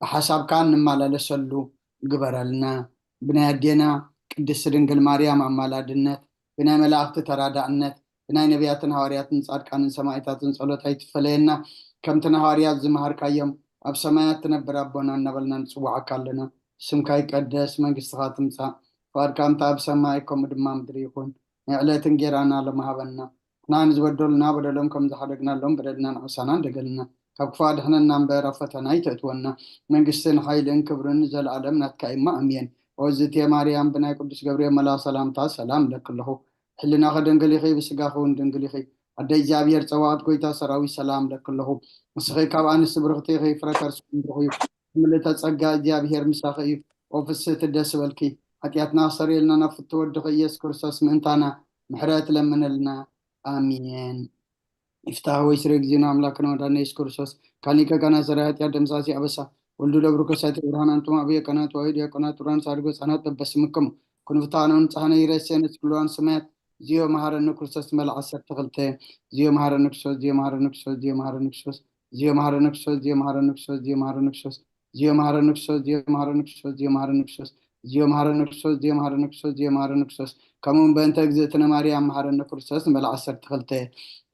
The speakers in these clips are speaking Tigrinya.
ብሓሳብካ እንመላለሰሉ ግበረልና። ብናይ ኣዴና ቅድስቲ ድንግል ማርያም ኣማላድነት፣ ብናይ መላእኽቲ ተራዳእነት፣ ብናይ ነቢያትን ሃዋርያትን ጻድቃንን ሰማዕታትን ጸሎት ኣይትፈለየና። ከምቲ ንሃዋርያት ዝመሃርካዮም፣ ኣብ ሰማያት ትነብር ኣቦና እናበልና ንጽውዓካ ኣለና። ስምካ ይቀደስ፣ መንግስትኻ ትምጻእ፣ ፍቓድካ ከምቲ ኣብ ሰማይ ከምኡ ድማ ምድሪ ይኹን። ናይ ዕለት እንጌራና ሎሚ ሃበና። ንሕና ንዝበደሉና በደሎም ከም ዝሓደግናሎም በደልና ንዓሳና እንደገልና። ካብ ክፉእ ኣድሕነና እምበር ኣብ ፈተና ኣይተእትወና። መንግስትን ሓይልን ክብርን ንዘለኣለም ናትካ እማ ኣሜን። ኦዝቴ ማርያም ብናይ ቅዱስ ገብርኤል መልኣኽ ሰላምታ ሰላም እለኪ ኣለኹ። ሕልናኺ ድንግል ኢኺ፣ ብስጋኺ እውን ድንግል ኢኺ። ኣደ እግዚኣብሔር ጸባኦት ጎይታ ሰራዊት ሰላም እለኪ ኣለኹ። ንስኺ ካብ ኣንስቲ ብርኽቲ ኢኺ፣ ፍረ ከርስኺ ብሩኽ እዩ። ምልእተ ጸጋ እግዚኣብሔር ምሳኺ እዩ። ኦ ፍስህቲ ደስ በልኪ። ሓጢኣትና ክሰርየልና ናብ ፍትወ ወድኺ ኢየሱስ ክርስቶስ ምእንታና ምሕረት ለምነልና። ኣሜን። ይፍታህ ወይ ስረ ጊዜና ኣምላክና ወዳና ኢየሱስ ክርስቶስ ካሊከ ካና ሰራይ ኃጢአት ደምሳሲ አበሳ ወልዱ ለብሩ ከሳቲ ብርሃን አንቱም አብየ ቀናት ዋዩ ዲያቆናት ቱራን ሳድጎ ህፃናት በበስምክሙ ክንፍታኖን ጻህነ ይረሴን እስክሉዋን ሰማያት ዚዮ መሐረነ ክርስቶስ መልዓ ዓሰርተ ክልተ ዚዮ መሐረነ ክርስቶስ ዚዮ መሐረነ ክርስቶስ ዚዮ መሐረነ ክርስቶስ ዚዮ መሐረነ ክርስቶስ ዚዮ መሐረነ ክርስቶስ ዚዮ መሐረነ ክርስቶስ ዚዮ መሐረነ ክርስቶስ ዚዮ መሐረነ ክርስቶስ ዚዮ መሐረነ ክርስቶስ ዚዮ መሐረነ ክርስቶስ ዚዮ መሐረነ ክርስቶስ ዚዮ መሐረነ ክርስቶስ ከምኡውን በእንተ እግዝእትነ ማርያም መሐረነ ክርስቶስ ንበል ዓሰርተ ክልተ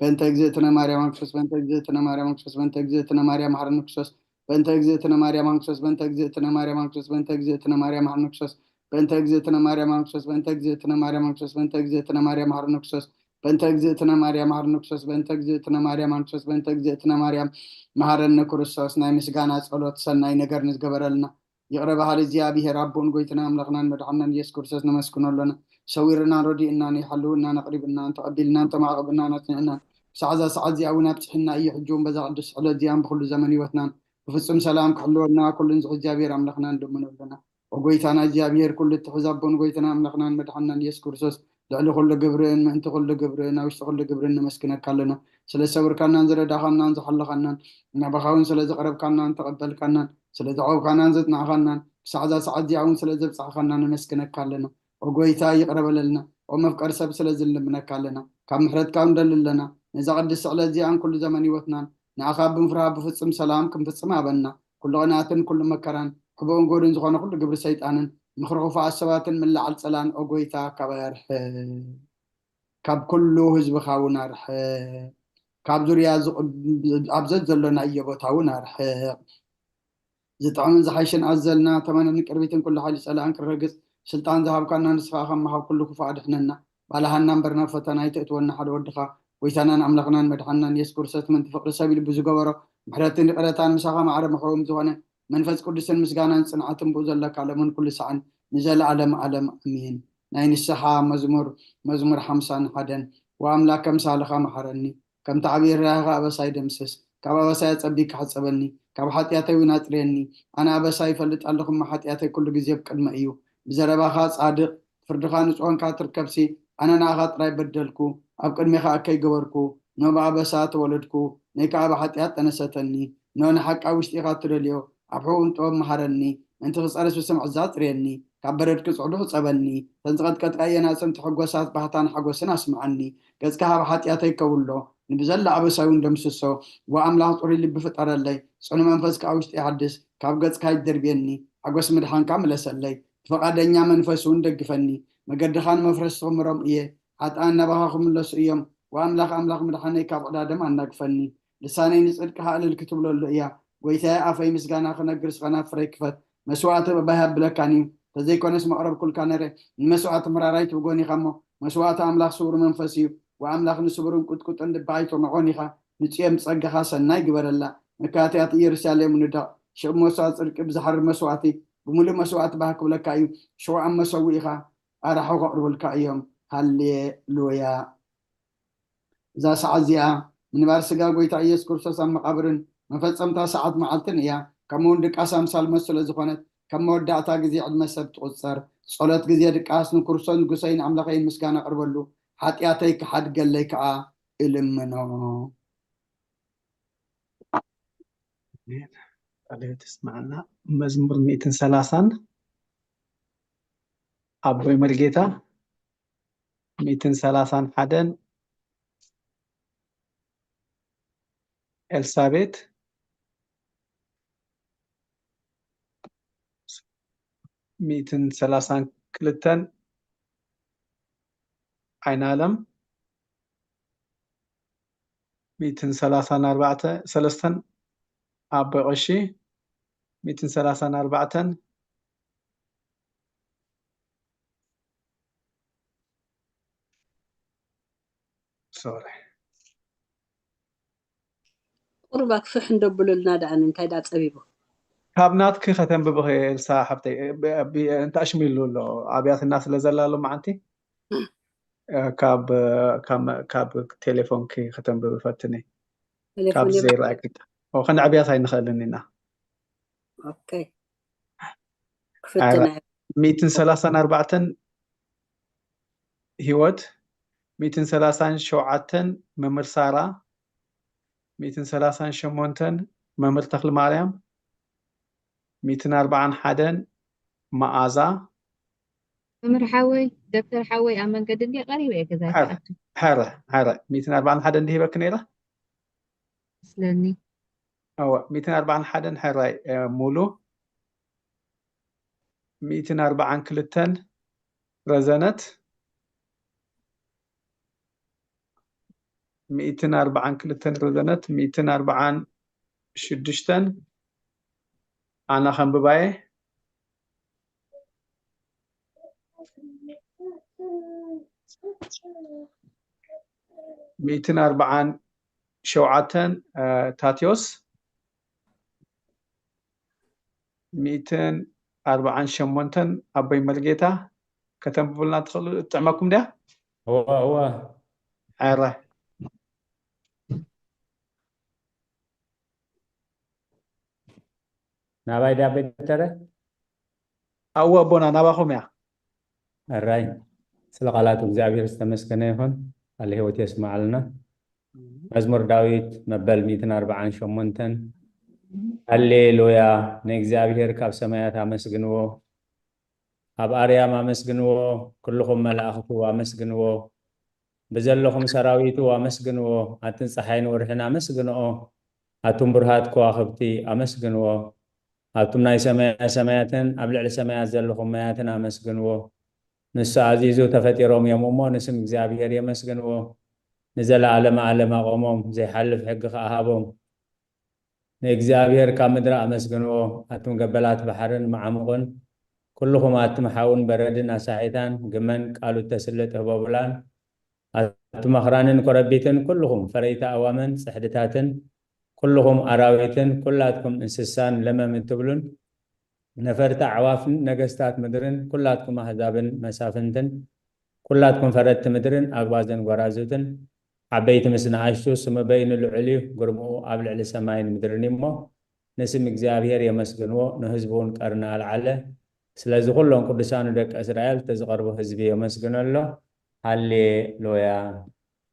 በእንተ እግዝእትነ ማርያም ክርስቶስ በእንተ እግዝእትነ ማርያም ክርስቶስ በእንተ እግዝእትነ ማርያም መሐረነ ክርስቶስ በእንተ እግዝእትነ ማርያም ክርስቶስ በእንተ እግዝእትነ ማርያም ክርስቶስ በእንተ እግዝእትነ ማርያም መሐረነ ክርስቶስ በእንተ እግዝእትነ ማርያም ክርስቶስ በእንተ እግዝእትነ ማርያም ክርስቶስ በእንተ እግዝእትነ ማርያም መሐረነ ክርስቶስ በእንተ እግዝእትነ ማርያም መሐረነ ክርስቶስ በእንተ እግዝእትነ ማርያም ክርስቶስ በእንተ እግዝእትነ ማርያም መሐረነ ክርስቶስ ናይ ምስጋና ጸሎት ሰናይ ነገር ንዝገበረልና ይቕረ በሃሊ እግዚኣብሔር ኣቦን ጎይትና ኣምላኽናን መድሓናን ኢየሱስ ክርስቶስ ነመስግኖ ኣሎና። ሰዊርናን ረዲእናን ይሓልውናን ኣቕሪብናን ተቐቢልናን ተማዕቕብናን ኣጽኒዕናን ክሳዕ እዛ ሰዓት እዚኣ እውን ኣብፅሕና እዩ። ሕጂ እውን በዛ ቅዱስ ዕለት እዚኣን ብኩሉ ዘመን ህይወትናን ብፍጹም ሰላም ክሕልወና ኩሉን ዝሕ እግዚኣብሔር ኣምላኽና ንልምኖ ኣለና። ኦጎይታና እግዚኣብሔር ኩሉ እትሕዝ ኣቦን ጎይታና ኣምላኽናን መድሓናን ኢየሱስ ክርስቶስ ልዕሊ ኩሉ ግብርን ምእንቲ ኩሉ ግብርን ኣብ ውሽጢ ኩሉ ግብርን ነመስግነካ ኣለና። ስለ ዝሰውርካናን ዝረዳኻናን ዝሓለኻናን ናባኻ እውን ስለ ዝቐረብካናን ተቐበልካናን ስለ ዘዕቆብካናን ዘጽናዕኻናን ክሳዕ እዛ ሰዓት እዚኣ እውን ስለ ዘብጻሕኻና ነመስግነካ ኣለና። ኦጎይታ ይቕረ በለልና። ኦመፍቀር ሰብ ስለ ዝንልምነካ ኣለና። ካብ ምሕረትካ ንደሊ ኣለና። ነዛ ቅድስቲ ዕለት እዚኣን ኩሉ ዘመን ህይወትናን ንኣኻ ብምፍርሃ ብፍጹም ሰላም ክንፍጽም ኣበና። ኩሉ ቅንኣትን ኩሉ መከራን ሕቡእን ጎድን ዝኾነ ኩሉ ግብሪ ሰይጣንን ምኽሪ ክፉኣት ሰባትን ምልዓል ጸላን ኦጎይታ ካብ ኣርሕ ካብ ኩሉ ህዝብኻ እውን ኣርሕ ካብ ዙርያ ኣብ ዘዘሎናዮ ቦታ እውን ኣርሕ ዝጥዕምን ዝሓይሽን ኣዘልና ተመነን ቅርቢትን ኩሉ ሓይሊ ጸላእን ክረግጽ ስልጣን ዝሃብካና ንስኻ ከማኻብ ኩሉ ክፉእ ኣድሕነና ባልሃና እምበር ናብ ፈተና ኣይተእትወና ሓደ ወድኻ ጎይታናን ኣምላኽናን መድሓንናን የሱስ ክርስቶስ ምእንቲ ፍቕሪ ሰብ ኢሉ ብዝገበሮ ምሕረትን ይቕረታን ምሳኻ ማዕረ መሕረዎም ዝኾነ መንፈስ ቅዱስን ምስጋናን ጽንዓትን ብኡ ዘለካ ለምን ኩሉ ሰዓን ንዘለኣለም ኣለም ኣሜን ናይ ንስሓ መዝሙር መዝሙር ሓምሳን ሓደን ወኣምላክ ከምሳልኻ መሓረኒ ከምቲ ዓብዪ ርህራሄኻ ኣበሳይ ደምስስ፣ ካብ ኣበሳይ ኣጸቢካ ሕጸበኒ፣ ካብ ሓጢኣተይ እውን ኣጽርየኒ። ኣነ ኣበሳይ ይፈልጥ ኣለኹ እሞ ሓጢኣተይ ኩሉ ግዜ ኣብ ቅድመይ እዩ። ብዘረባኻ ጻድቕ፣ ፍርድኻ ንጹህ ኾንካ ትርከብሲ፣ ኣነ ንኣኻ ጥራይ በደልኩ፣ ኣብ ቅድሜኻ እከይ ገበርኩ፣ ኖ ብኣበሳ ተወለድኩ፣ ነይ ከኣ ብሓጢኣት ጠነሰተኒ። ኖ ንሓቂ ኣብ ውሽጢ ኢኻ እትደልዮ፣ ኣብ ሕቡእን ጥበብ መሃረኒ፣ ምእንቲ ክጸርስ ብስም ዕዛ ኣጽርየኒ፣ ካብ በረድ ክጽዕዱ ሕጸበኒ፣ እተን ዝቐጥቀጥካየን ኣዕጽምቲ ሕጎሳት ባህታን ሓጎስን ኣስምዓኒ። ገጽካ ካብ ሓጢኣተይ ከውሎ፣ ንብዘላ ኣበሳይ እውን ደምስሶ። ዋ ኣምላኽ ጽሩይ ልቢ ፍጠረለይ፣ ጽኑ መንፈስ ከኣ ውሽጢ ይሓድስ። ካብ ገጽካ ይደርብየኒ፣ ሓጎስ ምድሓንካ ምለሰለይ። ብፈቓደኛ መንፈስ እውን ደግፈኒ፣ መገድኻ ንመፍረስቲ ክምሮም እየ። ሓጥኣን ናባኻ ክምለሱ እዮም። ዋ ኣምላኽ ኣምላኽ ምድሓነይ ካብ ዕዳ ደም ኣናግፈኒ። ልሳነይ ንጽድቅኻ እልል ክትብለሉ እያ። ጎይታየ ኣፈይ ምስጋና ክነግር ስኸ ናብ ፍረይ ክፈት። መስዋእቲ በባይ ሃብለካን እዩ። ተዘይኮነስ መቕረብኩልካ ነረ። ንመስዋእቲ ምራራይ ትብጎን ኢኻ እሞ መስዋእቲ ኣምላኽ ስውር መንፈስ እዩ። ወኣምላኽ ንስቡርን ቁጥቁጥን ልቢ ኣይትንዖን ኢኻ። ንጽዮን ብጸጋኻ ሰናይ ግበረላ። መካትያት ኢየሩሳሌም ንደቕ። ሽቕ መስዋእቲ ጽድቂ ብዝሓርር መስዋእቲ ብምሉእ መስዋእቲ ባህ ክብለካ እዩ። ሽውዓን መሰውኢኻ ኣራሑ ከቕርቡልካ እዮም። ሃሌሉያ። እዛ ሰዓት እዚኣ ምንባር ስጋ ጎይታ ኢየሱስ ክርስቶስ ኣብ መቓብርን መፈጸምታ ሰዓት መዓልትን እያ። ከምኡ እውን ድቃስ ኣምሳል ሞት ስለ ዝኾነት ከም መወዳእታ ግዜ ዕድመ ሰብ ትቑጸር። ጸሎት ግዜ ድቃስ ንክርስቶስ ንጉሰይን ኣምላኸይን ምስጋና ኣቕርበሉ፣ ሓጢኣተይ ክሓድገለይ ከኣ እልምኖ። ቃለ ሕይወት ይስምዓልና። መዝሙር ሚእትን ሰላሳን ኣቦይ መርጌታ ሚእትን ሰላሳን ሓደን ኤልሳቤት ሚእትን ሰላሳን ክልተን፣ ዓይነ ኣለም። ሚእትን ሰላሳን ኣርባዕተ ሰለስተን፣ ኣቦይ ቀሺ። ሚእትን ሰላሳን ኣርባዕተን። ሶሪ። ቁሩብ ኣክፍሕ እንደብሉልና ደኣ እንታይ ደኣ ጸቢቡ። ካብ ናትኪ ከተንብብኺ ኤልሳ ሓብተይ፣ ብ- ብ- እንተ ኣሽሚሉ ኣሎ ኣብያትና ስለ ዘላ ኣሎ መዓንቲ፣ እ፣ ካብ ካብ ካብ ቴሌፎንኪ ከተንብቢ ፈትኒ። ካብ ቴሌፎን የብሉ። ዘይረኣየኪ ኦ፣ ከነዕብያስ ኣይንኽእልን ኢና። ኦኬ። ክፍትና። ሚእትን ሰላሳን ኣርባዕተን፣ ሂወት። ሚእትን ሰላሳን ሸውዓተን፣ መምህር ሳራ። ሚእትን ሰላሳን ሸሞንተን፣ መምህር ተኽሊ ማርያም። ሚእትን ኣርባዓን ሓደን፣ መኣዛ። መምህር ሓወይ፣ ዶክተር ሓወይ፣ ኣብ መንገዲ እንዲ ቀሪበ እየ ገዛይ ሕረ ክኣቱ ሕረ ሕረ ሚእትን ኣርባዓን ሓደን ድሂበኪ ነይረ። መስለኒ። እወ፣ ሚእትን ኣርባዓን ሓደን ሕራይ፣ እ፣ ሙሉ። ሚእትን ኣርባዓን ክልተን፣ ረዘነት። ሚእትን ኣርባዓን ክልተን፣ ረዘነት። ሚእትን ኣርባዓን ሽዱሽተን፣ ኣና ከንብባየ። ሚእትን ኣርባዓን ሸውዓተን፣ እ፣ ታቴዎስ። ሚእትን ኣርባዓን ሸሞንተን፣ ኣቦይ መርጌታ። ከተንብቡልና ትኽእሉ? እጥዕመኩም ድያ? እወ፣ እወ። ሕረ። ናባይ ድያ በደረ? እወ ኣቦና፣ ናባኹም እያ። ሕራይ። ስለ ቃላት እግዚኣብሔር ዝተመስገነ ይኹን። ቃለ ህይወት የስምዓልና። መዝሙር ዳዊት መበል ሚእትን ኣርባዓን ሸሞንተን። ሃሌሉያ፣ ንእግዚኣብሔር ካብ ሰማያት ኣመስግንዎ፣ ኣብ ኣርያም ኣመስግንዎ፣ ኩልኹም መላእኽቱ ኣመስግንዎ፣ ብዘለኹም ሰራዊቱ ኣመስግንዎ፣ ኣትን ጸሓይን ወርሕን ኣመስግንኦ፣ ኣቱም ብሩሃት ከዋኽብቲ ኣመስግንዎ፣ ኣቱም ናይ ሰማያ ሰማያትን ኣብ ልዕሊ ሰማያት ዘለኹም ማያትን ኣመስግንዎ። ንሱ ኣዚዙ ተፈጢሮም እዮም እሞ፣ ንስም እግዚኣብሔር የመስግንዎ። ንዘለኣለመ ኣለም ኣቖሞም፣ ዘይሓልፍ ሕጊ ኸኣ ሃቦም። ንእግዚኣብሔር ካብ ምድሪ ኣመስግንዎ፣ ኣቱም ገበላት ባሕርን መዓሙቕን፣ ኩልኹም ኣቱም ሓውን በረድን ኣሳሒታን፣ ግመን ቃሉ እተስልጥ ህቦብላን፣ ኣቱም ኣኽራንን ኮረቢትን፣ ኩልኹም ፈረይቲ ኣእዋምን ጽሕድታትን፣ ኩልኹም ኣራዊትን፣ ኩላትኩም እንስሳን ለመም እትብሉን፣ ነፈርቲ ኣዕዋፍን ነገስታት ምድርን፣ ኩላትኩም ኣህዛብን መሳፍንትን፣ ኩላትኩም ፈረድቲ ምድርን ኣግባዝን ጓራዙትን፣ ዓበይቲ ምስ ንኣሽቱ፣ ስሙ በይኑ ልዑል እዩ፣ ግርምኡ ኣብ ልዕሊ ሰማይን ምድርን እዩ እሞ፣ ንስም እግዚኣብሔር የመስግንዎ፣ ንህዝቡ እውን ቀርኒ ኣልዓለ። ስለዚ ኩሎም ቅዱሳኑ ደቂ እስራኤል፣ እቲ ዝቐርቡ ህዝቢ የመስግኖ ኣሎ። ሃሌሉያ።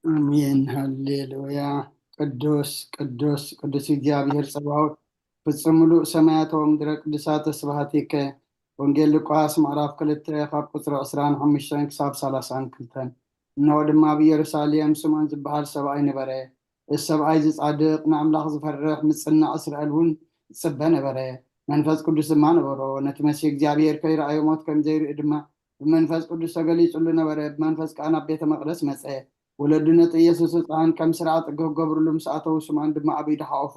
ኣሜን። ሃሌሉያ። ቅዱስ፣ ቅዱስ፣ ቅዱስ እግዚኣብሔር ጸባኦት፣ ፍጹም ምሉእ ሰማያት ወምድረ ቅዱሳተ ስብሐቲከ። ወንጌል ሉቃስ ምዕራፍ ክልተ ካብ ቁጽሪ ዕስራን ሓሙሽተን ክሳብ ሰላሳን ክልተን። እንሆ ድማ ኣብ ኢየሩሳሌም ስምዖን ዝበሃል ሰብኣይ ነበረ። እዚ ሰብኣይ እዚ ጻድቕ፣ ንኣምላኽ ዝፈርሕ፣ ምጽናዕ እስራኤል እውን ይጽበ ነበረ። መንፈስ ቅዱስ ድማ ነበሮ። ነቲ መሲህ እግዚኣብሔር ከይረኣዮ ሞት ከም ዘይርኢ ድማ ብመንፈስ ቅዱስ ተገሊጹሉ ነበረ። ብመንፈስ ከኣ ናብ ቤተ መቕደስ መጸ። ወለዱ ነቲ ኢየሱስ ህጻን ከም ስርዓት ጽገ ክገብርሉ ምስ ኣተዉ፣ ስምዖን ድማ ኣብ ኢዱ ሓቖፎ፣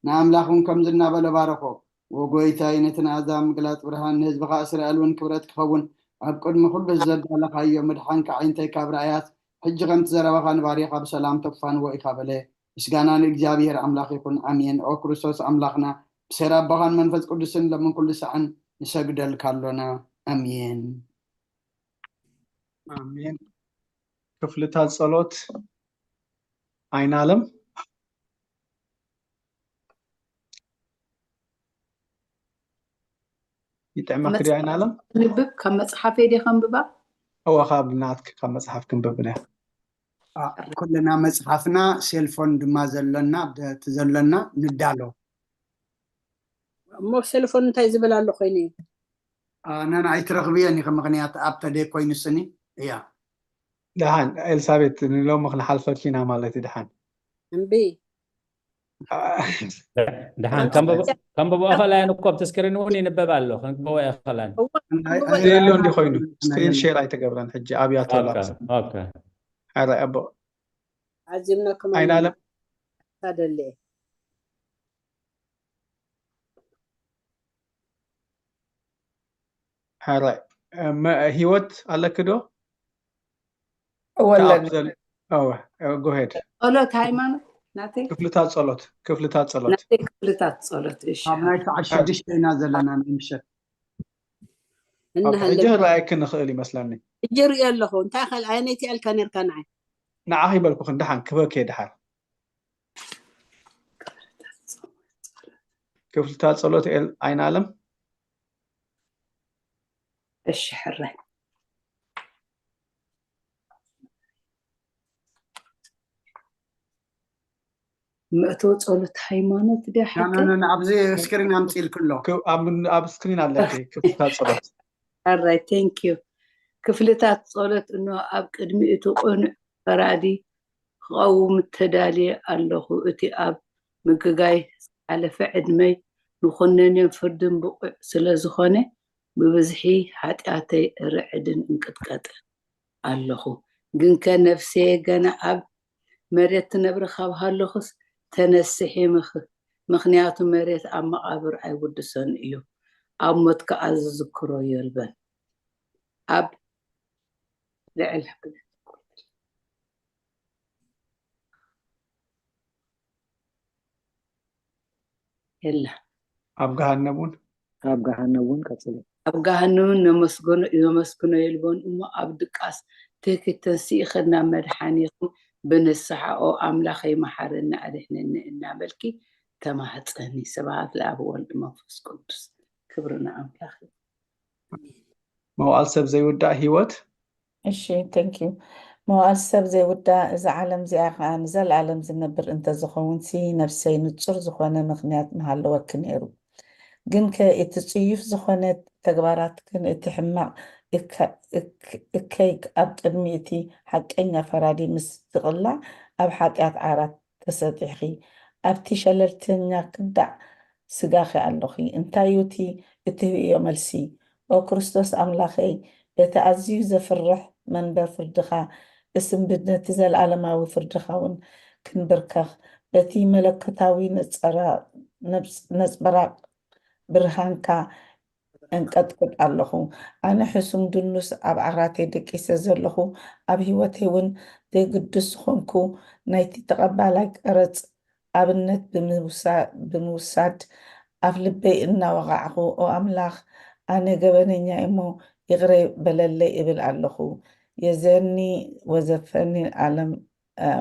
ንኣምላኽ እውን ከምዚ እናበለ ባረኾ። "ዎ ጐይታይ፣ ነቲ ንኣህዛብ ምግላጽ ብርሃን፣ ንህዝብኻ እስራኤል እውን ክብረት ክኸውን፣ ኣብ ቅድሚ ኩሉ ዘዳለኻዮ ምድሓንካ ኣዒንተይ ካብ ረኣያስ፣ ሕጂ ከምቲ ዘረባኻ ንባርያኻ ብሰላም ተፋንዎ ኢኻ" በለ። ምስጋና ንእግዚኣብሔር ኣምላኽ ይኹን፣ ኣሜን። ኦ ክርስቶስ ኣምላኽና፣ ብሴራ ኣቦኻን መንፈስ ቅዱስን ለምን ኩሉ ሳዕን ንሰግደልካ ኣሎና። ኣሜን። ኣሜን። ክፍልታት ጸሎት። ኣይናለም፣ ይጥዕመኪ ድዩ ኣይናለም? ንብብ ካብ መጽሓፈይ ድየ ከንብባ? እወ፣ ካብ ናትኪ ካብ መጽሓፍ ክንብብ ድያ? አ፣ ኩልና መጽሓፍና ሴልፎን ድማ ዘሎና፣ ደ-፣ እቲ ዘሎና ንዳሎ። እሞ ሴልፎን እንታይ ዝብል ኣሎ ኮይኑ እዩ? አ፣ ነን ኣይትረኽብዮን ኢኺ፣ ምኽንያት ኣብ ተደይ ኮይኑ ስኒ እያ። ደሓን ኤልሳቤት፣ ንሎሚ ክንሓልፈኪ ኢና ማለት እዩ። ደሓን። እምቢ። ደሓን ከንብቦ ከላያን እኮ ኣብቲ ስክሪን እውን ይንበብ ኣሎ። ከንብቦ እየ ከላን የሎ እንዲ ኮይኑ ስክሪን ሼር ኣይተገብረን። ሕጂ ኣብያቶ ሓራይ ኣቦ ዓዚምናኩም ኣይን ኣለም ታደለ ሓራይ ህይወት ኣለኪ ዶ? ወለኒ ጎሄድ ጸሎት ሃይማኖት ናተይ ክፍልታት ጸሎት ክፍልታት ጸሎት ናተይ ክፍልታት ጸሎት እሺ ኣብ ናይ ሰዓት ሽዱሽተ ኢና ዘለና ናይ ምሸት እንሃለ ሕጂ ክረኣየኪ ንኽእል ይመስለኒ። ሕጂ ርእዮ ኣለኹ እንታይ ከል ኣይነቲ ኣልካ ነርካ ንዓይ ንዓኺ ይበልኩ ክንደሓን ክበኪ ድሓር ክፍልታት ጸሎት ኤል ኣይን ኣለም እሺ ሕራይ መእተዊ ጸሎት ሃይማኖት ድያ ሓቂ ኣብዚ ስክሪን ኣምፅኢልክሎ ኣብ ስክሪን ኣለኪ ክፍልታት ጸሎት ሕራይ thank you ክፍልታት ጸሎት እንሆ ኣብ ቅድሚ እቲ ቅኑዕ ፈራዲ ክቐውም ተዳልየ ኣለኹ እቲ ኣብ ምግጋይ ዝሓለፈ ዕድመይ ንኹነኔን ፍርድን ብቑዕ ስለ ዝኾነ ብብዝሒ ሓጢኣተይ እርዕድን እንቅጥቀጥን ኣለኹ። ግንከ ነፍሰየ ገና ኣብ መሬት ትነብር ካብ ሃለኹስ ተነስሒ ምኽ ምኽንያቱ መሬት ኣብ መቓብር ኣይውድሶን እዩ። ኣብ ሞት ከኣ ዝዝክሮ የልበን። ኣብ ልዕል የላ ኣብ ገሃነብ እውን ኣብ ገሃነብ እውን ቀፅሊ ኣብ ገሃነብን ነመስግኖ የልቦን እሞ ኣብ ድቃስ ትህኪት ተንስኢኺ ናብ መድሓኒኺ ብንስሓ ኦ ኣምላኸይ መሓረኒ ኣድሕነኒ እናበልኪ ተማህፀኒ። ስብሃት ለኣብ ወልድ መንፈስ ቅዱስ ክብሪ ንኣምላኽ። መዋዕል ሰብ ዘይውዳእ ህይወት እሺ thank you መዋዕል ሰብ ዘይውዳእ እዛ ዓለም እዚኣ ከዓ ንዘለኣለም ዝነብር እንተዝኸውን ሲ ነፍሰይ ንጹር ዝኾነ ምኽንያት ምሃለወኪ ነይሩ ግን ከ እቲ ጽዩፍ ዝኾነ ተግባራትክን እቲ ሕማቕ እከይ ኣብ ቅድሚ እቲ ሓቀኛ ፈራዲ ምስ ትቕላዕ ኣብ ሓጢኣት ዓራት ተሰጢሕኺ ኣብቲ ሸለልተኛ ክዳዕ ስጋኺ ኣለኺ እንታይ እዩ እቲ እትህብዮ መልሲ ኦ ክርስቶስ ኣምላኸይ በቲ ኣዝዩ ዘፍርሕ መንበር ፍርድኻ እስንብድ ነቲ ዘለኣለማዊ ፍርድኻ እውን ክንብርከኽ በቲ መለኮታዊ ነጸብራቕ ብርሃንካ እንቀጥቅጥ ኣለኹ። ኣነ ሕሱም ድኑስ ኣብ ዓራተይ ደቂሰ ዘለኹ፣ ኣብ ህይወተይ እውን ዘይግዱስ ዝኾንኩ ናይቲ ተቐባላይ ቀረጽ ኣብነት ብምውሳድ ኣፍ ልበይ እናወቓዕኹ ኦ ኣምላኽ ኣነ ገበነኛ እሞ ይቕረ በለለይ እብል ኣለኹ። የዘኒ ወዘፈኒ ኣለም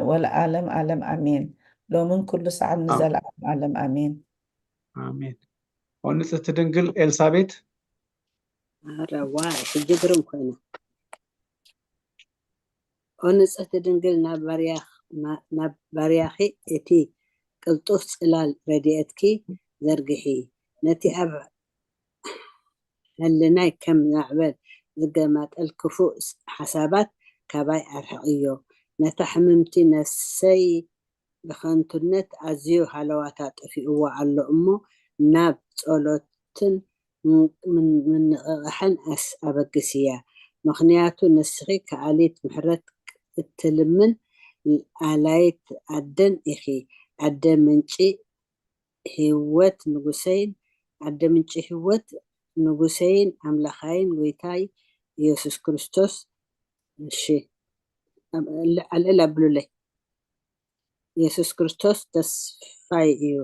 ወለዓለም ዓለም ኣሜን። ሎምን ኩሉ ሰዓት ንዘለዓለም ዓለም ኣሜን። ኣሜን። ኦ ንጽህቲ ድንግል ኤልሳቤት ኣረ ዋይ ሕጂ ግርም ኮይና። ኦ ንጽህቲ ድንግል ናብ ባርያኽ ናብ ባርያኺ እቲ ቅልጡፍ ጽላል ረድኤትኪ ዘርግሒ ነቲ ኣብ ሕልናይ ከም ማዕበል ዝገማጠል ክፉእ ሓሳባት ካባይ ኣርሕቕዮ። ነታ ሕምምቲ ነፍሰይ ብኸንቱነት ኣዝዩ ሃለዋታ ጠፊእዋ ኣሎ እሞ ናብ ጸሎትን ምንቕቓሕን ኣበግስያ። ምኽንያቱ ንስኺ ከኣሊት ምሕረት እትልምን ኣላይት ኣደን ኢኺ። ኣደ ምንጪ ህይወት ንጉሰይን ኣደ ምንጪ ህይወት ንጉሰይን ኣምላኻይን ጎይታይ ኢየሱስ ክርስቶስ እሺ ኣልዕል ኣብሉለይ ኢየሱስ ክርስቶስ ተስፋይ እዩ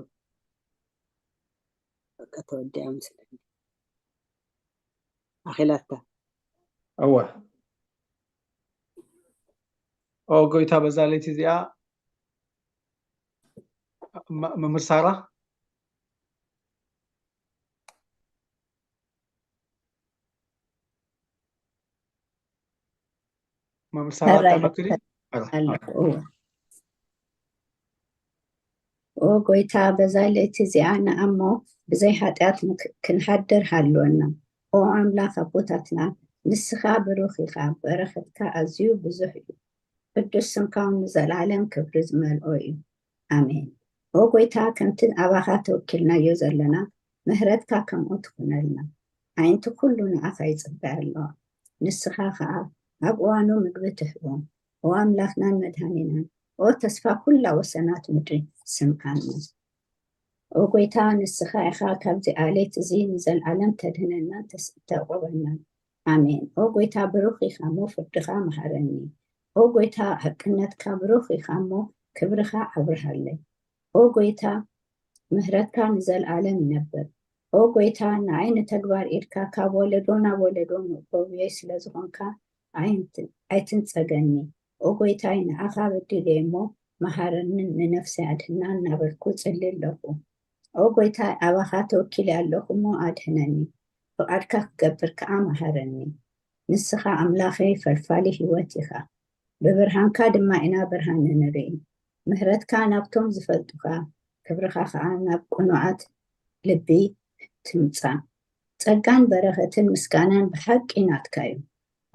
በቃ ተወዲኣ መስለኒ ኣኺላታ እወ ኦ ጎይታ በዛ ለይቲ እዚኣ መምህር ሳራ መምህር ሳራ ኣለኹ እወ ኦ ጎይታ በዛ ለይቲ እዚኣ ንኣሞ ብዘይ ሓጢኣት ክንሓድር ሃልወና ኦ ኣምላኽ ኣቦታትና ንስኻ ብሩኽ ኢኻ በረኸትካ ኣዝዩ ብዙሕ እዩ ቅዱስ ስምካ እውን ንዘለኣለም ክብሪ ዝመልኦ እዩ ኣሜን ኦ ጐይታ፣ ከምቲ ኣባኻ ተወኪልናዮ ዘለና፣ ምሕረትካ ከምኡ ትኹነልና። ኣዒንቲ ኵሉ ንኣኻ ይጽበያ ኣለዋ። ንስኻ ኸኣ ኣብ እዋኑ ምግቢ ትህቦም። ኦ ኣምላኽናን መድሃኒናን፣ ኦ ተስፋ ኵላ ወሰናት ምድሪ፣ ስምዓና። ኦ ጐይታ፣ ንስኻ ኢኻ ካብዚ ዓሌት እዚ ንዘለኣለም ተድህነናን ተስ-፣ ተዕቁበናን። ኣሜን። ኦ ጐይታ፣ ብሩኽ ኢኻ እሞ ፍርድኻ መሃረኒ። ኦ ጐይታ፣ ሓቅነትካ ብሩኽ ኢኻ እሞ ክብርኻ ኣብርሃለይ። ኦ ጐይታ፣ ምሕረትካ ንዘለኣለም ይነብር። ኦ ጐይታ፣ ንዓይ ንተግባር ኢድካ ካብ ወለዶ ናብ ወለዶ መእተውየይ ስለ ዝኾንካ ኣይንት-፣ ኣይትንጸገኒ። ኦ ጐይታይ፣ ንዓኻ በዲለ እሞ መሃረንን ንነፍሰይ ኣድሕና እናበልኩ ጽሊ ኣለኹ። ኦ ጐይታይ፣ ኣባኻ ተወኪለ ኣለኹ እሞ ኣድሕነኒ። ፍቓድካ ክገብር ከኣ መሃረኒ። ንስኻ ኣምላኸይ ፈልፋሊ ህይወት ኢኻ። ብብርሃንካ ድማ ኢና ብርሃን እንርኢ። ምሕረትካ ናብቶም ዝፈልጡኻ፣ ክብርኻ ከኣ ናብ ቅኑዓት ልቢ ትምጻእ። ጸጋን በረኸትን ምስጋናን ብሓቂ ናትካ እዩ።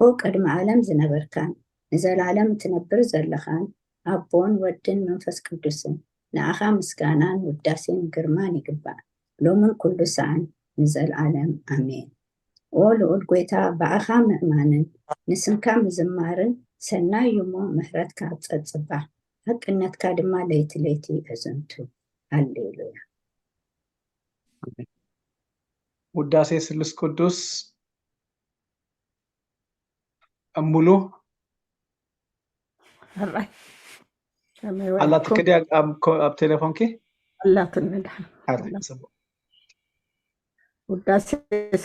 ኦ ቅድሚ ዓለም ዝነበርካን ንዘላለም እትነብር ዘለኻን ኣቦን ወድን መንፈስ ቅዱስን፣ ንኣኻ ምስጋናን ውዳሴን ግርማን ይግባእ፣ ሎምን ኩሉ ሰዓን ንዘለኣለም ኣሜን። ኦ ልኡል ጐይታ፣ ብኣኻ ምእማንን ንስምካ ምዝማርን ሰናይ እዩ እሞ፣ ምሕረትካ ኣብ ጸጽባሕ፣ ሓቅነትካ ድማ ለይቲ ለይቲ እዝንቱ። ሃሌሉያ። ውዳሴ ስሉስ ቅዱስ። እሙሉ ሕራይ ከመይ ኣላትኪ ውዒልኩም? ድያ ኣብ ኮ-፣ ኣብ ቴሌፎንኪ? ኣላትኒ ድሓን። ሕራይ፣ ጽቡቕ። ውዳሴ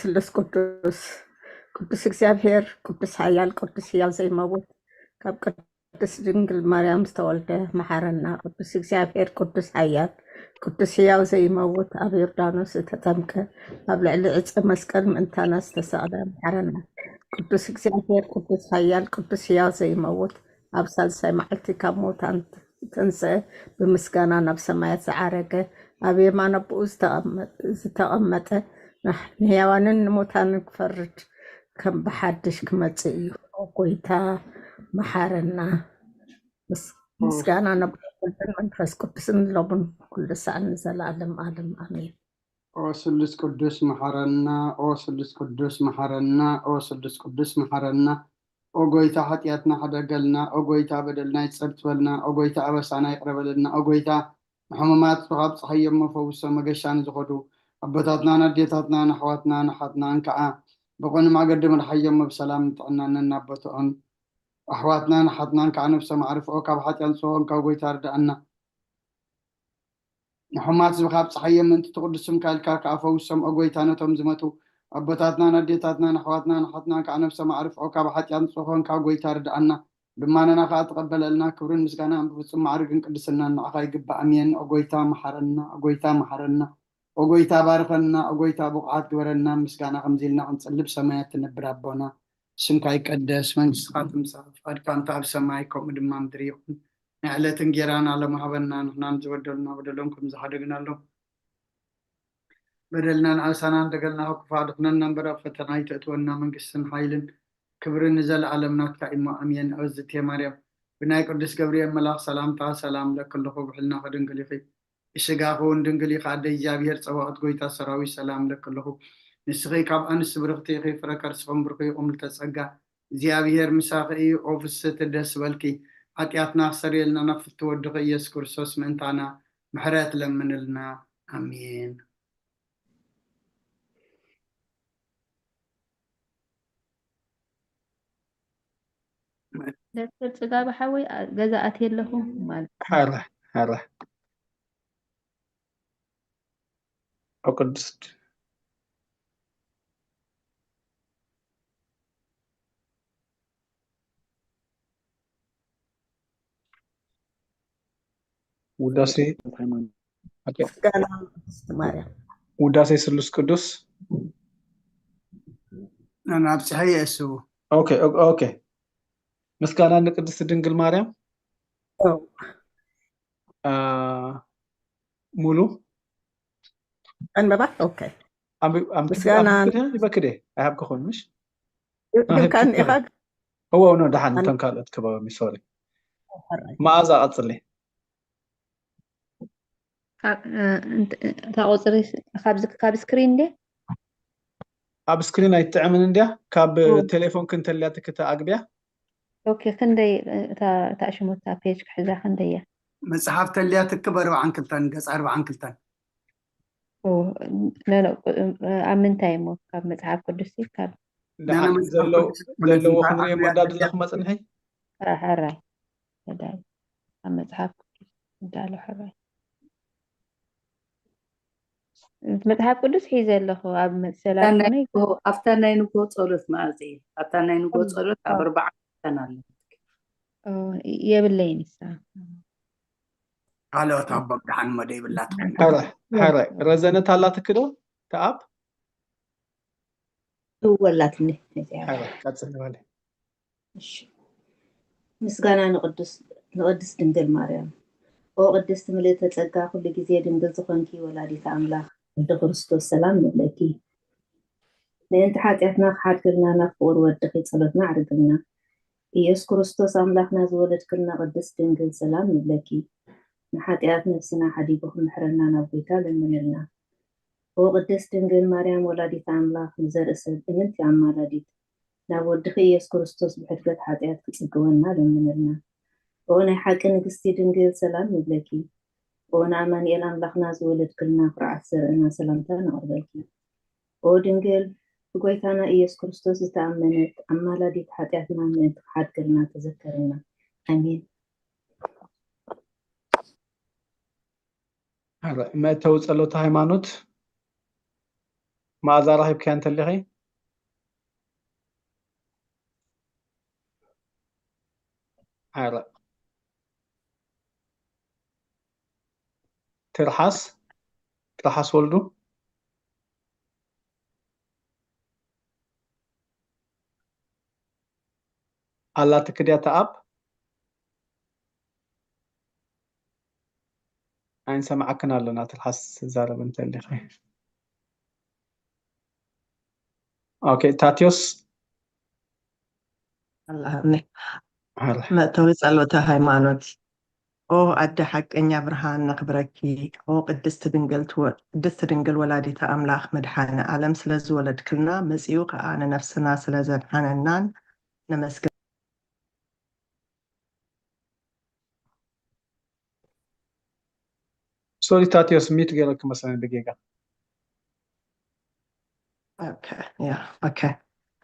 ስሉስ ቅዱስ። ቅዱስ እግዚኣብሔር፣ ቅዱስ ሓያል፣ ቅዱስ ሕያው ዘይመውት፣ ካብ ቅድስት ድንግል ማርያም ዝተወልደ መሓረና። ቅዱስ እግዚኣብሔር፣ ቅዱስ ሓያል፣ ቅዱስ ሕያው ዘይመውት፣ ኣብ ዮርዳኖስ ዝተጠምቀ፣ ኣብ ልዕሊ ዕፀ መስቀል ምእንታና ዝተሰቕለ መሓረና። ቅዱስ እግዚኣብሔር፣ ቅዱስ ሓያል፣ ቅዱስ ሕያው ዘይመውት፣ ኣብ ሳልሳይ መዓልቲ ካብ ሙታን ዝተንስአ፣ ብምስጋና ናብ ሰማያት ዝዓረገ፣ ኣብ የማን ኣቦኡ ዝተቐመ-፣ ዝተቐመጠ፣ ንሕ-፣ ንሕያዋንን ንሙታንን ክፈርድ ከም ብሓድሽ ክመጽእ እዩ። ኦ ጐይታ፣ መሓረና። ምስ-፣ ምስጋና ናብ ወልድን መንፈስ ቅዱስን ሎምን ኩሉ ሰዓት ንዘለኣለም ዓለም። ኣሜን። ኦ ስሉስ ቅዱስ መሓረና፣ ኦ ስሉስ ቅዱስ መሓረና፣ ኦ ስሉስ ቅዱስ መሓረና። ኦ ጐይታ ሓጢኣትና ሕደገልና፣ ኦ ጐይታ በደልና ይጸብጽበልና፣ ኦ ጐይታ ኣበሳና ይቕረ በለልና፣ ኦ ጐይታ ንሕሙማት ካብ ጸሓዮም መፈውሶ መገሻ ንዝኸዱ ኣቦታትናን ኣዴታትናን ኣሕዋትናን ኣሓትናን ከኣ ብቕኑዕ መገዲ ምርሓዮም ብሰላም ጥዕናን ነናቦትኦን ኣሕዋትናን ኣሓትናን ከኣ ነብሶም ኣዕርፍኦ ካብ ሓጢኣት ንጽሆን ካብ ጐይታ ርድኣና። ንሕማት ዝብኻብ ፀሓይ የምንቲ ትቕድስም ካልካ ከኣ ፈውሶም ኦ ጎይታ ነቶም ዝመቱ ኣቦታትናን ኣዴታትናን ኣሕዋትናን ኣሓትናን ከኣ ነብሶም ኣዕርፍኦ ካብ ሓጢኣት ንፅሆን ካብ ጎይታ ርድኣና ልማነና ከኣ ተቐበለልና ክብርን ምስጋናን ብፍጹም ማዕርግን ቅድስናን ንዓኻ ይግባእ ኣሜን ኦ ጎይታ መሓረና ኦ ጎይታ መሓረና ኦ ጎይታ ባርኸና ኦ ጎይታ ብቑዓት ግበረና ምስጋና ከምዚ ኢልና ክንጽሊ ብሰማያት ትነብር ኣቦና ስምካ ይቀደስ መንግስትኻ ትምጻእ ፍቓድካ እንተ ኣብ ሰማይ ከምኡ ድማ ምድሪ ይኹን ናይ ዕለት እንጌራና ሎም ሃበና ንሕና ንዝበደሉና በደሎም ከም ዝሓደግናሎም በደልናን ኣበሳናን ደገልና ካብ ክፉእ ኣድሕነና እምበር ኣብ ፈተና ኣይተእትወና መንግስትን ሓይልን ክብርን ንዘለኣለም ናትካ እሞ ኣሜን ኣዝቴ ማርያም ብናይ ቅዱስ ገብርኤል መልኣኽ ሰላምታ ሰላም እብለኪ ኣለኹ ብሕልናኺ ድንግል ኢኺ ብስጋኺ እውን ድንግል ኢኺ ኣደ እግዚኣብሄር ጸባኦት ጎይታ ሰራዊት ሰላም እብለኪ ኣለኹ ንስኺ ካብ ኣንስቲ ብርኽቲ ኢኺ ፍረ ከርስኺ እውን ብሩኽ እዩ ኦ ምልዕተ ጸጋ እግዚኣብሄር ምሳኺ እዩ ኦ ፍስህቲ ደስ በልኪ ሓጢኣትና ክሰርየልና ናብ ፍትው ወድኺ ኢየሱስ ክርስቶስ ምእንታና ምሕረት ለምንልና ኣሜን ዶክተር ጽጋቡ ሓወይ ገዛ ኣትየ ኣለኹ ማለት ሓራ ሓራ ኣብ ቅድስት ውዳሴ ምስጋና ቅድስት ማርያም ውዳሴ ስሉስ ቅዱስ ኣብፅሐ የእስቡ ኦኬ ኦኬ ምስጋና ንቅድስት ድንግል ማርያም ሙሉ ኣንበባ ኦኬ ምስጋና ይበክደ ኣይሃብከ ኮይኑ ምሽ ድምካን ኢኻ እዎ ኖ ደሓን እቶም ካልኦት ከባቢ ሶሪ መዓዛ ቀፅሊ ኣ- እ፣ እንት- እታ ቁፅሪ ስ- ካብዚ ካብ ስክሪን እንዴ? ኣብ ስክሪን ኣይትጥዕምን እንድያ። ካብ ኦ፣ ቴሌፎን ክንተልያትክ ተኣግብያ። ኦኬ። ክንደይ እ፣ እታ እታ ሽሞታ ፔጅ ክሕዛ ክንደይ እያ? መጽሓፍ ተልያትክ ብ ኣርባዓን ክልተን ገጽ ኣርባዓን ክልተን። ኦ፣ ኖ ኖ፣ እ፣ ኣብ ምንታይ እሞ ካብ መጽሓፍ ቅዱስ እዩ? ካብ ደሓን መጽሓፍ ዘለዉ ቅዱስ ማለት ዘለዎ እንታይ ክንሪኦም ኣርባዕተ ኣዳድላ ተልያትክ? ክመጽንሐ። አ፣ ሕራይ ሕራይ ኣብ መጽሓፍ ቅዱስ እንዳሎ ሕራይ መጽሓፍ ቅዱስ ሒዘ ኣለኹ ኣብ መ- ሰላም ናይ ኮነ ንግሆ ኣብታ ናይ ንግሆ ጸሎት መዓዝ እዩ? ኣብታ ናይ ንግሆ እም፣ ጸሎት ኣብ ኦ፣ ኣርባዓ ክልተን ኣሎ። ኦ፣ የብለይን እሳ። ካልኦት ኣቦ ደሓን እሞ ደይብላ ትኾን። ሕራይ ሕራይ ረዘነት ኣላትክ ዶ ተኣብ? እወላትኒ ነዚኣ። ሕራይ ቀጽል በለ። እሺ። ምስጋና ንቅዱስ ንቅድስት ድንግል ማርያም። ኦ ቅድስት ምልእተ ጸጋ፣ ኩሉ ግዜ ድንግል ዝኾንኪ ወላዲተ ኣምላኽ፣ ወዲ ክርስቶስ፣ ሰላም ንብለኪ። ምእንቲ ሓጢኣትና ክሓድገልና ናብ ፍቁር ወድኺ ጸሎትና ኣዕርግልና። ኢየሱስ ክርስቶስ ኣምላኽና ዝወለድክልና ቅድስት ድንግል፣ ሰላም ንብለኪ። ንሓጢኣት ነፍስና ሓዲጉ ክምሕረና ናብ ጎይታ ለምንልና። ኦ ቅድስት ድንግል ማርያም ወላዲተ ኣምላኽ፣ ንዘርኢ ሰብ እምንቲ ኣማላዲት፣ ናብ ወድኺ ኢየሱስ ክርስቶስ ብሕድገት ሓጢኣት ክጽግወና ለምንልና። ኦ ናይ ሓቂ ንግስቲ ድንግል፣ ሰላም ንብለኪ። ኦ ንኣማኑኤል ኣምላኽና ዝወለድክልና፣ ኩርዓት ዘርእና፣ ሰላምታ ነቕርበልኪ። ኦ ድንግል፣ ብጎይታና ኢየሱስ ክርስቶስ ዝተኣመነት ኣማላዲት፣ ሓጢኣትና ምእንቲ ክሓድገልና ተዘከርና። ኣሜን። ሕራይ መእተዊ ጸሎተ ሃይማኖት መኣዛ ረኺብክያ እንተሊኺ። ሕራይ ትርሓስ ትርሓስ ወልዱ ኣላትክ ድያ ተኣብ? ኣይንሰምዓክን ኣለና ትርሓስ ትዛረብ እንተሊኺ። ኦኬ ታትዮስ ኣላሃኒ ኣረ መእተዊ ጸሎተ ሃይማኖት። ኦ ኣደ ሓቀኛ ብርሃን ነኽብረኪ። ኦ ቅድስቲ ድንግል ትወ- ቅድስቲ ድንግል ወላዲተ ኣምላኽ መድሓኒ ዓለም ስለ ዝወለድክልና መጺኡ ከኣ ንነፍስና ስለ ዘድሓነናን ነመስግን። ሶሪ ታትዮስ ሚት ገይረክ መሰለኝ ብጌጋ። ኦኬ ያ ኦኬ።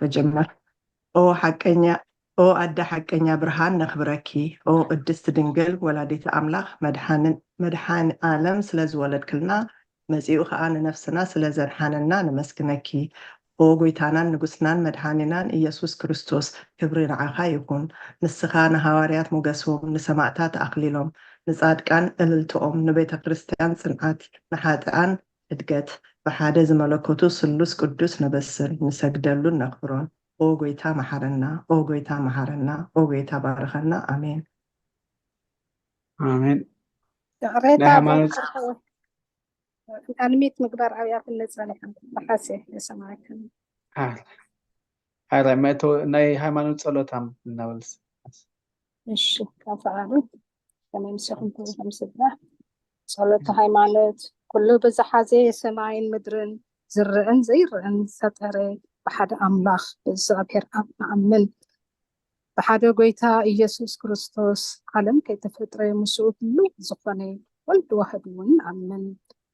ተጀመር። ኦ ሓቀኛ ኦ ኣደ ሓቀኛ ብርሃን ነኽብረኪ። ኦ ቅድስቲ ድንግል ወላዲተ ኣምላኽ መድሓኒ ዓለም ስለ ዝወለድክልና መጺኡ ኸኣ ንነፍስና ስለ ዘድሓነና ነመስግነኪ። ኦ ጎይታናን ንጉስናን መድሓኒናን ኢየሱስ ክርስቶስ ክብሪ ንዓኻ ይኹን። ንስኻ ንሃዋርያት ሞገሶም፣ ንሰማዕታት ኣኽሊሎም፣ ንጻድቃን እልልትኦም፣ ንቤተ ክርስቲያን ጽንዓት፣ ንሓጥኣን እድገት ብሓደ ዝመለኮቱ ስሉስ ቅዱስ ነበስር ንሰግደሉን ነኽብሮን። ኦ ጎይታ መሓረና፣ ኦ ጎይታ መሓረና፣ ኦ ጎይታ ባርኸና። ኣሜን። ኣሜን። ይቕሬታ ናይ ሃይማኖት ኣንሚት ምግባር ኣብያትን ነጸኒሖም ብሓሴ የሰማዕክን። ሓ- ሓራይ መእተዊ ናይ ሃይማኖት ጸሎት ኣንብብልና በልስ። እሺ ካብ ፈቓዱ ከመይ ምስኹም ኩልኹም ስድራ ጸሎተ ሃይማኖት። ኩሉ ብዝሓዘ ሰማይን ምድርን ዝረአን ዘይረአን ዝፈጠረ ብሓደ ኣምላኽ ብእግዚኣብሔር ኣብ ንኣምን። ብሓደ ጎይታ ኢየሱስ ክርስቶስ ዓለም ከይተፈጥረ ምስኡ ህልው ዝኾነ ወልድ ዋህድ እውን ንኣምን።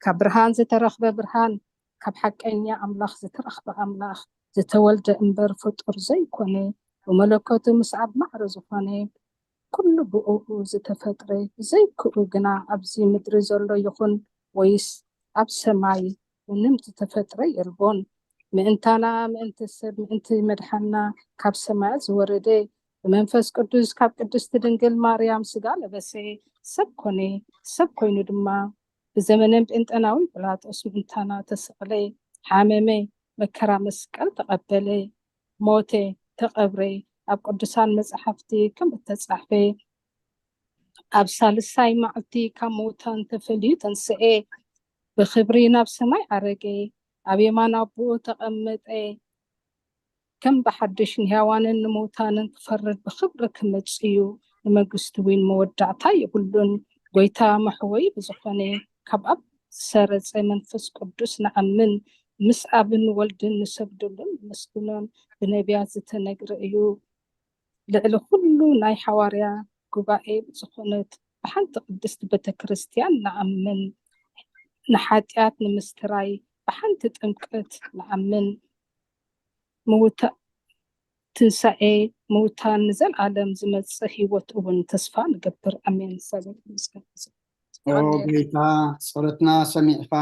ካብ ብርሃን ዝተረኽበ ብርሃን፣ ካብ ሓቀኛ ኣምላኽ ዝተረኽበ ኣምላኽ፣ ዝተወልደ እምበር ፍጡር ዘይኮነ፣ ብመለኮቱ ምስዓብ ማዕረ ዝኾነ፣ ኩሉ ብእኡ ዝተፈጥረ፣ ብዘይክኡ ግና ኣብዚ ምድሪ ዘሎ ይኹን ወይስ ኣብ ሰማይ ምንም ዝተፈጥረ የልቦን። ምእንታና፣ ምእንቲ ሰብ፣ ምእንቲ መድሓና ካብ ሰማያት ዝወረደ፣ ብመንፈስ ቅዱስ ካብ ቅድስቲ ድንግል ማርያም ስጋ ለበሰ፣ ሰብ ኮነ፣ ሰብ ኮይኑ ድማ ብዘመነ ጴንጠናዊ ጲላጦስ ምእንታና ተሰቕለ፣ ሓመመ፣ መከራ መስቀል ተቐበለ፣ ሞተ፣ ተቐብረ። ኣብ ቅዱሳን መጻሕፍቲ ከም እተጻሕፈ፣ ኣብ ሳልሳይ መዓልቲ ካብ ምዉታን ተፈልዩ ተንስኤ፣ ብኽብሪ ናብ ሰማይ ዓረገ፣ ኣብ የማን ኣቦኡ ተቐመጠ። ከም ብሓድሽ ንሕያዋንን ንምዉታንን ክፈርድ ብኽብሪ ክመጽእ እዩ። ንመንግስቱ እውን መወዳእታ የብሉን። ጐይታ መሕወዪ ብዝኾነ ካብ ኣብ ዝሰረጸ መንፈስ ቅዱስ ንኣምን። ምስ ኣብን ወልድን ንሰግደሉን ነመስግኖን ብነቢያት ዝተነግረ እዩ። ልዕሊ ኩሉ ናይ ሓዋርያ ጉባኤ ዝኾነት ብሓንቲ ቅድስቲ ቤተ ክርስቲያን ንኣምን። ንሓጢኣት ንምስትራይ ብሓንቲ ጥምቀት ንኣምን። ምውታ ትንሳኤ ምውታን ንዘለኣለም ዝመጽእ ህይወት እውን ተስፋ ንገብር። ኣሜን። ሰበብ ምስጋና ኦ ጎይታ፣ ጸሎትና ሰሚዕካ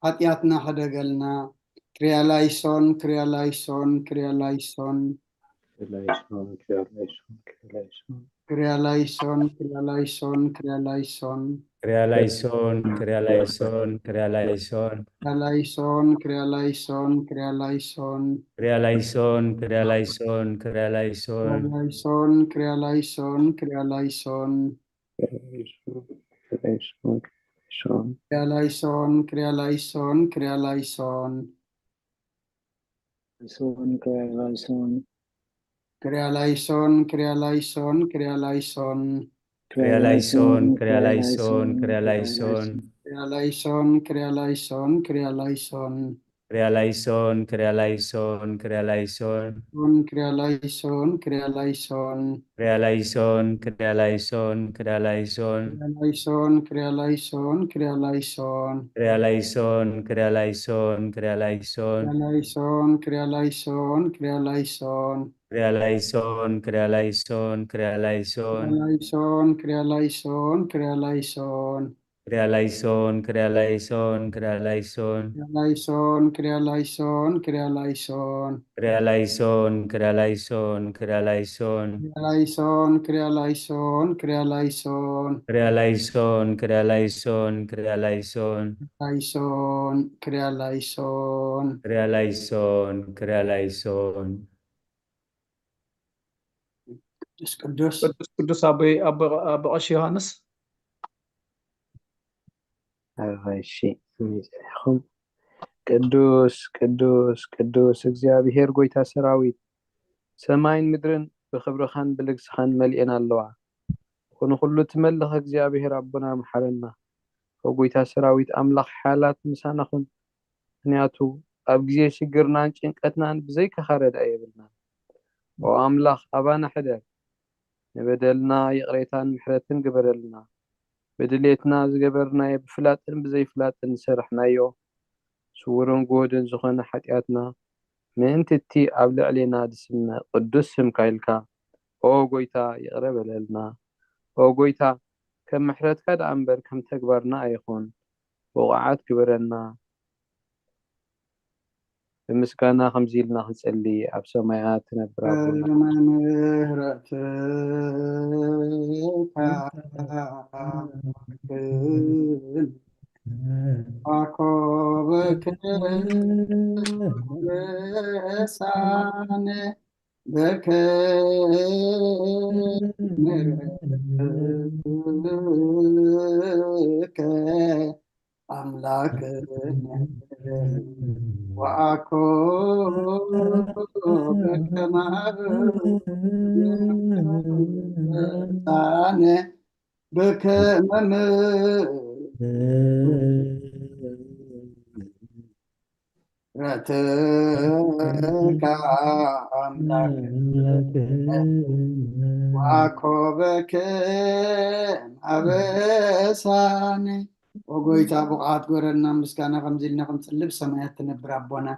ሓጢኣትና ሕደገልና። ክሪያላይሶን፣ ክሪያላይሶን፣ ክሪያላይሶን። ክሪያላይሶን፣ ክሪያላይሶን፣ ክሪያላይሶን። ክሪያላይሶን፣ ክሪያላይሶን፣ ክሪያላይሶን። ክሪያላይሶን፣ ክሪያላይሶን፣ ክሪያላይሶን። ክሪያላይሶን፣ ክሪያላይሶን፣ ክሪያላይሶን። ክሪያላይሶን፣ ክሪያላይሶን፣ ክሪያላይሶን። ክሪያላይሶን፣ ክሪያላይሶን፣ ክሪያላይሶን። ክሪያላይሶን፣ ክሪያላይሶን። ክሪያላይሶን፣ ክሪያላይሶን፣ ክሪያላይሶን። ሶን ክሪያላይሶን ክሪያላይሶን፣ ክሪያላይሶን፣ ክሪያላይሶን። ክሪያላይሶን፣ ክሪያላይሶን፣ ክሪያላይሶን። ክሪያላይሶን፣ ክሪያላይሶን፣ ክሪያላይሶን። ክሪያላይሶን፣ ክሪያላይሶን፣ ክሪያላይሶን። ሶን፣ ክሪያላይሶን፣ ክሪያላይሶን። ክሪያላይሶን፣ ክሪያላይሶን፣ ክሪያላይሶን። ክሪያላይሶን፣ ክሪያላይሶን፣ ክሪያላይሶን። ክሪያላይሶን፣ ክሪያላይሶን፣ ክሪያላይሶን። ክሪያላይሶን፣ ክሪያላይሶን፣ ክሪያላይሶን። ክሪያላይሶን፣ ክሪያላይሶን፣ ክሪያላይሶን። ክሪያላይሶን፣ ክሪያላይሶን፣ ክሪያላይሶን። ክሪያላይሶን፣ ክሪያላይሶን፣ ክሪያላይሶን። ክሪያላይሶን፣ ክሪያላይሶን፣ ክሪያላይሶን። ክሪያላይሶን፣ ክሪያላይሶን፣ ክሪያላይሶን። ክሪያላይሶን፣ ክሪያላይሶን፣ ክሪያላይሶን። ክሪያላይሶን፣ ክሪያላይሶን፣ ክሪያላይሶን። ክሪያላይሶን፣ ክሪያላይሶን። ክሪያላይሶን፣ ክሪያላይሶን። ቅዱስ ቅዱስ ቅዱስ ቅዱስ ኣቦይ ኣቦ ኣቦ ቀሺ ዮሃንስ። እሺ፣ ከመይ ጸኒሕኩም? ቅዱስ ቅዱስ ቅዱስ እግዚኣብሄር ጎይታ ሰራዊት፣ ሰማይን ምድርን ብኽብርኻን ብልግስኻን መሊኤን ኣለዋ። ንኹሉ ትመልኽ እግዚኣብሄር ኣቦና መሓረና። ኦ ጎይታ ሰራዊት ኣምላኽ ሓያላት ምሳና ኹን። ምኽንያቱ ኣብ ግዜ ሽግርናን ጭንቀትናን ብዘይካኻ ረድኢ የብልናን። ኦ ኣምላኽ ኣባና ሕደር። ንበደልና ይቕሬታን ምሕረትን ግበረልና። ብድሌትና ዝገበርናዮ ብፍላጥን ብዘይፍላጥን ዝሰርሕናዮ ስውርን ግሁድን ዝኾነ ሓጢኣትና ምእንቲ እቲ ኣብ ልዕሌና ዝስመ ቅዱስ ስምካ ኢልካ ኦ ጎይታ ይቕረ በለልና። ኦ ጎይታ ከም ምሕረትካ ደኣ እምበር ከም ተግባርና ኣይኹን። ብቑዓት ግበረና። ብምስጋና ከምዚ ኢልና ክንጸሊ ኣብ ሰማያት ትነብር ኣቦና። ምሕረትካ ኣኮበክን ልሳነ በከ ምሕረትከ ኣምላክ ወኣኮ በከማብ ጣነ በከመ ምሕረትከ ኣምላክ ወኣኮበከ ኣበሳነ። ኦ ጎይታ ብቕዓት ግበረልና ምስጋና ከምዚ ኢልና ክንጽልብ ሰማያት ትነብር ኣቦና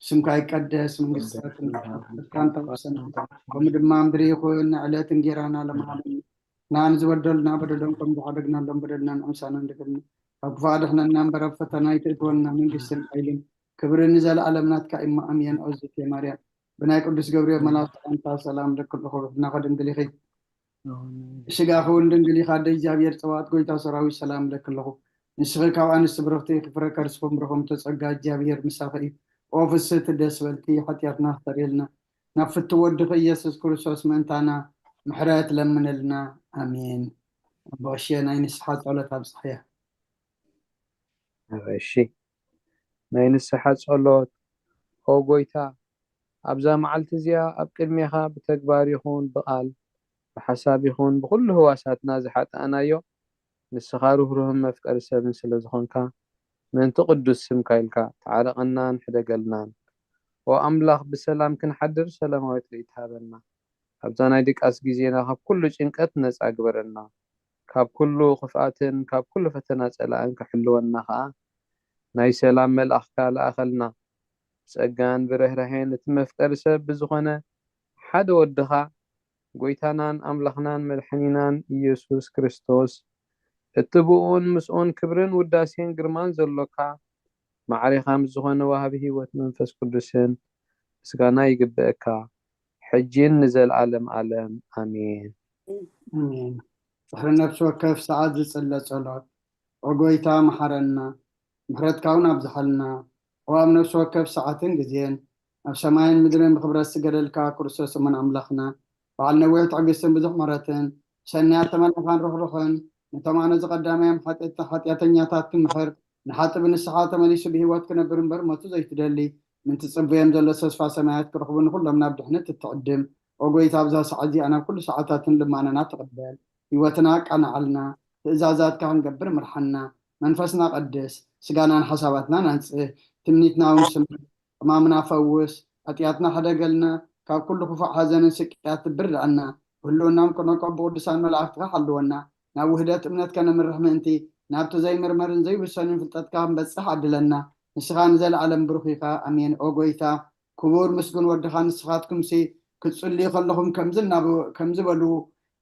ስምካ ይቀደስ መንግስትካ ትምጻእ ፍቃድካ እንተ ኣብ ሰማይ ከምኡ ድማ ምድሪ ይኹን ዕለት እንጌራና ለመሃበኒ ንዓን ዝበደሉና በደሎም ከም ዝሓደግናሎም በደልና ንዕምሳና እንደገና ካብ ክፉእ ኣድሕነና እምበር ኣብ ፈተና ኣይትእትወና መንግስትን ሓይልን ክብርን ንዘለኣለም ናትካ እዩ እሞ ኣሜን። ኦዝቴ ማርያም ብናይ ቅዱስ ገብርኤል መልኣክ ሰላምታ ሰላም ለኪ ኣለኹ ብሕትና ከድንግል ኢኺ ብስጋኺ እውን ድንግል ኢኻ ኣደ እግዚኣብሔር ጸባኦት ጎይታ ሰራዊት ሰላም ለኪ ኣለኹ ንስኺ ካብ ኣንስቲ ብርኽቲ ኢኺ ፍረ ከርስኹም ብርኹም ተጸጋ እግዚኣብሔር ምሳኺ እዩ ኦ ፍስህቲ ደስ በልቲ ሓጢኣትና ኣስተርእየልና ናብ ፍትው ወድኺ ኢየሱስ ክርስቶስ ምእንታና ምሕረት ለምነልና ኣሜን። ኣቦ ቀሺ ናይ ንስሓ ጸሎት ኣብጽሕያ። እሺ ናይ ንስሓ ጸሎት ኦ ጎይታ ኣብዛ መዓልቲ እዚኣ ኣብ ቅድሜኻ ብተግባር ይኹን ብቓል ብሓሳብ ይኹን ብኹሉ ህዋሳትና ዝሓጣእናዮ ንስኻ ርህሩህን መፍቀሪ ሰብን ስለ ዝኾንካ፣ ምእንቲ ቅዱስ ስምካ ኢልካ ተዓረቐናን ሕደገልናን። ኦ ኣምላኽ፣ ብሰላም ክንሓድር ሰላማዊት ርእይቶ ሃበና። ኣብዛ ናይ ድቃስ ግዜና ካብ ኩሉ ጭንቀት ነጻ ግበረና። ካብ ኩሉ ክፍኣትን ካብ ኩሉ ፈተና ጸላእን ክሕልወና ከኣ ናይ ሰላም መልኣኽካ ለኣኸልና። ብጸጋን ብርህራሄን እቲ መፍቀሪ ሰብ ብዝኾነ ሓደ ወድኻ፣ ጎይታናን ኣምላኽናን መድሓኒናን ኢየሱስ ክርስቶስ፣ እቲ ብኡን ምስኡን ክብርን ውዳሴን ግርማን ዘሎካ፣ ማዕሬኻ ምስ ዝኾነ ወሃቢ ህይወት መንፈስ ቅዱስን ምስጋና ይግብእካ፣ ሕጂን ንዘለዓለም ዓለም። ኣሜን። ኣሜን። ድሕሪ ነፍሲ ወከፍ ሰዓት ዝጽለ ጸሎት። ኦ ጎይታ፣ መሓረና፣ ምሕረትካ እውን ኣብዝሓልና። ኦ ኣብ ነፍሲ ወከፍ ሰዓትን ግዜን ኣብ ሰማይን ምድርን ብኽብረት ዝገደልካ ክርስቶስ እሙን ኣምላኽና፣ በዓል ነዊሕ ትዕግስትን ብዙሕ ምሕረትን፣ ሰናያት ተመላኻን ርሕሩሕን፣ ነቶም ኣነ ዝቐዳማዮም ሓጢኣት-፣ ሓጢኣተኛታት ትምሕር፣ ንሓጢእ ብንስሓ ተመሊሱ ብህይወት ክነብር እምበር ሞቱ ዘይትደሊ፣ ምንቲ ጽቡዮም ዘሎ ተስፋ ሰማያት ክረኽቡ ንኹሎም ናብ ድሕነት እትዕድም። ኦ ጎይታ፣ ኣብዛ ሰዓት እዚኣ ናብ ኩሉ ሰዓታትን ልማናና ትቕበል። ህይወትና ኣቃናዓልና፣ ትእዛዛትካ ክንገብር ምርሓና። መንፈስና ቀድስ፣ ስጋናን ሓሳባትናን ኣንጽህ። ትምኒትና እውን ስምር። ሕማምና ፈውስ። ሓጢኣትና ሕደገልና። ካብ ኩሉ ክፉእ ሓዘንን ስቅያት ትብርድኣና። ብህልውናን ክነቆ ብቅዱሳን መላእክትካ ሓልወና። ናብ ውህደት እምነት ከነምርሕ ምእንቲ፣ ናብቲ ዘይምርመርን ዘይውሰንን ፍልጠትካ ክንበጽሕ ዓድለና። ንስኻ ንዘለዓለም ብሩኽ ኢኻ። ኣሜን። ኦ ጎይታ፣ ክቡር ምስጉን ወድኻ ንስኻትኩምሲ ክትጽልዩ ከለኹም ከምዚ እናበ-፣ ከምዚ በሉ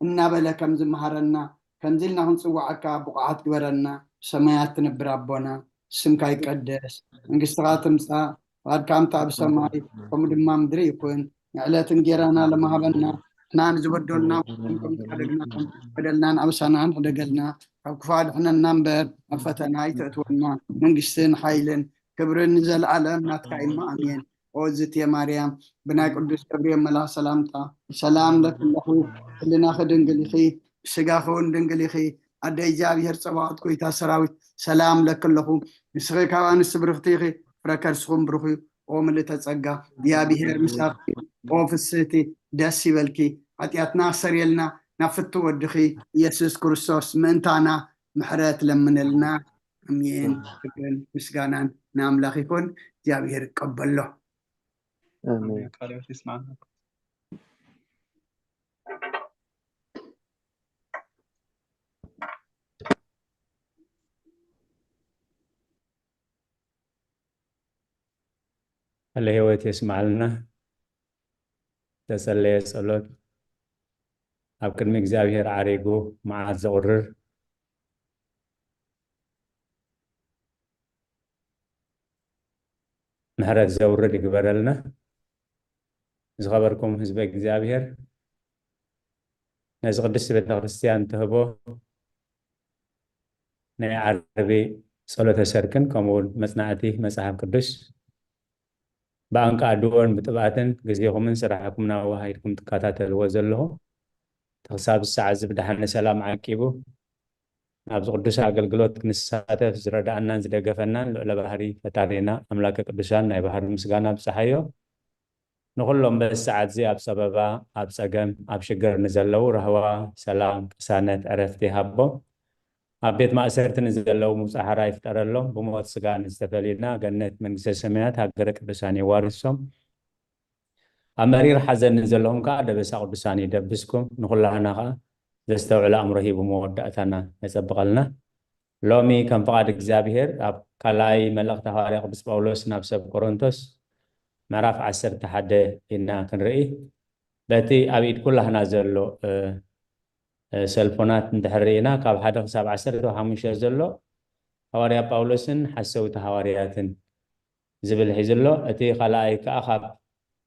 እናበለ ከም ዝመሃረና፣ ከምዚ ኢልና ክንጽውዓካ ብቑዓት ግበረና። ብሰማያት ትነብር ኣቦና፣ ስምካ ይቀደስ፣ መንግስትኻ ትምጻእ፣ ፍቓድካ ከምታ ኣብ ሰማይ ከምኡ ድማ ምድሪ ይኩን። ንዕለት እንጌራና ለመሃበና፣ ንሕና ንዝበደሉና ከም ንሕደግ፣ በደልናን ኣበሳናን ሕደገልና፣ ካብ ክፉእ ኣድሕነና እምበር፣ ኣብ ፈተና ኣይተእትወና። መንግስትን ሓይልን ክብርን ንዘለኣለም ናትካ እዩ። ኣሜን። ኦ ዝትየ ማርያም፣ ብናይ ቅዱስ ገብርኤል መልኣኽ ሰላምታ ሰላም ለኪ ኣለኹ፣ ህልናኺ ድንግል ኢኺ፣ ብስጋኺ እውን ድንግል ኢኺ። ኣደ እግዚኣብሔር ጸባኦት፣ ጎይታ ሰራዊት፣ ሰላም ለኪ ኣለኹ። ንስኺ ካብ ኣንስቲ ብርኽቲ ኢኺ፣ ፍረ ከርስኹም ብሩኽ እዩ። ኦ ምልእተ ጸጋ፣ እግዚኣብሔር ምሳኺ። ኦ ፍስህቲ፣ ደስ ይበልኪ። ሓጢኣትና ኣሰርየልና፣ ናብ ፍቱ ወድኺ ኢየሱስ ክርስቶስ ምእንታና ምሕረት ለምነልና። ኣሜን። ክብርን ምስጋናን ንኣምላኽ ይኹን። እግዚኣብሔር ይቀበሎ። ኣሜን። ቃለ ሕይወት ይስማዕና። ቃለ ሕይወት የስማዕልና። ተጸለየ ጸሎት ኣብ ቅድሚ እግዚኣብሔር ዓሪጉ መዓት ዘቑርር፣ ምሕረት ዘውርድ ይግበረልና። ዝኸበርኩም ህዝበ እግዚኣብሔር፣ ነዚ ቅድስቲ ቤተክርስትያን ትህቦ ናይ ዓርቢ ጸሎተ ሰርክን ከምኡ እውን መጽናዕቲ መጽሓፍ ቅዱስ ብኣንቃ ኣድዎን ብጥብኣትን ግዜኹምን ስራሕኩምን ኣወሃሂድኩም ትከታተልዎ ዘለኹም፣ እቲ ክሳብ ሰዓት እዚ ብደሓነ ሰላም ዓቂቡ ናብዚ ቅዱስ ኣገልግሎት ክንሳተፍ ዝረዳኣናን ዝደገፈናን ልዑለ ባህሪ ፈጣሪና ኣምላከ ቅዱሳን ናይ ባህሪ ምስጋና ብጽሓዮ። ንኹሎም በዚ ሰዓት እዚ ኣብ ጸበባ፣ ኣብ ጸገም፣ ኣብ ሽግር ንዘለዉ ራህዋ፣ ሰላም፣ ቅሳነት፣ ዕረፍቲ ይሃቦም። ኣብ ቤት ማእሰርቲ ንዘለዉ ምውጻእ ሓራ ይፍጠረሎም። ብሞት ስጋ ንዝተፈለዩና ገነት መንግስተ ሰማያት ሃገረ ቅዱሳን የዋርሶም። ኣብ መሪር ሓዘን ንዘለኹም ከኣ ደበሳ ቅዱሳን ይደብስኩም። ንኹላህና ከኣ ዘስተውዕል ኣእምሮ ሂቡ መወዳእታና የጸብቐልና። ሎሚ ከም ፍቓድ እግዚኣብሔር ኣብ ካልኣይ መልእኽቲ ሃዋርያ ቅዱስ ጳውሎስ ናብ ሰብ ቆሮንቶስ ምዕራፍ ዓሰርተ ሓደ ኢና ክንርኢ። በቲ ኣብ ኢድ ኩላህና ዘሎ፣ እ፣ እ፣ ሰልፎናት እንድሕር ርኢና ካብ ሓደ ክሳብ ዓሰርተ ሓሙሽተ ዘሎ ሃዋርያ ጳውሎስን ሓሰውቲ ሃዋርያትን ዝብል ሒዙ ኣሎ። እቲ ካልኣይ ከኣ ካብ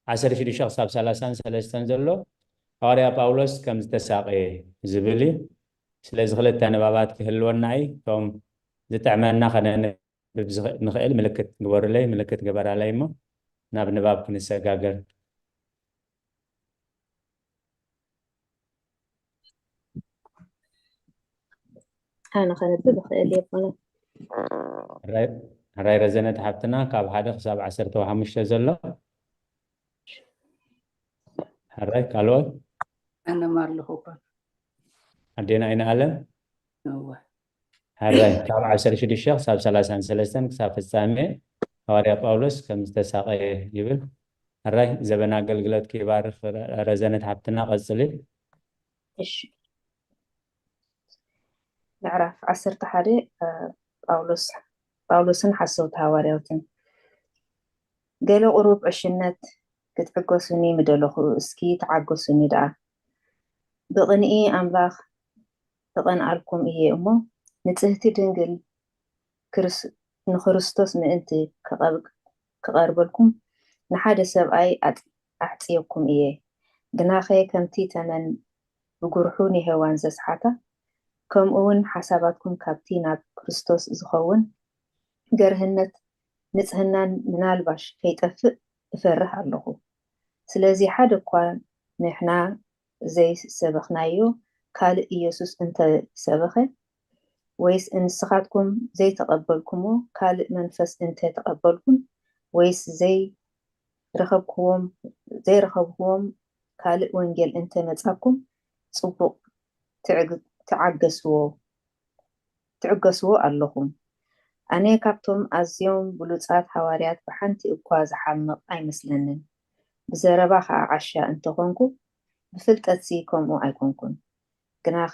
ዓሰርተ ሽዱሽተ ክሳብ ሰላሳን ሰለስተን ዘሎ ሃዋርያ ጳውሎስ ከም ዝተሳቐየ ዝብል እዩ። ስለዚ ክልተ ንባባት ክህልወና እዩ። እቶም ዝጥዕመና ከነንብብ ዝኽ-፣ ንኽእል ምልክት ግበሩለይ፣ ምልክት ግበራለይ እሞ ናብ ንባብ ክንሰጋገር። ኣነ ከነብብ እኽእል እየ ኣቦና። ሕራይ፣ ሕራይ ረዘነት ሓፍትና ካብ ሓደ ክሳብ ዓሰርተ ሓሙሽተ ዘሎ። ሕራይ ካልኦት ኣነ ማ ኣለኹ እባ። ኣዴና ኣይነ ኣለም። እወ። ሕራይ ካብ ዓሰርተ ሽዱሽተ ክሳብ ሰላሳን ሰለስተን ክሳብ ፍጻሜ ሃዋርያ ጳውሎስ ከም ዝተሳቐየ ይብል። ሕራይ ዘበን ኣገልግሎት ይባርኽ። ረዘነት ሓብትና ቀጽሊ። እሺ፣ ምዕራፍ ዓሰርተ ሓደ ጳውሎስ ጳውሎስን ሓሰውቲ ሃዋርያውትን። ገለ ቁሩብ ዕሽነት ክትዕገሱኒ ምደለኹ፣ እስኪ ተዓገሱኒ ደኣ። ብቕንኢ ኣምላኽ እቐንኣልኩም እየ እሞ፣ ንጽህቲ ድንግል ንክርስቶስ ምእንቲ ክቐርበልኩም ንሓደ ሰብኣይ ኣሕጽየኩም እየ። ግናኸ ከምቲ ተመን ብጉርሑ ንሄዋን ዘስሓታ፣ ከምኡ እውን ሓሳባትኩም ካብቲ ናብ ክርስቶስ ዝኸውን ገርህነት ንጽህናን ምናልባሽ ከይጠፍእ እፈርህ ኣለኹ። ስለዚ ሓደ እኳ ንሕና ዘይሰበኽናዮ ካልእ ኢየሱስ እንተ ሰበኸ፣ ወይስ ንስኻትኩም ዘይተቐበልኩምዎ ካልእ መንፈስ እንተ ተቐበልኩም፣ ወይስ ዘይረኸብክዎም ዘይረኸብክዎም ካልእ ወንጌል እንተ መጻኩም፣ ጽቡቕ ትዕግ- ትዓገስዎ ትዕገስዎ ኣለኹም። ኣነ ካብቶም ኣዝዮም ብሉጻት ሃዋርያት ብሓንቲ እኳ ዝሓምቕ ኣይመስለንን። ብዘረባ ኸኣ ዓሻ እንተኾንኩ፣ ብፍልጠትሲ ከምኡ ኣይኮንኩን። ግናኸ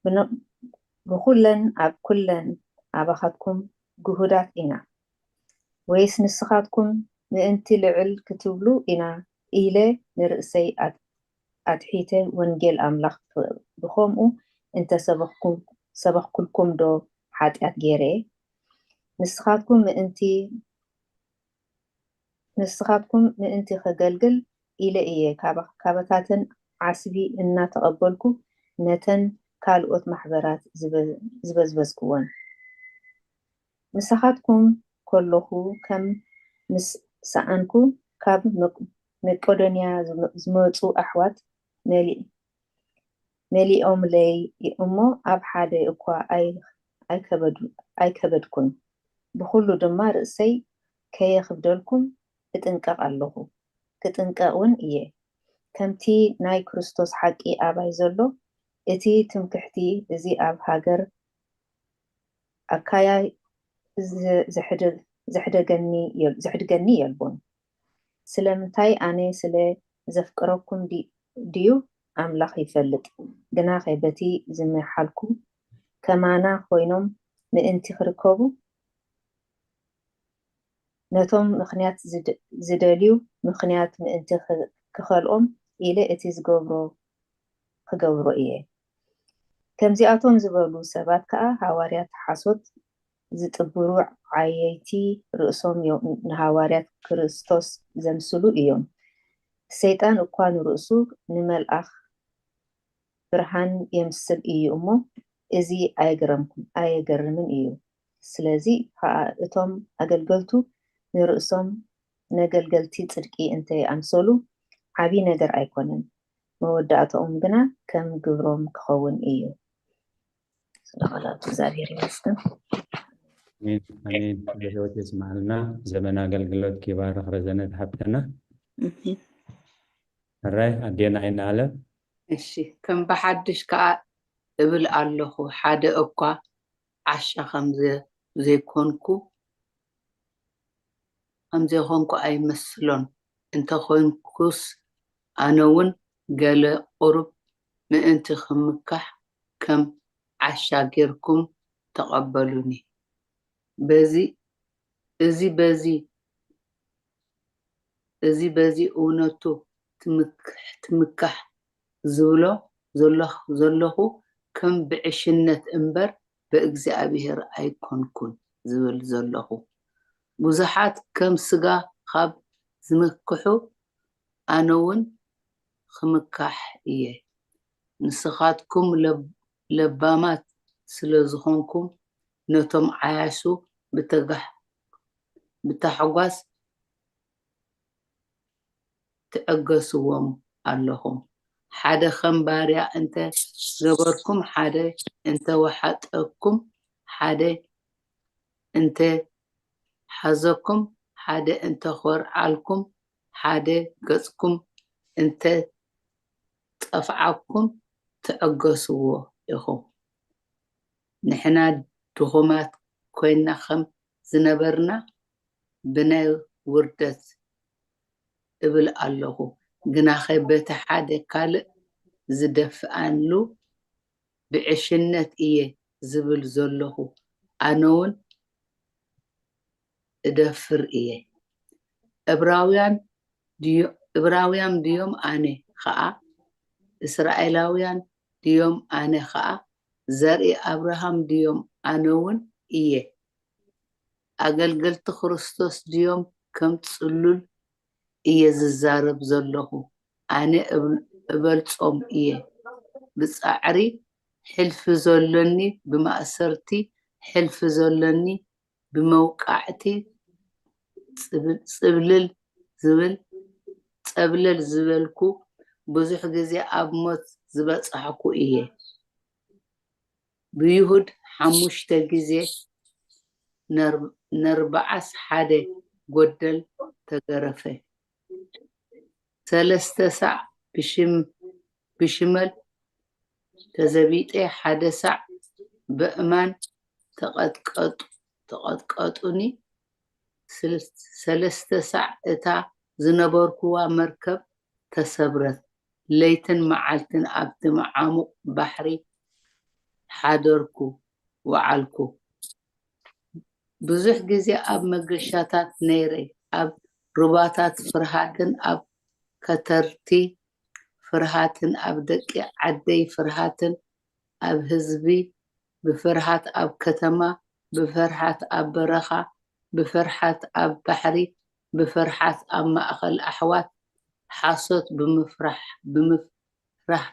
ብን- ብኹለን ኣብ ኩለን ኣባኻትኩም ግሁዳት ኢና። ወይስ ንስኻትኩም ምእንቲ ልዕል ክትብሉ ኢና ኢለ ንርእሰይ ኣት- ኣትሒተ ወንጌል ኣምላኽ ብኸምኡ እንተ ሰበኽኩልኩም ዶ ሓጢኣት ገይረ? ንስኻትኩም ምእንቲ ንስኻትኩም ምእንቲ ኸገልግል ኢለ እየ ካባታተን ዓስቢ እናተቐበልኩ ነተን ካልኦት ማሕበራት ዝበዝበዝኩወን። ምሳኻትኩም ከለኹ ከም ምስ ሰኣንኩ ካብ መቄዶንያ ዝመፁ ኣሕዋት መሊኦምለይ እሞ ኣብ ሓደ እኳ ኣይከበድኩን። ብኹሉ ድማ ርእሰይ ከየኽብደልኩም እጥንቀቕ ኣለኹ፣ ክጥንቀቕ እውን እየ። ከምቲ ናይ ክርስቶስ ሓቂ ኣባይ ዘሎ እቲ ትምክሕቲ እዚ ኣብ ሃገር ኣካያ ዘሕድገኒ የልቦን። ስለምንታይ ኣነ ስለ ዘፍቅረኩም ድዩ ኣምላኽ ይፈልጥ። ግናኸ በቲ ዝመሓልኩ ከማና ኮይኖም ምእንቲ ክርከቡ ነቶም ምኽንያት ዝደልዩ ምኽንያት ምእንቲ ክኸልኦም ኢለ እቲ ዝገብሮ ክገብሮ እየ። ከምዚኣቶም ዝበሉ ሰባት ከኣ ሃዋርያት ሓሶት ዝጥብሩ ዓየይቲ ርእሶም ንሃዋርያት ክርስቶስ ዘምስሉ እዮም። ሰይጣን እኳ ንርእሱ ንመልኣኽ ብርሃን የምስል እዩ እሞ እዚ ኣየገረምኩም ኣየገርምን እዩ። ስለዚ ከኣ እቶም ኣገልገልቱ ንርእሶም ነገልገልቲ ጽድቂ እንተ ኣምሰሉ ዓቢ ነገር ኣይኮነን፣ መወዳእታኦም ግና ከም ግብሮም ክኸውን እዩ። ስለ ቃላት እግዚኣብሔር ይመስገን። ኣሜን። ኣሜን። ብህይወት የስምዓልና። ዘመን ኣገልግሎት ይባርኽ ረዘነት ሓብትና። ሕራይ ኣዴና ኣይንኣለም። እሺ፣ ከም ብሓድሽ ከኣ እብል ኣለኹ፣ ሓደ እኳ ዓሻ ከም ዘይኮንኩ ከም ዘይኮንኩ ኣይመስሎን። እንተኾይንኩስ ኣነ እውን ገለ ቁሩብ ምእንቲ ክምካሕ ከም ዓሻ ጌርኩም ተቐበሉኒ። በዚ እዚ በዚ እዚ በዚ እውነቱ ትምክሕ ትምካሕ ዝብሎ ዘለኹ ከም ብዕሽነት እምበር ብእግዚኣብሔር ኣይኮንኩን ዝብል ዘለኹ። ብዙሓት ከም ስጋ ካብ ዝምክሑ ኣነ እውን ክምካሕ እየ። ንስኻትኩም ለባማት ስለ ዝኾንኩም ነቶም ዓያሹ ብተጋሕ ብታሕጓስ ትዕገስዎም ኣለኹም። ሓደ ከም ባርያ እንተ ገበርኩም፣ ሓደ እንተ ወሓጠኩም፣ ሓደ እንተ ሓዘኩም፣ ሓደ እንተ ኮርዓልኩም፣ ሓደ ገጽኩም እንተ ጠፍዓኩም ትዕገስዎ ኢኹም። ንሕና ድኹማት ኮይና ከም ዝነበርና ብናይ ውርደት እብል ኣለኹ። ግናኸ በቲ ሓደ ካልእ ዝደፍኣሉ ብዕሽነት እየ ዝብል ዘለኹ። ኣነ እውን እደፍር እየ። እብራውያን ድዮ-፣ እብራውያን ድዮም? ኣነ ኸኣ እስራኤላውያን ድዮም? ኣነ ኸኣ ዘርኢ ኣብርሃም ድዮም? ኣነ እውን እየ። ኣገልገልቲ ክርስቶስ ድዮም? ከም ጽሉል እየ ዝዛረብ ዘለኹ። ኣነ እብ-፣ እበልጾም እየ። ብጻዕሪ ሕልፊ ዘሎኒ፣ ብማእሰርቲ ሕልፊ ዘሎኒ፣ ብመውቃዕቲ ጽብል-፣ ጽብልል ዝብል፣ ጸብለል ዝበልኩ፣ ብዙሕ ግዜ ኣብ ሞት ዝበጻሕኩ እየ። ብይሁድ ሓሙሽተ ግዜ ነር-፣ ነርብዓስ ሓደ ጎደል ተገረፈ። ሰለስተ ሳዕ ብሽም-፣ ብሽመል ተዘቢጠ፣ ሓደ ሳዕ በእማን ተቐጥቀጡ-፣ ተቐጥቀጡኒ። ስል-፣ ሰለስተ ሳዕ እታ ዝነበርኩዋ መርከብ ተሰብረት። ለይትን መዓልትን ኣብቲ መዓሙቕ ባሕሪ ሓደርኩ፣ ወዓልኩ። ብዙሕ ግዜ ኣብ መገሻታት ነይረ፣ ኣብ ሩባታት ፍርሃትን ኣብ ከተርቲ ፍርሃትን፣ ኣብ ደቂ ዓደይ ፍርሃትን፣ ኣብ ህዝቢ ብፍርሃት፣ ኣብ ከተማ ብፍርሃት፣ ኣብ በረኻ ብፍርሃት፣ ኣብ ባሕሪ ብፍርሃት፣ ኣብ ማእከል ኣሕዋት ሓሶት ብምፍራሕ፣ ብምፍራህ፣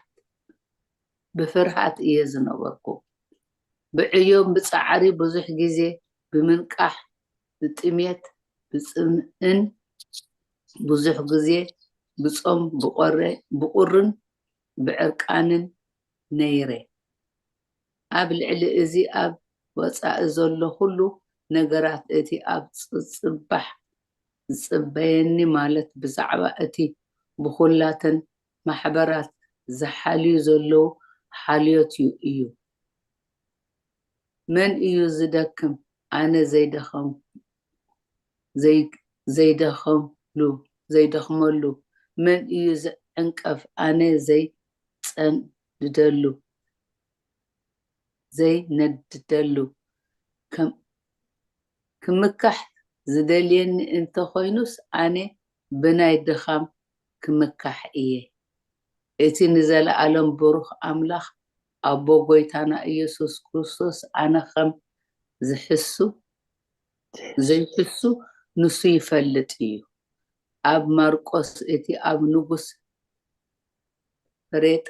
ብፍርሃት እየ ዝነበርኩ። ብዕዮም፣ ብጻዕሪ፣ ብዙሕ ግዜ ብምንቃሕ፣ ብጥሜት፣ ብጽምእን ብዙሕ ግዜ ብጾም፣ ብቆረ-፣ ብቁርን ብዕርቃንን ነይረ። ኣብ ልዕሊ እዚ ኣብ ወጻኢ ዘሎ ኩሉ ነገራት፣ እቲ ኣብ ጽጽባሕ ዝጽበየኒ፣ ማለት ብዛዕባ እቲ ብኹላተን ማሕበራት ዝሓልዩ ዘለዉ ሓልዮት እዩ፣ እዩ። መን እዩ ዝደክም? ኣነ ዘይደኸም-፣ ዘይ-፣ ዘይደኸምሉ፣ ዘይደኽመሉ? መን እዩ ዝዕንቀፍ? ኣነ ዘይጸንድደሉ፣ ዘይነድደሉ? ከም-፣ ክምካሕ ዝደልየኒ እንተኾይኑስ፣ ኣነ ብናይ ድኻም ክምካሕ እየ። እቲ ንዘለኣለም ብሩኽ ኣምላኽ፣ ኣቦ ጐይታና ኢየሱስ ክርስቶስ፣ ኣነ ኸም ዝሕሱ፣ ዘይሕሱ ንሱ ይፈልጥ እዩ። ኣብ ማርቆስ፣ እቲ ኣብ ንጉስ ሬጣ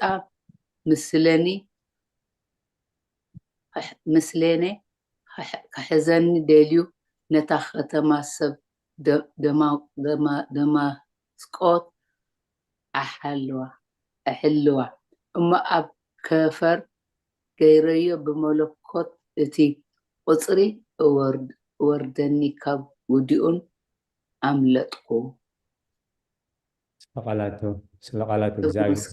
ምስለኒ፣ ምስሌነ ክሕ-፣ ክሕዘኒ ደልዩ፣ ነታ ኸተማ ሰብ ደ-፣ ደማ-፣ ደማ-፣ ደማስቆ ኣሕልዋ፣ ኣሕልዋ። እሞ ኣብ ከፈር ገይረዮ፣ ብመለኮት እቲ ቁጽሪ እወርድ-፣ እወርደኒ፣ ካብ ውዲኡን ኣምለጥኩ። ስለ ቃላቱ፣ ስለ ቃላቱ እግዚኣብሔር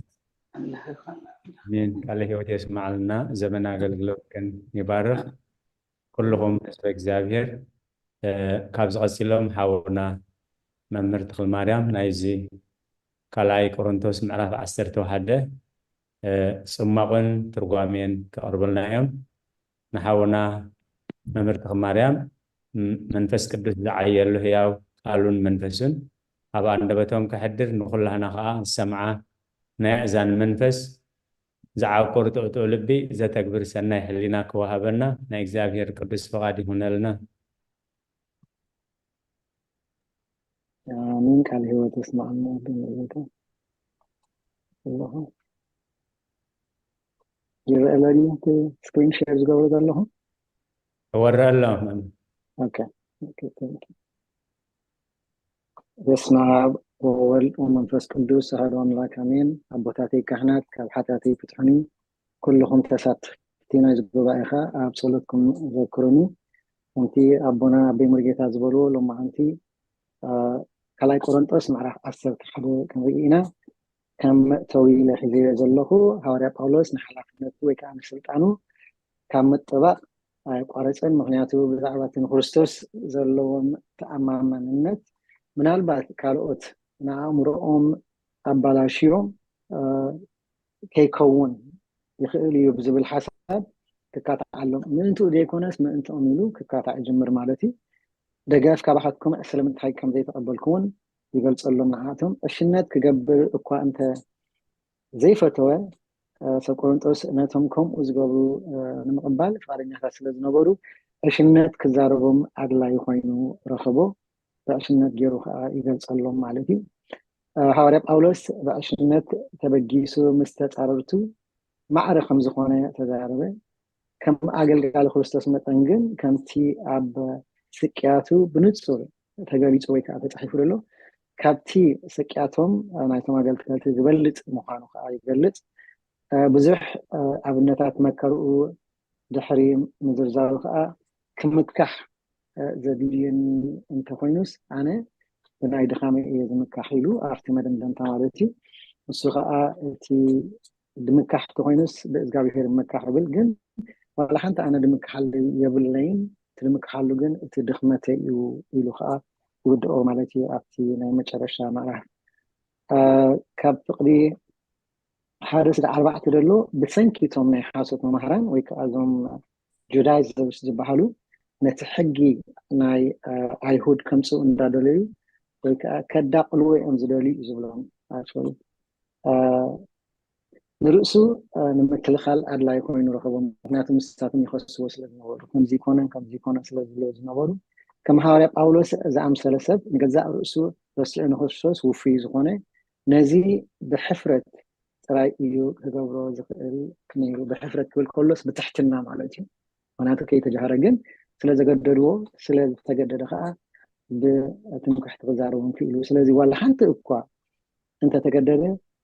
ኣምላኽ ይኹን። ኣሜን። ቃለ ሕይወት የስማዓልና፣ ዘመን ኣገልግሎትክን ይባርኽ። ኩልኹም ህዝበ እግዚኣብሔር፣ እ፣ ካብዚ ቀጺሎም ሓውና መምህር ተኽለማርያም ናይዚ ካልኣይ ቆሮንቶስ ምዕራፍ ዓሰርተ ሓደ፣ እ፣ ጽማቑን ትርጓሜን ከቕርቡልና እዮም። ንሓውና መምህር ተኽለማርያም፣ ም-፣ መንፈስ ቅዱስ ዝዓየሉ ህያው ቃሉን መንፈሱን ኣብ ኣንደበቶም ከሕድር፣ ንኹላህና ኸኣ ዝሰምዓ ናይ ኣእዛን መንፈስ ዝዓቁር ጥዕጡዕ ልቢ ዘተግብር ሰናይ ሕሊና ክወሃበና ናይ እግዚኣብሔር ቅዱስ ፍቓድ ይሁነልና። ኣሜን። ቃል ህይወት የስማዕና። ብመልእታ ኣለኹ። ይረአ ኣለኒ እቲ ስክሪን ሼር ዝገብሮ ዘለኹ? እወርእ ኣሎ። ኦኬ፣ ኦኬ፣ ታንክ ዩ። በስመ ኣብ ወወልድ ወመንፈስ ቅዱስ ኣሐዱ ኣምላክ ኣሜን። ኣቦታተይ ካህናት፣ ካብ ሓጢኣተይ ፍትሑኒ። ኩልኹም ተሳተፍቲ ናይዚ ጉባኤ ኸኣ ኣብ ጸሎትኩም ዘክሩኒ። ከምቲ ኣቦና ኣቦይ ሙሉጌታ ዝበልዎ፣ ሎማዓንቲ፣ አ፣ ካልኣይ ቆሮንጦስ ምዕራፍ ዓሰርተ ሓደ ክንርኢ ኢና። ከም መእተዊ ኢለ ሒዘዮ ዘለኹ፣ ሃዋርያ ጳውሎስ ንሓላፍነቱ ወይ ከኣ ንስልጣኑ ካብ ምጥባቕ ኣየቋረፀን። ምክንያቱ ብዛዕባ እቲ ንክርስቶስ ዘለዎም ተኣማማንነት ምናልባት ካልኦት ንኣእምሮኦም ኣባላሽዮም ከይከውን ይኽእል እዩ ብዝብል ሓሳብ ክካታዓሎም ምእንትኡ ዘይኮነስ ምእንትኦም ኢሉ ክካታዕ ይጅምር ማለት እዩ። ደገፍ ካባኻትኩም ስለምንታይ ከም ዘይተቐበልኩ እውን ይገልጸሎም። ንዓቶም ዕሽነት ክገብር እኳ እንተ ዘይፈተወ ሰብ ቆሮንጦስ ነቶም ከምኡ ዝገብሩ ንምቕባል ፍቓደኛታት ስለ ዝነበሩ ዕሽነት ክዛረቦም ኣድላይ ኮይኑ ረኸቦ። ብዕሽነት ገይሩ ከዓ ይገልጸሎም ማለት እዩ። ሃዋርያ ጳውሎስ ብዕሽነት ተበጊሱ ምስ ተጻረርቱ ማዕረ ከም ዝኾነ ተዛረበ። ከም ኣገልጋሊ ክርስቶስ መጠን ግን ከምቲ ኣብ ስቅያቱ ብንጹር ተገሊጹ ወይ ከዓ ተጻሒፉ ዘሎ ካብቲ ስቅያቶም ናይቶም ኣገልገልቲ ዝበልጽ ምዃኑ ከዓ ይገልጽ። ብዙሕ ኣብነታት መከርኡ ድሕሪ ምዝርዛሩ ከዓ ክምካሕ ዘድልየኒ እንተኮይኑስ ኣነ ብናይ ድኻመይ እየ ዝምካሕ ኢሉ ኣብቲ መደምደምታ ማለት እዩ። ንሱ ከዓ እቲ ድምካሕ ተኮይኑስ ብእግዚኣብሔር ምካሕ ይብል፣ ግን ዋላ ሓንቲ ኣነ ድምክሓሉ የብለይን፣ እቲ ድምክሓሉ ግን እቲ ድኽመተይ እዩ ኢሉ ከዓ ይውድኦ ማለት እዩ። ኣብቲ ናይ መጨረሻ ምዕራፍ ካብ ፍቅዲ ሓደ ስለ ኣርባዕተ ዘሎ ብሰንኪ እቶም ናይ ሓሶት መማህራን ወይ ከዓ እዞም ጁዳይዘርስ ዝበሃሉ ነቲ ሕጊ ናይ ኣይሁድ ከምፅኡ እንዳደለዩ ወይ ከዓ ከዳቅልዎ እዮም ዝደልዩ እዩ ዝብሎም። ንርእሱ ንምክልኻል ኣድላይ ኮይኑ ረኸቦ። ምክንያቱ ንሳቶም ይኸስዎ ስለ ዝነበሩ፣ ከምዚ ይኮነን ከምዚ ይኮነን ስለ ዝብሎ ዝነበሩ፣ ከም ሃዋርያ ጳውሎስ ዝኣምሰለ ሰብ ንገዛእ ርእሱ ረሲዑ ንክርስቶስ ውፉይ ዝኾነ ነዚ ብሕፍረት ጥራይ እዩ ክገብሮ ዝኽእል ነይሩ። ብሕፍረት ክብል ከሎስ ብትሕትና ማለት እዩ። ምክንያቱ ከይተጃሃረ ግን ስለ ዘገደድዎ ስለ ዝተገደደ ከዓ ብትምክሕቲ ክዛረቡ ክኢሉ። ስለዚ ዋላ ሓንቲ እኳ እንተተገደደ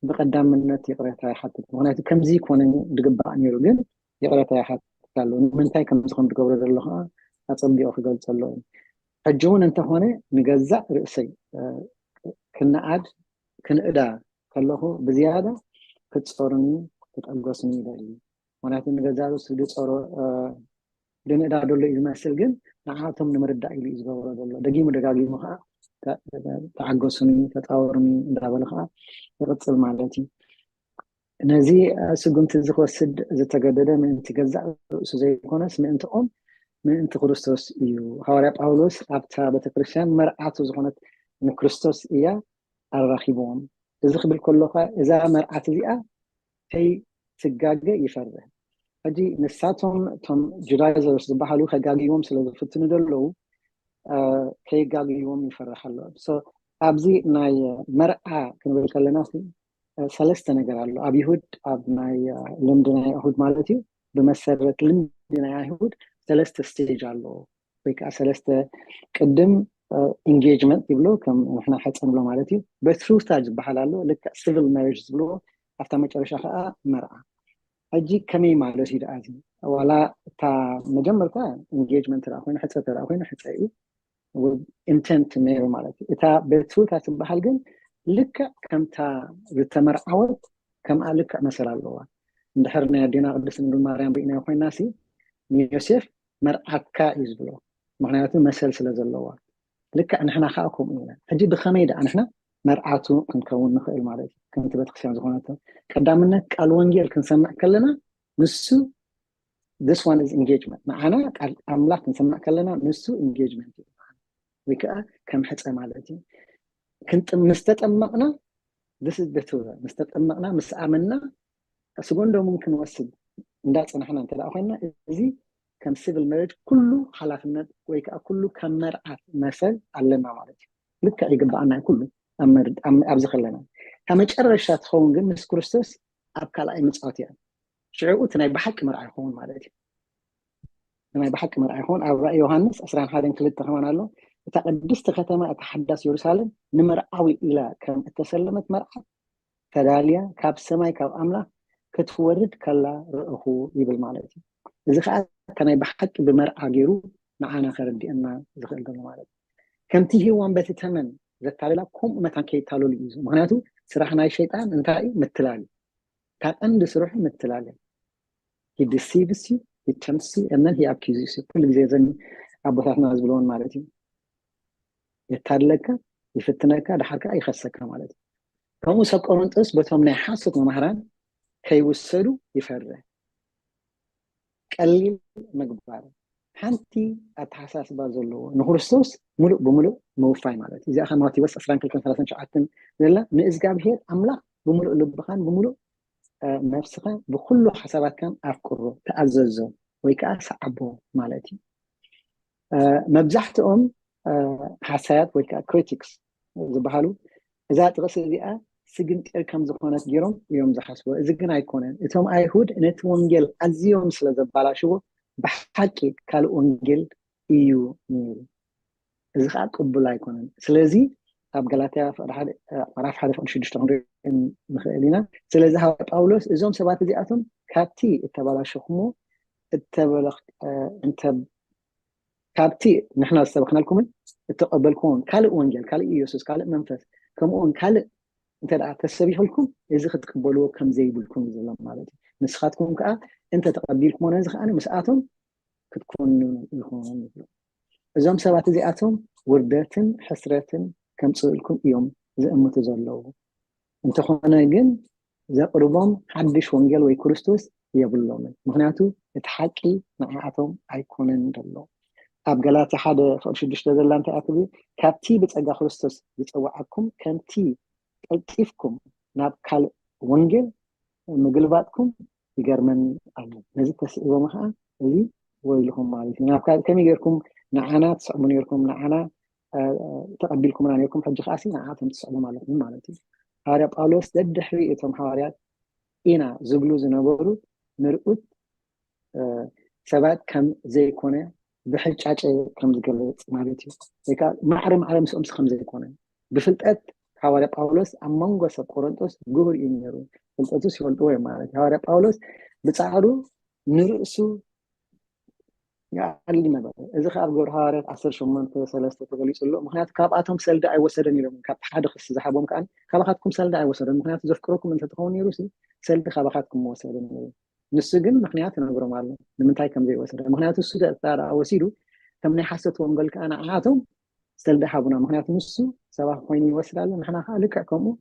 ብቀዳምነት ይቕሬታ ይሓትት። ምክንያቱ ከምዚ ይኮነ ዝግባእ ነይሩ፣ ግን ይቕሬታ ይሓትት ኣሎ። ንምንታይ ከምዚ ከም ዝገብሮ ዘሎ ከዓ ኣፀቢቑ ክገልፀ ኣለዎ። ሕጂ እውን እንተኾነ ንገዛእ ርእሰይ ክነኣድ ክንእዳ ከለኹ ብዝያዳ ክትፀሩኒ ክጠገሱኒ ይደሊ። ምክንያቱ ንገዛእ ርእሱ ዝፀሮ ድንእዳ ደሎ እዩ ዝመስል፣ ግን ንዓቶም ንምርዳእ ኢሉ እዩ ዝገብሮ ዘሎ። ደጊሙ ደጋጊሙ ከዓ ተዓገሱኒ፣ ተፃወሩኒ እንዳበለ ከዓ ይቕፅል ማለት እዩ። ነዚ ስጉምቲ እዚ ክወስድ ዝተገደደ ምእንቲ ገዛእ ርእሱ ዘይኮነስ ምእንትኦም ምእንቲ ክርስቶስ እዩ። ሃዋርያ ጳውሎስ ኣብታ ቤተክርስትያን መርዓቱ ዝኾነት ንክርስቶስ እያ ኣራኺብዎም። እዚ ክብል ከሎካ እዛ መርዓት እዚኣ ከይትጋገ ይፈርህ። ሕጂ ንሳቶም እቶም ጁዳይዘርስ ዝበሃሉ ከጋግይዎም ስለ ዝፍትኑ ዘለዉ ከይጋግይዎም ይፈርሕ ኣሎ። ኣብዚ ናይ መርዓ ክንብል ከለና ሰለስተ ነገር ኣሎ። ኣብ ይሁድ ኣብ ናይ ልምዲ ናይ ኣይሁድ ማለት እዩ። ብመሰረት ልምዲ ናይ ኣይሁድ ሰለስተ ስቴጅ ኣለዎ ወይ ከዓ ሰለስተ ቅድም ኢንጌጅመንት ይብሎ ከም ንሕና ሕፀ ንብሎ ማለት እዩ። በትሩታ ዝበሃል ኣሎ፣ ልክዕ ሲቪል ማሪጅ ዝብልዎ፣ ኣብታ መጨረሻ ከዓ መርዓ። ሕጂ ከመይ ማለት እዩ ደኣ እዚ? ዋላ እታ መጀመርታ ኢንጌጅመንት ደኣ ኮይኑ ሕፀ ደኣ ኮይኑ ሕፀ እዩ ኢንቴንት ነይሩ ማለት እዩ። እታ በትሩታ ትበሃል ግን ልክዕ ከምታ ዝተመርዓወት ከምኣ ልክዕ መሰል ኣለዋ። እንድሕር ናይ ኣዴና ቅድስቲ ድንግል ማርያም ርኢናዮ ኮይና ሲ ንዮሴፍ መርዓትካ እዩ ዝብሎ፣ ምክንያቱ መሰል ስለ ዘለዋ። ልክዕ ንሕና ከዓ ከምኡ ኢና። ሕጂ ብከመይ ደኣ ንሕና መርዓቱ ክንከውን ንኽእል ማለት እዩ? ከምቲ ቤተክርስትያን ዝኾነቶ ቀዳምነት ቃል ወንጌል ክንሰምዕ ከለና ንሱ this one is engagement፣ ንዓና ቃል ኣምላኽ ክንሰምዕ ከለና ንሱ ኢንጌጅመንት እዩ ወይ ከዓ ከም ሕፀ ማለት እዩ። ምስ ተጠመቕና ምስ ተጠመቕና ምስ ኣመንና ስጎ እንደ ሙን ክንወስድ እንዳፅናሕና እንተ ኮይና እዚ ከም ሲቪል መሬጅ ኩሉ ሓላፍነት ወይ ከዓ ኩሉ ከም መርዓት መሰል ኣለና ማለት እዩ። ልክዕ ይግባኣና ኩሉ ኣብዚ ከለና ካብ መጨረሻ ትኸውን ግን ምስ ክርስቶስ ኣብ ካልኣይ ምፅኣት እያ። ሽዕኡ እቲ ናይ ብሓቂ መርዓ ይኸውን ማለት እዩ። ናይ ብሓቂ መርዓ ይኸውን። ኣብ ራእይ ዮሃንስ ዕስራን ሓደን ክልተ ከማን ኣሎ፣ እታ ቅድስቲ ከተማ እታ ሓዳስ የሩሳሌም ንመርዓዊ ኢላ ከም እተሰለመት መርዓት ተዳልያ ካብ ሰማይ ካብ ኣምላኽ ክትወርድ ከላ ረእኹ ይብል ማለት እዩ። እዚ ከዓ እታ ናይ ብሓቂ ብመርዓ ገይሩ ንዓና ከረድእና ዝኽእል ዘሎ ማለት እዩ። ከምቲ ሂዋን በቲ ተመን ዘታለላ ከምኡ መታን ከይታለሉ እዩ። ምክንያቱ ስራሕ ናይ ሸይጣን እንታይ እዩ? ምትላል እዩ። ካብ ቀንዲ ስርሑ ምትላል እዩ። ዲሲቭስ እዩ፣ He tempts you and then he accuses you. ኩሉ ግዜ እዘን ኣቦታትና ዝብለውን ማለት እዩ። የታለካ፣ ይፍትነካ፣ ድሓር ከዓ ይኸሰካ ማለት እዩ። ከምኡ ሰብ ቆሮንጦስ በቶም ናይ ሓሶት መማህራን ከይውሰዱ ይፈርህ። ቀሊል ምግባር፣ ሓንቲ ኣተሓሳስባ ዘለዎ፣ ንክርስቶስ ሙሉእ ብምሉእ ምውፋይ ማለት እዩ። እዚኣ ከ ማቴዎስ ዕስራን ክልተን ሰላሳን ትሽዓተን ዘላ፣ ንእዝጋብሄር ኣምላኽ ብምሉእ ልብኻን ብምሉእ ነፍስኻ ብኩሉ ሓሳባትካን ኣፍቅሮ፣ ተኣዘዞ ወይ ከዓ ሰዓቦ ማለት እዩ። መብዛሕትኦም ሓሳያት ወይ ከዓ ክሪቲክስ ዝበሃሉ እዛ ጥቕሲ እዚኣ ስግንጢር ከም ዝኾነት ገይሮም እዮም ዝሓስቡ። እዚ ግን ኣይኮነን። እቶም ኣይሁድ ነቲ ወንጌል ኣዝዮም ስለ ዘባላሽዎ ብሓቂ ካልእ ወንጌል እዩ ነይሩ። እዚ ከዓ ቅቡል ኣይኮነን። ስለዚ ኣብ ገላትያ ምዕራፍ ሓደ ፍቕዲ ሽዱሽተ ክንሪኦ ንኽእል ኢና። ስለዚ ሃዋርያ ጳውሎስ እዞም ሰባት እዚኣቶም ካብቲ እተባላሸኹሞ እተበለኽ እንተ ካብቲ ንሕና ዝሰበኽናልኩምን እተቐበልኩዎን ካልእ ወንጌል፣ ካልእ ኢየሱስ፣ ካልእ መንፈስ፣ ከምኡውን ካልእ እንተ ደኣ ተሰቢኹልኩም እዚ ክትቅበልዎ ከም ዘይብልኩም እዩ ዝብሎም ማለት እዩ። ንስኻትኩም ከኣ እንተ ተቐቢልኩሞ ነዚ ከኣ ምስኣቶም ክትኮኑ ኢኹም ይብሎ። እዞም ሰባት እዚኣቶም ውርደትን ሕስረትን ከምጽእልኩም እዮም ዝእምቱ ዘለዉ። እንተኾነ ግን ዘቕርቦም ሓድሽ ወንጌል ወይ ክርስቶስ የብሎምን። ምኽንያቱ እቲ ሓቂ ንዓኣቶም ኣይኮነን ዘሎ። ኣብ ገላትያ ሓደ ፍቕዲ ሽዱሽተ ዘላ እንታይ እያ ትብል? ካብቲ ብጸጋ ክርስቶስ ዝጸውዓኩም ከምቲ ቀልጢፍኩም ናብ ካልእ ወንጌል ምግልባጥኩም ይገርመኒ ኣሎ። ነዚ ተስዒቦም ከዓ እዚ ወይልኹም ማለት እዩ። ናብ ካልእ ከመይ ጌርኩም ንዓና ትስዕቡ ኔርኩም፣ ንዓና ተቐቢልኩምና ኔርኩም፣ ሕጂ ከዓሲ ንዓቶም ትስዕቡ ኣለኹም ማለት እዩ። ሃዋርያ ጳውሎስ ደድሕሪ እቶም ሃዋርያት ኢና ዝብሉ ዝነበሩ ምርኡት ሰባት ከም ዘይኮነ ብሕጫጨ ከም ዝገልጽ ማለት እዩ። ወይ ከዓ ማዕረ ማዕረ ምስኦም ከም ዘይኮነ ብፍልጠት ሃዋርያ ጳውሎስ ኣብ መንጎ ሰብ ቆሮንጦስ ግሁር እዩ ነይሩ። ፍልጠቱስ ይፈልጥዎ እዮም ማለት እዩ። ሃዋርያ ጳውሎስ ብጻዕሩ ንርእሱ ይኣሊ ነበረ። እዚ ከዓ ኣብ ግብሪ ሃዋርያት ዓሰርተ ሸሞንተ ሰለስተ ተገሊጹ ኣሎ። ምኽንያቱ ካብኣቶም ሰልዲ ኣይወሰደን ኢሎም፣ ካብቲ ሓደ ክሲ ዝሃቦም ከዓ ካባኻትኩም ሰልዲ ኣይወሰደን፣ ምኽንያቱ ዘፍቅረኩም እንተትኸውን ነይሩ ሲ ሰልዲ ካባኻትኩም መወሰደ ነይሩ። ንሱ ግን ምኽንያት ይነግሮም ኣሎ። ንምንታይ ከም ዘይወሰደ። ምኽንያቱ እሱ ደኣ ወሲዱ ከም ናይ ሓሶት ወንጌል ከዓ ንዓቶም ሰልዲ ሃቡና። ምኽንያቱ ንሱ ሰባኺ ኮይኑ ይወስድ ኣሎ። ንሕና ከዓ ልክዕ ከምኡ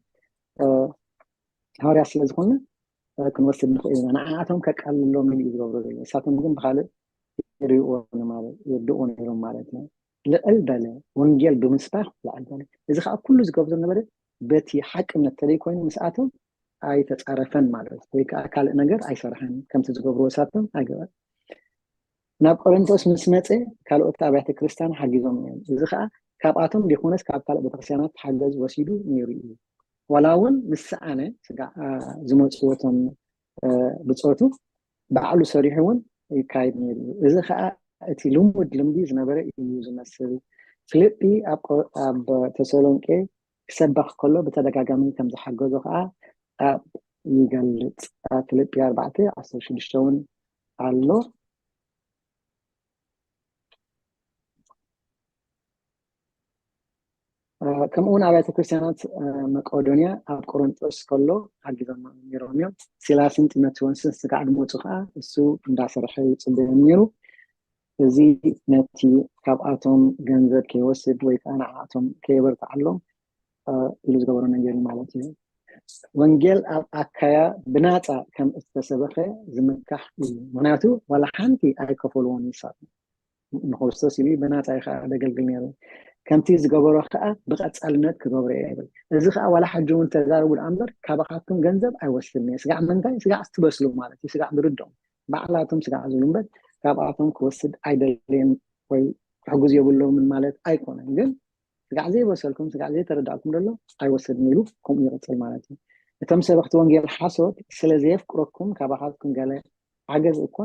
ሃዋርያ ስለ ዝኾነ ክንወስድ ንኽእል ኢና። ንዓቶም ከቃልሎም ኢሉ እዩ ዝገብሮ ዘሎ። እሳቶም ግን ብኻልእ ይርእዎ ማለት ይርድእዎ ነይሮም ማለት ነው። ልዕል በለ ወንጌል ብምስባኽ ልዕል በለ። እዚ ከዓ ኩሉ ዝገብሮ ዝነበረ በቲ ሓቅነት ተለይ ኮይኑ ምስኣቶም ኣይተጻረፈን ማለት ወይ ከዓ ካልእ ነገር ኣይሰርሐን። ከምቲ ዝገብርዎ እሳቶም ኣይገበር። ናብ ቆሮንቶስ ምስ መጸ ካልኦት ኣብያተ ክርስቲያን ሓጊዞም እዮም። እዚ ከዓ ካብኣቶም ዲኮነስ ካብ ካልእ ቤተክርስትያናት ሓገዝ ወሲዱ ነይሩ እዩ። ዋላ እውን ምስ ሰኣነ ስጋዕ ዝመፅዎ እቶም ብፆቱ ባዕሉ ሰሪሑ እውን ይካየድ ነይሩ እዩ። እዚ ከዓ እቲ ልሙድ ልምዲ ዝነበረ እዩ ዝመስል። ፊልጲ ኣብ ተሰሎንቄ ክሰበኽ ከሎ ብተደጋጋሚ ከም ዝሓገዞ ከዓ ኣብ ይገልጽ። ኣብ ፊልጲ ኣርባዕተ ዓሰርተ ሽዱሽተ እውን ኣሎ። ከምኡ እውን ኣብያተ ክርስቲያናት መቄዶንያ ኣብ ቆሮንጦስ ከሎ ሓጊዞም ነይሮም እዮም። ሲላስን ጢሞቴዎስን ስጋዕ ድመፁ ከዓ እሱ እንዳሰርሐ ይፅበዮም ነይሩ። እዚ ነቲ ካብኣቶም ገንዘብ ከይወስድ ወይ ከዓ ንዓኣቶም ከየበርትዓሎም ኢሉ ዝገበሮ ነገር እዩ ማለት እዩ። ወንጌል ኣብ ኣካያ ብናፃ ከም እተሰበኸ ዝምካሕ እዩ። ምክንያቱ ዋላ ሓንቲ ኣይከፈልዎን ንሳቶም ንክርስቶስ ኢሉ ብናፃ እዩ ከዓ ዘገልግል ነይሩ። ከምቲ ዝገበሮ ከዓ ብቐፃልነት ክገብሮ እየ ይብል። እዚ ከዓ ዋላ ሕጂ እውን ተዛረቡ ደኣ እምበር ካባኻትኩም ገንዘብ ኣይወስድን እየ። ስጋዕ ምንታይ? ስጋዕ ትበስሉ ማለት እዩ። ስጋዕ ዝርድኦም ባዕላቶም ስጋዕ ዝብሉ እምበር ካብኣቶም ክወስድ ኣይደልየን ወይ ክሕግዙ የብሎምን ማለት ኣይኮነን። ግን ስጋዕ ዘይበሰልኩም ስጋዕ ዘይተረዳእኩም ዘሎ ኣይወስድን ኢሉ ከምኡ ይቕፅል ማለት እዩ። እቶም ሰበኽቲ ወንጌል ሓሶት ስለ ዘየፍቅረኩም ካባኻትኩም ገለ ሓገዝ እኳ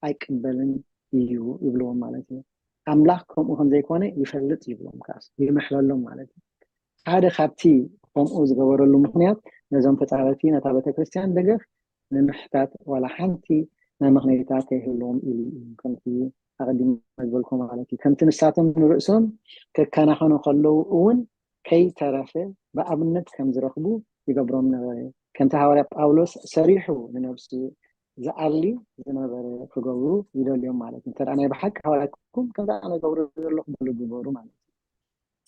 ኣይቅበልን እዩ ይብልዎም ማለት እዩ። ኣምላኽ ከምኡ ከም ዘይኮነ ይፈልጥ ይብሎም ከዓስ ይምሕለሎም ማለት እዩ። ሓደ ካብቲ ከምኡ ዝገበረሉ ምኽንያት ነዞም ተጻረርቲ ነታ ቤተክርስትያን ደገፍ ንምሕታት ዋላ ሓንቲ መመኽነይታ ከይህልዎም ኢሉ እዩ። ከምቲ ኣቐዲመ ዝበልኩ ማለት እዩ። ከምቲ ንሳቶም ንርእሶም ከከናኸኑ ከለዉ እውን ከይተረፈ ብኣብነት ከም ዝረኽቡ ይገብሮም ነበረ። ከምቲ ሃዋርያ ጳውሎስ ሰሪሑ ንነብሱ ዝኣሊ ዝነበረ ክገብሩ ይደልዮም ማለት እዩ። እንተ ደኣ ናይ ብሓቂ ሃዋርያትኩም ከምዚ ኣነ ገብሩ ዘለኹ በሉ ግበሩ ማለት እዩ።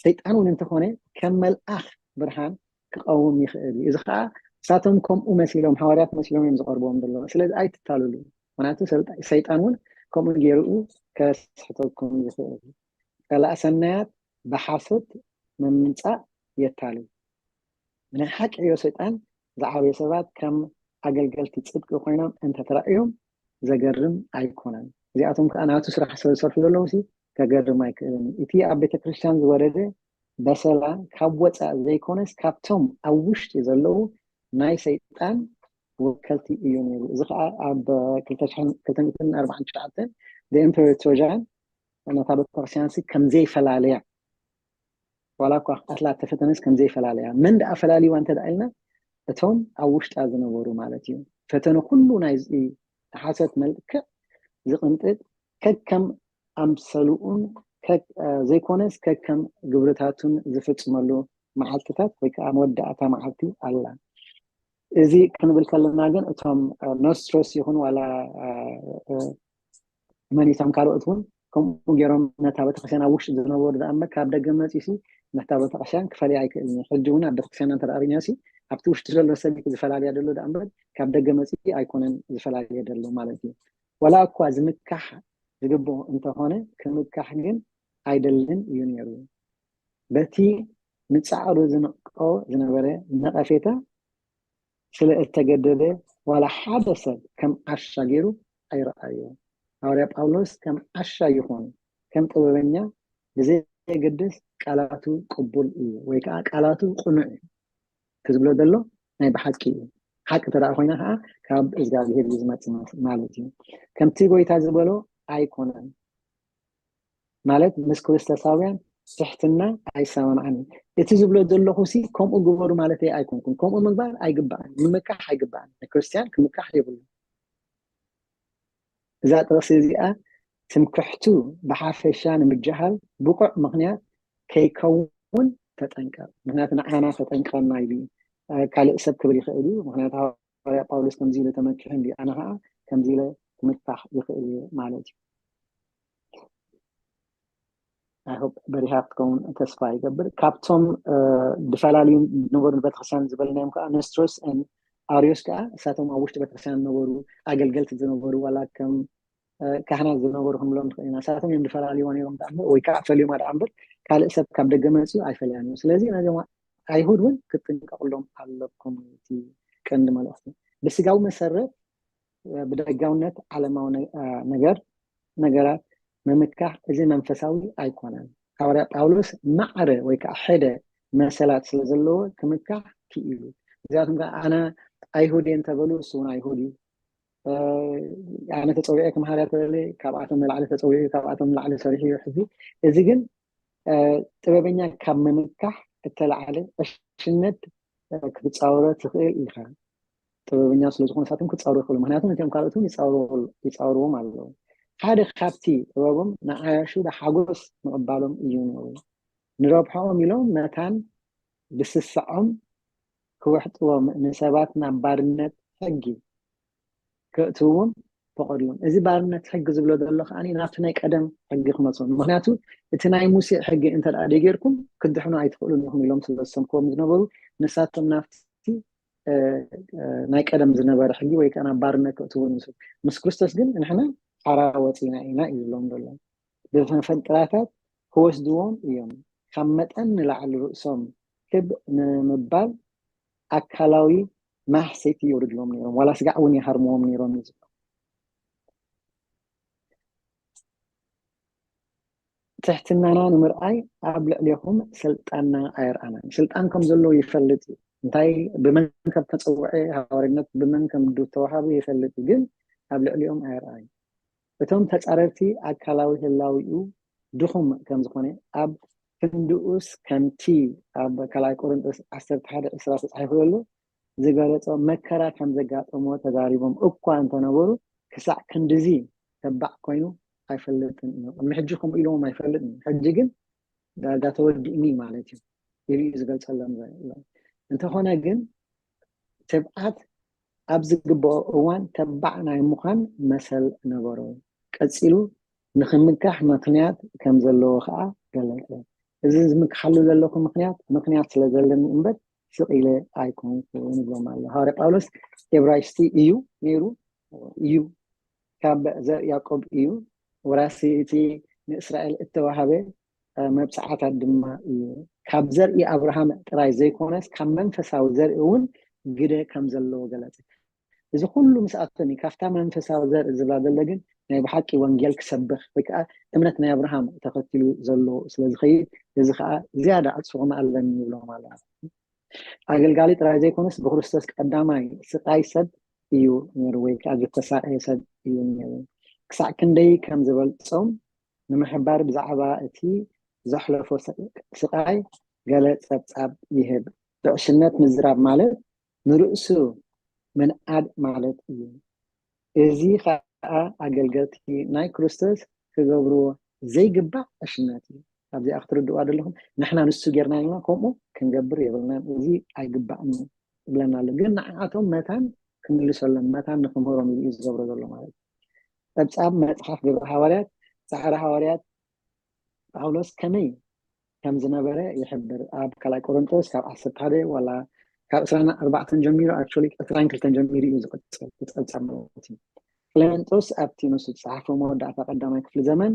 ሰይጣን እውን እንተኾነ ከም መልኣኽ ብርሃን ክቐውም ይኽእል እዩ። እዚ ከዓ እሳቶም ከምኡ መሲሎም፣ ሃዋርያት መሲሎም እዮም ዝቐርብዎም ዘለዉ። ስለዚ ኣይትታለሉ። ምክንያቱ ሰልጣ-፣ ሰይጣን እውን ከምኡ ገይሩ ከስሕተኩም ይኽእል እዩ። ጸላእ ሰናያት ብሓሶት ምምጻእ የታልል። ናይ ሓቂ ዕዮ ሰይጣን ዝዓበየ ሰባት ከም ኣገልገልቲ ጽድቂ ኮይኖም እንተተራእዮም ዘገርም ኣይኮነን። እዚኣቶም ከዓ ናቱ ስራሕ ስለ ዝሰርሑ ዘለዉ ሲ ከገርም ኣይክእልን እዩ። እቲ ኣብ ቤተ ክርስቲያን ዝወረደ በሰላ ካብ ወፃእ ዘይኮነስ ካብቶም ኣብ ውሽጢ ዘለዉ ናይ ሰይጣን ወከልቲ እዩ ነይሩ። እዚ ከዓ ኣብ ክልተ ሚእትን ኣርባዓን ትሽዓተን The Emperor Trajan ነታ ቤተክርስትያን ሲ ከም ዘይፈላለያ፣ ዋላ እኳ ክቐትላ ተፈተነስ ከም ዘይፈላለያ፣ መን ደኣ ፈላልይዋ እንተ ደኣ ኢልና እቶም ኣብ ውሽጣ ዝነበሩ ማለት እዩ። ፈተነ ኩሉ ናይዚ ሓሶት መልክዕ ዝቕንጥጥ ከከም ኣምሰልኡን ከ-፣ እ፣ ዘይኮነስ ከከም ግብርታቱን ዝፍጽመሉ መዓልትታት ወይ ከዓ መወዳእታ መዓልቲ ኣላ። እዚ ክንብል ከለና ግን እቶም፣ እ፣ ኖስትሮስ ይኹን ዋላ፣ እ፣ እ፣ መን እቶም ካልኦት እውን ከምኡ ገይሮም ነታ ቤተክርስትያን ኣብ ውሽጢ ዝነበሩ ደኣ እምበር ካብ ደገ መፂኡ ሲ ነታ ቤተክርስትያን ክፈልያ ኣይክእልን እዩ። ሕጂ እውን ኣብ ቤተክርስትያን እንተ ደኣ ርኢናዮ ሲ ኣብቲ ውሽጢ ዘሎ ሰብ እዩ ዝፈላልያ ዘሎ ደኣ እምበር ካብ ደገ መፂኡ ኣይኮነን ዝፈላልየ ዘሎ ማለት እዩ። ዋላ እኳ ዝምካሕ ዝግብኦ እንተኾነ ክምካሕ ግን ኣይደልን እዩ ነይሩ። በቲ ንጻዕሩ ዝንቆ ዝነበረ ነቐፌታ ስለ እተገደደ ዋላ ሓደ ሰብ ከም ዓሻ ገይሩ ኣይረኣዮ። ሃዋርያ ጳውሎስ ከም ዓሻ ይኹን ከም ጥበበኛ ብዘየገድስ ቃላቱ ቅቡል እዩ ወይ ከዓ ቃላቱ ቅኑዕ እዩ። እቲ ዝብሎ ዘሎ ናይ ብሓቂ እዩ። ሓቂ እንተ ደኣ ኮይና ከዓ ካብ እግዚኣብሔር እዩ ዝመጽእ ማለት እዩ። ከምቲ ጎይታ ዝበሎ ኣይኮነን። ማለት ምስ ክርስቶሳውያን ትሕትና ኣይሰማምዓን እዩ። እቲ ዝብሎ ዘለኹ ሲ ከምኡ ግበሩ ማለት ኣይኮንኩን። ከምኡ ምግባር ኣይግባእን፣ ምምካሕ ኣይግባእን። ንክርስትያን ክምካሕ የብሉ። እዛ ጥቕሲ እዚኣ ትምክሕቱ ብሓፈሻ ንምጃሃል ብቑዕ ምኽንያት ከይከውን ተጠንቀቕ። ምኽንያቱ ንዓና ተጠንቀቐና ኢሉ እዩ። እ፣ ካልእ ሰብ ክብል ይኽእል እዩ። ምኽንያቱ ሃዋርያ ጳውሎስ ከምዚ ኢሉ ተመኪሑ እንዲ ኣነ ከዓ ከምዚ ኢለ ክምካሕ ይኽእል እየ ማለት እዩ። I hope በሪሃ ክትከውን ተስፋ ይገብር። ካብቶም፣ እ፣ ዝፈላልዩ ዝነበሩ ቤተክርስትያን ዝበልናዮም ከዓ ነስትሮስ ን ኣርዮስ ከዓ እሳቶም ኣብ ውሽጢ ቤተክርስትያን ዝነበሩ ኣገልገልቲ ዝነበሩ ዋላ ከም፣ እ፣ ካህናት ዝነበሩ ክንብሎም ንኽእል ኢና። እሳቶም እዮም ዝፈላልይዎ ነይሮም ደኣ እምበር ወይ ከዓ ፈልዮም ደኣ እምበር ካልእ ሰብ ካብ ደገ መፅዩ ኣይፈለያን እዩ። ስለዚ ነዞም ኣይሁድ እውን ክትጥንቀቕሎም ኣለኩም። እቲ ቀንዲ መልእኽቲ ብስጋዊ መሰረት ብደጋውነት ዓለማዊ ነ-፣ አ፣ ነገር፣ ነገራት ምምካሕ እዚ መንፈሳዊ ኣይኮነን። ሃዋርያ ጳውሎስ ማዕረ ወይ ከዓ ሕደ መሰላት ስለ ዘለዎ ክምካሕ ክኢሉ። እዚኣቶም ከዓ ኣነ ኣይሁድ እየ እንተበሉ እሱ እውን ኣይሁድ እዩ። እ፣ ኣነ ተፀዊዐ ክምሃር እያ ተበለ ካብኣቶም ንላዕሊ ተፀዊዑ እዩ፣ ካብኣቶም ንላዕሊ ሰሪሑ እዩ። ሕዚ እዚ ግን፣ እ፣ ጥበበኛ ካብ ምምካሕ እተላዓለ ዕሽነት፣ እ፣ ክትፃወሮ ትኽእል ኢኻ። ጥበበኛ ስለ ዝኾኑ ንሳቶም ክፃወሩ ይኽእሉ። ምኽንያቱ ነቲኦም ካልኦት እውን ይፃወርዎ-፣ ይፃወርዎም ኣለዉ። ሓደ ካብቲ ጥበቦም ንዓያሹ ብሓጎስ ምቕባሎም እዩ ነይሩ። ንረብሖኦም ኢሎም መታን ብስስዖም ክውሕጥዎም ንሰባት ናብ ባርነት ሕጊ ከእትውዎም ፈቐድሎም። እዚ ባርነት ሕጊ ዝብሎ ዘሎ ከኣ ናብቲ ናይ ቀደም ሕጊ ክመፅኦም። ምኽንያቱ እቲ ናይ ሙሴ ሕጊ እንተ ደኣ ደይጌርኩም ክትድሕኑ ኣይትኽእሉን ኢኹም ኢሎም ስለ ዝሰብክዎም ዝነበሩ ንሳቶም ናብቲ፣ እ፣ እ፣ ናይ ቀደም ዝነበረ ሕጊ ወይ ከኣ ናብ ባርነት ከእትውዎም ይስብ። ምስ ክርስቶስ ግን ንሕና ሓራ ወፂና ኢና እዩ ዝብሎም ዘሎ። ብመፈንጥራታት ክወስድዎም እዮም። ካብ መጠን ንላዕሊ ርእሶም ክብ ንምባል ኣካላዊ ማህሰይቲ የውርድሎም ነይሮም። ዋላ ስጋዕ እውን ይሃርምዎም ነይሮም እዩ ዝብሎ። ትሕትናና ንምርኣይ ኣብ ልዕሌኹም ስልጣንና ኣየርኣናን። ስልጣን ከም ዘለዎ ይፈልጥ እዩ። እንታይ ብመን ከም ተጸውዐ፣ ሃዋርያነት ብመን ከም ዝተዋሃበ ይፈልጥ እዩ፣ ግን ኣብ ልዕሊኦም ኣየርኣዩ። እቶም ተጻረርቲ ኣካላዊ ህላዊኡ ድኹም ከም ዝኾነ ኣብ ክንድኡስ ከምቲ ኣብ ካልኣይ ቆሮንጦስ ዓሰርተ ሓደ ዕስራ ተጻሒፉ ዘሎ ዝገለጾ መከራ ከም ዘጋጠሞ ተዛሪቦም እኳ እንተነበሩ ክሳዕ ክንድዚ ተባዕ ኮይኑ ኣይፈልጥን እዩ። ቅድሚ ሕጂ ከምኡ ኢሎዎም ኣይፈልጥን እዩ። ሕጂ ግን ዳርጋ ተወዲእኒ ማለት እዩ ኢሉ እዩ ዝገልጸሎም ዘሎ። እንተኾነ ግን ትብዓት ኣብ ዝግብኦ እዋን ተባዕ ናይ ምዃን መሰል ነበሮ። ቀጺሉ ንኽምካሕ ምኽንያት ከም ዘለዎ ከኣ ገለጸ። እዚ ዝምክሓሉ ዘለኹ ምኽንያት፣ ምኽንያት ስለ ዘለኒ እምበር ስቕ ኢለ ኣይኮንኩን ይብሎም ኣሎ። ሃዋርያ ጳውሎስ ኤብራይስጢ እዩ ነይሩ፣ እዩ ካብ ዘር ያዕቆብ እዩ፣ ወራሲ እቲ ንእስራኤል እተዋሃበ መብጽዓታት ድማ እዩ። ካብ ዘርኢ ኣብርሃም ጥራይ ዘይኮነስ ካብ መንፈሳዊ ዘርኢ እውን ግደ ከም ዘለዎ ገለጸ። እዚ ኩሉ ምስኣቶም እዩ። ካብታ መንፈሳዊ ዘርኢ ዝብላ ዘሎ ግን ናይ ብሓቂ ወንጌል ክሰብኽ ወይ ከዓ እምነት ናይ ኣብርሃም ተኸቲሉ ዘሎ ስለ ዝኸይድ፣ እዚ ከዓ ዝያዳ ኣፅፎ መኣለኒ ይብሎም ኣለና። ኣገልጋሊ ጥራይ ዘይኮነስ ብክርስቶስ ቀዳማይ ስቃይ ሰብ እዩ ነይሩ ወይ ከዓ ዝተሳቀየ ሰብ እዩ ነይሩ። ክሳዕ ክንደይ ከም ዝበልጾም ንምሕባር ብዛዕባ እቲ ዘሕለፎ ስቃይ ገለ ጸብጻብ ይህብ። ብዕሽነት ምዝራብ ማለት ንርእሱ ምንኣድ ማለት እዩ። እዚ ከዓ ኣገልገልቲ ናይ ክርስቶስ ክገብርዎ ዘይግባእ ዕሽነት እዩ። ኣብዚኣ ክትርድዋ ዘለኹም ንሕና ንሱ ጌርና ኢልና ከምኡ ክንገብር የብልናን። እዚ ኣይግባእን እዩ ይብለና ኣሎ። ግን ንዓኣቶም መታን ክምልሰሎም መታን ንክምህሮም እዩ ዝገብሮ ዘሎ ማለት እዩ። ጸብጻብ መጽሓፍ ግብሪ ሃዋርያት ጻዕሪ ሃዋርያት ጳውሎስ ከመይ ከም ዝነበረ ይሕብር። ኣብ ካልኣይ ቆሮንጦስ ካብ ዓሰርተ ሓደ ዋላ ካብ ዕስራን ኣርባዕተን ጀሚሩ actually ዕስራን ክልተን ጀሚሩ እዩ ዝቕጽል ዝጸብጻብ ማለት እዩ። ክሌመንጦስ ኣብቲ ንሱ ዝጸሓፎ መወዳእታ ቀዳማይ ክፍሊ ዘመን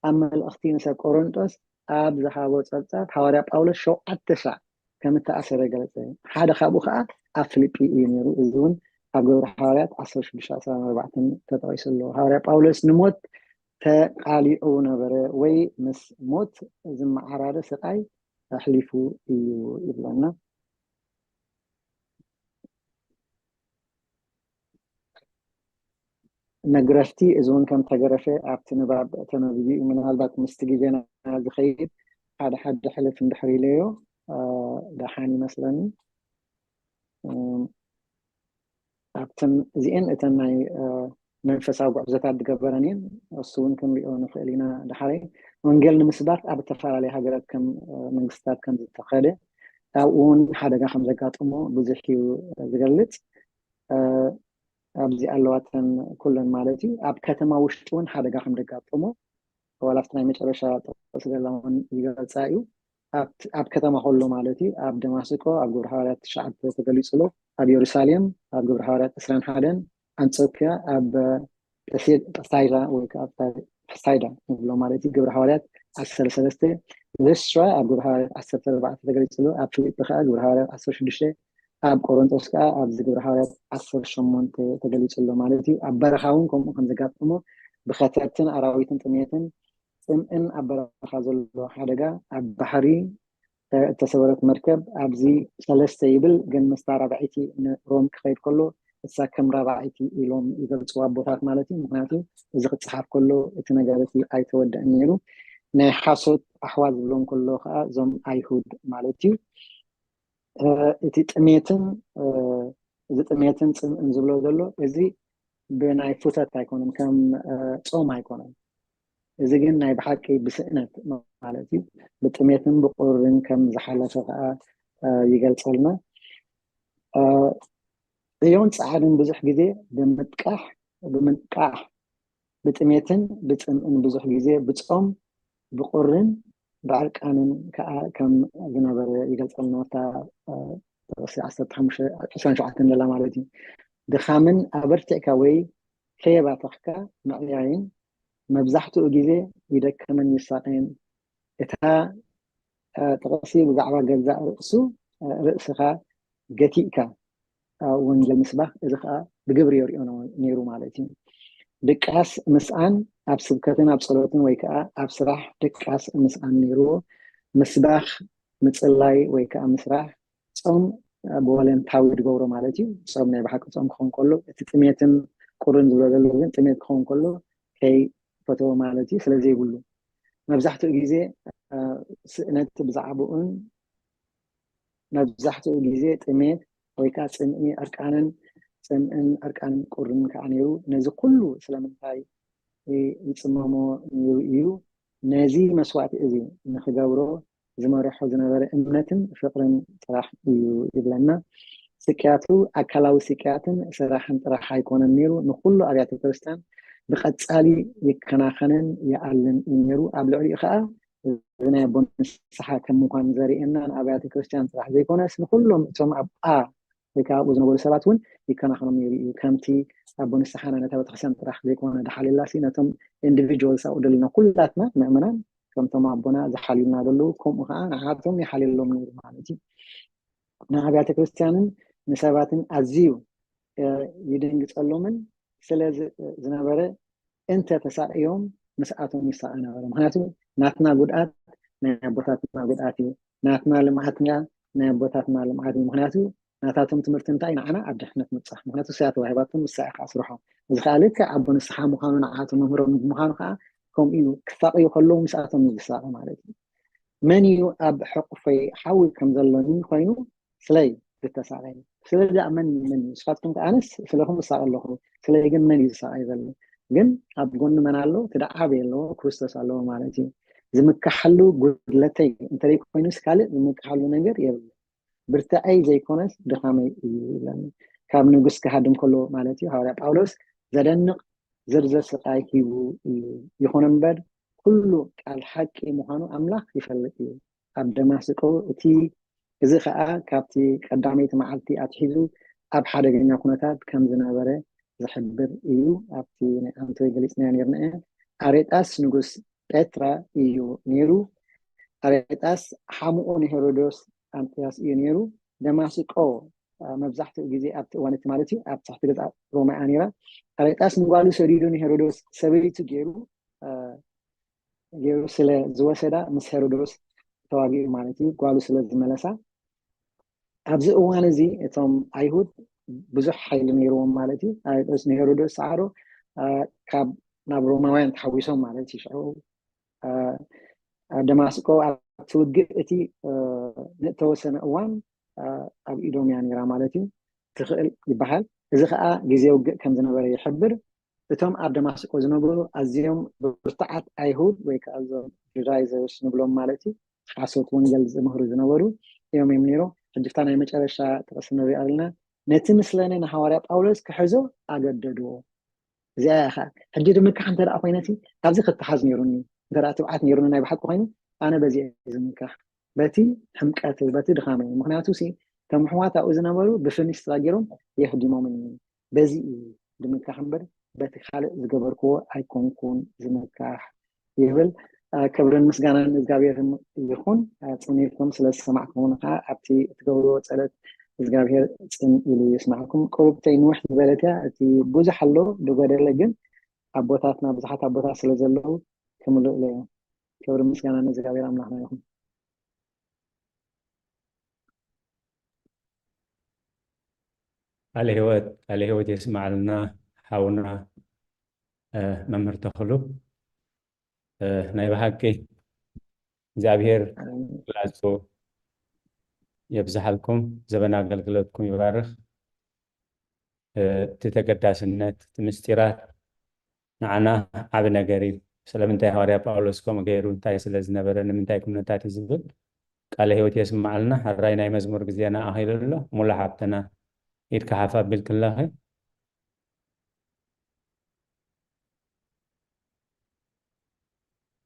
ኣብ መልእኽቲ ንሰብ ቆሮንጦስ ኣብ ዝሃቦ ጸብጻብ ሃዋርያ ጳውሎስ ሸውዓተ ሻዕ ከም እተኣሰረ ገለጸ። ሓደ ካብኡ ከኣ ኣብ ፊልጲ እዩ ነይሩ። እዚ እውን ኣብ ግብሪ ሃዋርያት ዓሰርተ ሽዱሽተ ዕስራን ኣርባዕተን ተጠቒሱ ኣሎ። ሃዋርያ ጳውሎስ ንሞት ተቓሊዑ ነበረ ወይ ምስ ሞት ዝመዓራረ ስቓይ ኣሕሊፉ እዩ ይብለና። መግረፍቲ እዚ እውን ከም ተገረፈ ኣብቲ ንባብ ተነቢቡ እዩ። ምናልባት ምስቲ ግዜና ዝኸይድ ሓደ ሓደ ሕልፍ እንድሕር ኢለዮ ደሓን ይመስለኒ። ኣብተን እዚኤን እተን ናይ መንፈሳዊ ጉዕዞታት ዝገበረን እየን። እሱ እውን ክንሪኦ ንኽእል ኢና። ድሓረይ ወንጌል ንምስባክ ኣብ ዝተፈላለዩ ሃገራት ከም መንግስታት ከም ዝተኸደ ኣብኡ እውን ሓደጋ ከም ዘጋጥሞ ብዙሕ እዩ ዝገልጽ። ኣብዚ ኣለዋተን ኩለን ማለት እዩ። ኣብ ከተማ ውሽጢ እውን ሓደጋ ከም ዘጋጥሞ ዋላ ኣብቲ ናይ መጨረሻ ጥቕሲ ገላ እውን ይገልጻ እዩ። ኣብ ከተማ ከሎ ማለት እዩ። ኣብ ደማስቆ ኣብ ግብሪ ሃዋርያት ትሽዓተ ተገሊጹ ኣሎ። ኣብ የሩሳሌም ኣብ ግብሪ ሃዋርያት ዕስራን ሓደን፣ ኣንጾኪያ ኣብ ጴሳይዳ ወይ ከዓ ፔሳይዳ ንብሎ ማለት እዩ። ግብሪ ሃዋርያት ዓሰርተ ሰለስተ፣ ሊስትራ ኣብ ግብሪ ሃዋርያት ዓሰርተ ኣርባዕተ ተገሊጹ ኣሎ። ኣብ ፊልጲ ከዓ ግብሪ ሃዋርያት ዓሰርተ ሽዱሽተ፣ ኣብ ቆሮንቶስ ከዓ ኣብዚ ግብሪ ሃዋርያት ዓሰርተ ሸሞንተ ተገሊጹ ኣሎ ማለት እዩ። ኣብ በረኻ እውን ከምኡ ከም ዘጋጠሞ ብኸተርትን ኣራዊትን ጥሜትን ጽምእን ኣብ በረኻ ዘሎ ሓደጋ ኣብ ባሕሪ እተሰበረት መርከብ ኣብዚ ሰለስተ ይብል፣ ግን ምስታ ራብዐይቲ ንሮም ክኸይድ ከሎ እሳ ከም ራብዐይቲ ኢሎም ይገልፅዋ ኣቦታት ማለት እዩ። ምክንያቱ እዚ ክፀሓፍ ከሎ እቲ ነገር እቲ ኣይተወደአን ነይሩ። ናይ ሓሶት ኣሕዋት ዝብሎም ከሎ ከዓ እዞም ኣይሁድ ማለት እዩ። እቲ ጥሜትን እዚ ጥሜትን ፅምእን ዝብሎ ዘሎ እዚ ብናይ ፉተት ኣይኮነን፣ ከም ፆም ኣይኮነን። እዚ ግን ናይ ብሓቂ ብስእነት ማለት እዩ። ብጥሜትን ብቁርን ከም ዝሓለፈ ከዓ ይገልፀልና። ዕዮን ፃዕርን ብዙሕ ግዜ ብምጥቃሕ ብምንቃሕ ብጥሜትን ብፅምእን ብዙሕ ግዜ ብፆም ብቁርን ብዕርቃንን ከዓ ከም ዝነበረ ይገልፀልና። ኣብታ ጥቕሲ ዓሰርተ ሓሙሽተ ዕስራን ሸውዓተን ዘላ ማለት እዩ። ድኻምን ኣበርቲዕካ ወይ ከየባተኽካ ምዕያይን መብዛሕትኡ ግዜ ይደክምን ይሳቐን። እታ ጥቕሲ ብዛዕባ ገዛእ ርእሱ ርእስኻ ገቲእካ ወንጌል ምስባኽ፣ እዚ ከዓ ብግብሪ የርእዮ ነይሩ ማለት እዩ። ድቃስ ምስኣን ኣብ ስብከትን ኣብ ጸሎትን ወይ ከዓ ኣብ ስራሕ ድቃስ ምስኣን ነይርዎ። ምስባኽ፣ ምጽላይ ወይ ከዓ ምስራሕ ጾም ብወለንታዊ ዝገብሮ ማለት እዩ። ጾም ናይ ብሓቂ ጾም ክኸውን ከሎ እቲ ጥሜትን ቁርን ዝብሎ ዘሎ ግን ጥሜት ክኸውን ከሎ ከይፈተዎ ማለት እዩ። ስለዘይብሉ መብዛሕትኡ ግዜ ስእነት ብዛዕባኡን መብዛሕትኡ ግዜ ጥሜት ወይ ከዓ ጽምኢ ዕርቃንን ጽምእን ዕርቃንን ቁርን ከዓ ነይሩ። ነዚ ኩሉ ስለምንታይ ይጽመሞ ነይሩ እዩ። ነዚ መስዋእቲ እዚ ንክገብሮ ዝመርሖ ዝነበረ እምነትን ፍቅርን ጥራሕ እዩ ይብለና። ስቅያቱ ኣካላዊ ስቅያትን ስራሕን ጥራሕ ኣይኮነን ነይሩ፣ ንኩሉ ኣብያተ ክርስቲያን ብቐጻሊ ይከናኸንን ይኣልን እዩ ነይሩ። ኣብ ልዕሊኡ ከዓ እዚ ናይ ኣቦ ንስሓ ከም ምዃን ዘርእየና ንኣብያተ ክርስቲያን ጥራሕ ዘይኮነስ ንኩሎም እቶም ኣብኣ ወይ ከዓ ኣብኡ ዝነበሩ ሰባት እውን ይከናኸኖም ነይሩ እዩ። ከምቲ ኣቦ ንስሓና ነታ ቤተክርስትያን ጥራሕ ዘይኮነ ድሓልየላሲ ነቶም ኢንዲቪጁዋልስ ኣብኡ ደለና ኩላትና ምእመናን ከምቶም ኣቦና ዝሓልዩልና ዘለዉ ከምኡ ከዓ ንዓቶም ይሓልየሎም ነይሩ ማለት እዩ። ንኣብያተ ክርስቲያንን ንሰባትን ኣዝዩ ይድንግፀሎምን ስለ ዝነበረ እንተ ተሳቅዮም ምስኣቶም ይሳቀ ነበረ። ምክንያቱ ናትና ጉድኣት ናይ ኣቦታትና ጉድኣት እዩ፣ ናትና ልምዓትና ናይ ኣቦታትና ልምዓት እዩ። ምክንያቱ ናታቶም ትምህርቲ እንታይ ንዓና ኣብ ድሕነት ምብፃሕ፣ ምክንያቱ እሳያ ተዋሂባቶም እሳያ ከዓ ስርሖም። እዚ ከዓ ልክዕ ኣቦ ንስሓ ምዃኑ ንዓቶም መምህሮም ምዃኑ ከዓ ከምኡ እዩ። ክሳቀዩ ከለዉ ምስኣቶም እዩ ዝሳቀ ማለት እዩ። መን እዩ ኣብ ሕቁፈይ ሓዊ ከም ዘሎኒ ኮይኑ ስለይ ዝተሳቀየ? ስለዚ ኣብ መን መን እዩ? ንስኻትኩም ከኣነስ ስለኹም ዝሳቀ ኣለኹ። ስለይ ግን መን እዩ ዝሳቀየ ዘሎ? ግን ኣብ ጎኒ መን ኣሎ? እቲ ደዓ ዓበየ ኣለዎ፣ ክርስቶስ ኣለዎ ማለት እዩ። ዝምካሓሉ ጉድለተይ እንተደይ ኮይኑስ ካልእ ዝምካሓሉ ነገር የብሉ። ብርትዐይ ዘይኮነስ ድኻመይ እዩ ይብለኒ። ካብ ንጉስ ክሃድም ከሎ ማለት እዩ። ሃዋርያ ጳውሎስ ዘደንቕ ዝርዝር ስቃይ ሂቡ እዩ። ይኹን እምበር ኩሉ ቃል ሓቂ ምዃኑ ኣምላኽ ይፈልጥ እዩ። ኣብ ደማስቆ እቲ እዚ ኸኣ ካብቲ ቀዳመይቲ መዓልቲ ኣትሒዙ ኣብ ሓደገኛ ኩነታት ከም ዝነበረ ዝሕብር እዩ። ኣብቲ ናይ ኣንቶይ ገሊጽናዮ ነርና እያ። ኣሬጣስ ንጉስ ጴጥራ እዩ ነይሩ። ኣሬጣስ ሓሙኡ ንሄሮዶስ ኣንጥያስ እዩ ነይሩ። ደማስቆ መብዛሕትኡ ግዜ ኣብቲ እዋን እቲ ማለት እዩ ኣብ ትሕቲ ገዛ ሮማ እያ ነይራ። ኣሬጣስ ንጓሉ ሰዲዱ ንሄሮዶስ ሰበይቱ ገይሩ ገይሩ ስለ ዝወሰዳ ምስ ሄሮዶስ ተዋጊኡ ማለት እዩ። ጓሉ ስለ ዝመለሳ ኣብዚ እዋን እዚ እቶም ኣይሁድ ብዙሕ ሓይሊ ነይርዎም ማለት እዩ። ኣሬጣስ ንሄሮዶስ ሰዓሮ ካብ ናብ ሮማውያን ተሓዊሶም ማለት እዩ። ሽዑ ኣብ ደማስቆ ኣብቲ ውግእ እቲ ንእተወሰነ እዋን ኣብ ኢዶም እያ ነይራ ማለት እዩ ትኽእል ይበሃል። እዚ ከዓ ግዜ ውግእ ከም ዝነበረ ይሕብር። እቶም ኣብ ደማስቆ ዝነበሩ ኣዝዮም ብርቱዓት ኣይሁድ ወይ ከዓ እዞም ጁዳይዘርስ ንብሎም ማለት እዩ ሓሶት ወንጌል ዝምህሩ ዝነበሩ እዮም እዮም ነይሮም። ሕጂ ፍታ ናይ መጨረሻ ጥቕሲ ንሪኦ ኣለና። ነቲ ምስለነ ንሃዋርያ ጳውሎስ ክሕዞ ኣገደድዎ። እዚኣ እያ ከዓ ሕጂ ድምካሕ እንተ ደኣ ኮይነቲ ኣብዚ ክተሓዝ ነይሩኒ እንተ ደኣ ትብዓት ነይሩኒ ናይ ብሓቂ ኮይኑ ኣነ በዚ እየ ዝምካሕ በቲ ሕምቀተይ በቲ ድኻመይ ምክንያቱ ሲ እቶም ኣሕዋት ኣብኡ ዝነበሩ ብፍንጅ ተዛጊሮም የህዲሞምኒ በዚ እዩ ድምካሕ እምበር በቲ ካልእ ዝገበርክዎ ኣይኮንኩን ዝምካሕ ይብል። ክብርን ምስጋናን ንእግዚኣብሔር ይኹን። ጽን ኢልኩም ስለ ዝሰማዕኩምና ከዓ ኣብቲ እትገብርዎ ጸሎት እግዚኣብሔር ጽን ኢሉ ይስማዕኩም። ቁሩብተይ ንውሕ ዝበለት እያ። እቲ ብዙሕ ኣሎ ዝጎደለ ግን ኣቦታትና ብዙሓት ኣቦታት ስለ ዘለዉ ክምልእሉ እዮም። ክብሪ ምስጋና ንእግዚኣብሔር ኣምላኽና ይኹን። ቃለ ህይወት ቃለ ህይወት የስማዕልና ሓውና መምህር ተኽሉ። ናይ ብሓቂ እግዚኣብሔር ላጹ የብዝሓልኩም፣ ዘበን ኣገልግሎትኩም ይባርኽ። እቲ ተገዳስነት እቲ ምስጢራት ንዓና ዓቢ ነገር እዩ። ስለምንታይ ሃዋርያ ጳውሎስ ከምኡ ገይሩ እንታይ ስለ ዝነበረ ንምንታይ ኩነታት እዩ ዝብል ቃለ ህይወት የስምዓልና። ሕራይ ናይ መዝሙር ግዜና ኣኺሉ ኣሎ። ሙሉ ሓብትና ኢድካ ሓፍ ኣቢልክለኺ።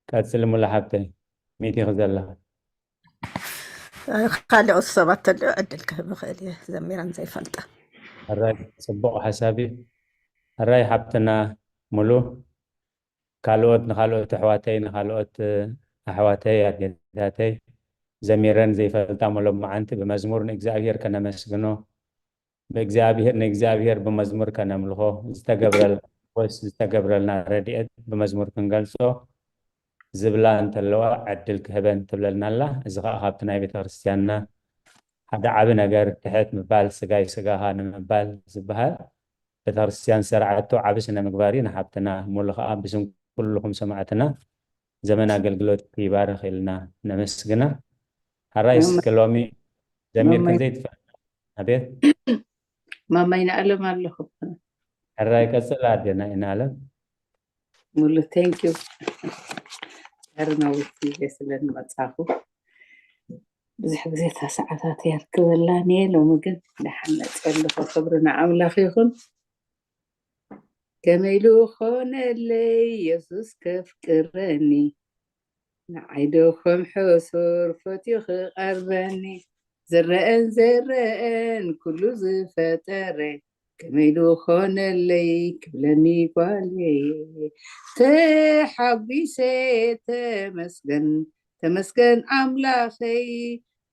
ቀጽሊ ሙሉ ሓብተይ ሚእቲ ክዘላ ካልኦት ሰባት ተልዑ ዕድል ክህብ ይኽእል እየ ዘሚረን ዘይፈልጣ። ሕራይ ጽቡቕ ሓሳብ እዩ። ሕራይ ሓብትና ሙሉ ካልኦት ንኻልኦት ኣሕዋተይ ንኻልኦት ኣሕዋተይ ኣዴታተይ ዘሚረን ዘይፈልጣ መሎማዓንቲ ብመዝሙር ንእግዚኣብሔር ከነመስግኖ ብእግዚኣብሔር ንእግዚኣብሔር ብመዝሙር ከነምልኾ ዝተገብረልና ወስ ዝተገብረልና ረድኤት ብመዝሙር ክንገልጾ ዝብላ እንተለዋ ዕድል ክህበን ትብለልና ኣላ። እዚ ከዓ ካብቲ ናይ ቤተክርስትያንና ሓደ ዓቢ ነገር ትሕት ምባል ስጋይ ስጋኻ ንምባል ዝበሃል ቤተክርስትያን ዝሰርዓቶ ዓቢ ስነ ምግባር እዩ። ንሓብትና ሙሉ ከዓ ብስም ኩልኹም ሰማዕትና ዘመን ኣገልግሎት ይባርኽ ኢልና ነመስግና። ሓራይ እስከ ሎሚ ዘሚርክን ዘይትፈልጥ ኣቤት ማማይ ንኣለም ኣለኹ። ሕራይ ቀፅል ኣዴና ኢና ኣለም። ሙሉ thank you። ዳር ነዊሕ ግዜ ስለ ንመጻኹ ብዙሕ ግዜ እታ ሰዓታት የርክበላን እየ። ሎሚ ግን ደሓን መፅእ ኣለኹ። ክብሪ ንኣምላኽ ይኹን። ከመይ ኢሉ ኾነለይ የሱስ ከፍቅረኒ፣ ንዓይ ዶ ከም ሕሱር ፈትዩ ክቐርበኒ፣ ዝረአን ዘረአን ኩሉ ዝፈጠረ፣ ከመይ ኢሉ ኾነለይ ክብለኒ ጓለየ፣ ተሓጒሰ ተመስገን፣ ተመስገን ኣምላኸይ፣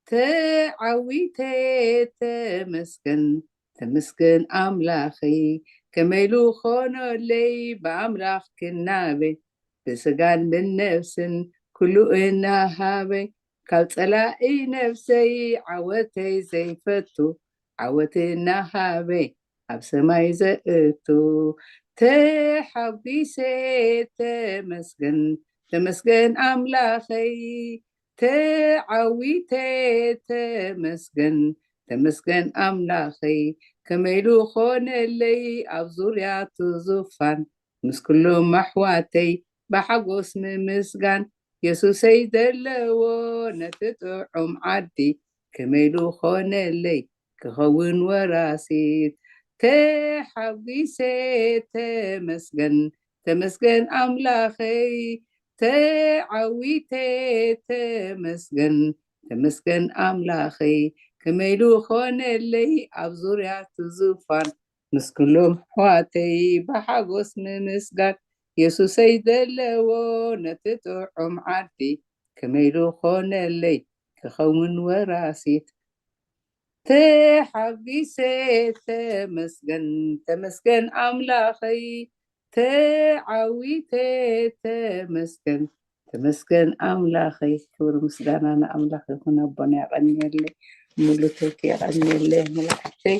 ተዓዊተ ተመስገን፣ ተመስገን ኣምላኸይ፣ ከመይ ኢሉ ኾነለይ ብኣምላኽ ክናበ፣ ብስጋን ብነፍስን ኩሉ እናሃበ፣ ካብ ጸላኢ ነፍሰይ ዓወተይ ዘይፈቱ፣ ዓወት እናሃበ ኣብ ሰማይ ዘእቱ፣ ተሓጒሰ ተመስገን፣ ተመስገን ኣምላኸይ፣ ተዓዊተ ተመስገን፣ ተመስገን ኣምላኸይ፣ ከመይ ኢሉ ኾነለይ ኣብ ዙርያ እቲ ዙፋን፣ ምስ ኩሎም ኣሕዋተይ ብሓጎስ ምምስጋን፣ የሱሰይ ዘለዎ ነቲ ጥዑም ዓዲ፣ ከመይ ኢሉ ኾነለይ ክኸውን ወራሲት፣ ተሓጒሰ ተመስገን፣ ተመስገን ኣምላኸይ፣ ተዓዊተ ተመስገን፣ ተመስገን ኣምላኸይ፣ ከመይ ኢሉ ኾነለይ ኣብ ዙርያ እቲ ዙፋን፣ ምስ ኩሎም ኣሕዋተይ ብሓጎስ ምምስጋን፣ የሱሰይ ዘለዎ ነቲ ጥዑም ዓዲ፣ ከመይ ኢሉ ኾነለይ ክኸውን ወራሲት፣ ተሓጒሰ ተመስገን፣ ተመስገን ኣምላኸይ፣ ተዓዊተ ተመስገን፣ ተመስገን ኣምላኸይ። ክብሪ ምስጋና ንኣምላኽ ይኹን። ኣቦና የቐንየለይ፣ ሙሉ ቶኪ የቐንየለይ፣ ሙሉ ሓፍተይ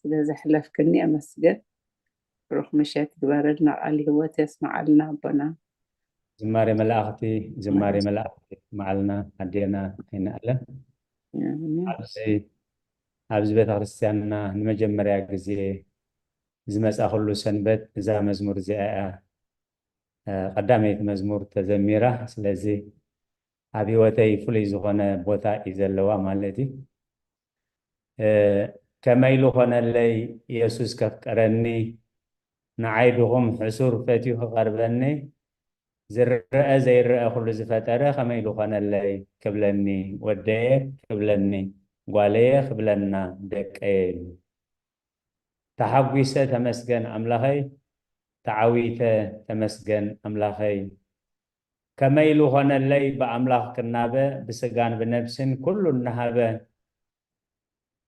ስለ ዘሕለፍክኒ ኣመስገን። ብሩኽ ምሸት ይግበረልና፣ ቃል ህይወት የስምዓልና ኣቦና። ዝማሬ መላእኽቲ፣ ዝማሬ መላእኽቲ የስምዓልና ኣዴና ኣይንኣለም። ኣሜን። ኣብዚ ኣብዚ ቤተ ክርስቲያንና ንመጀመርያ ግዜ ዝመጻኹሉ ሰንበት እዛ መዝሙር እዚኣ እያ፣ እ፣ ቀዳመይቲ መዝሙር ተዘሚራ። ስለዚ ኣብ ህይወተይ ፍሉይ ዝኾነ ቦታ እዩ ዘለዋ ማለት እዩ። እ፣ ከመይ ኢሉ ኾነለይ የሱስ ከፍቀረኒ፣ ንዓይ ድኹም ሕሱር ፈትዩ ክቐርበኒ፣ ዝረአ ዘይረአ ኩሉ ዝፈጠረ ከመይ ኢሉ ኾነለይ ክብለኒ፣ ወደየ ክብለኒ፣ ጓለየ ክብለና፣ ደቀየ ኢሉ። ተሓጒሰ ተመስገን ኣምላኸይ፣ ተዓዊተ ተመስገን ኣምላኸይ። ከመይ ኢሉ ኾነለይ ብኣምላኽ ክናበ፣ ብስጋን ብነፍስን ኩሉ እናሃበ፣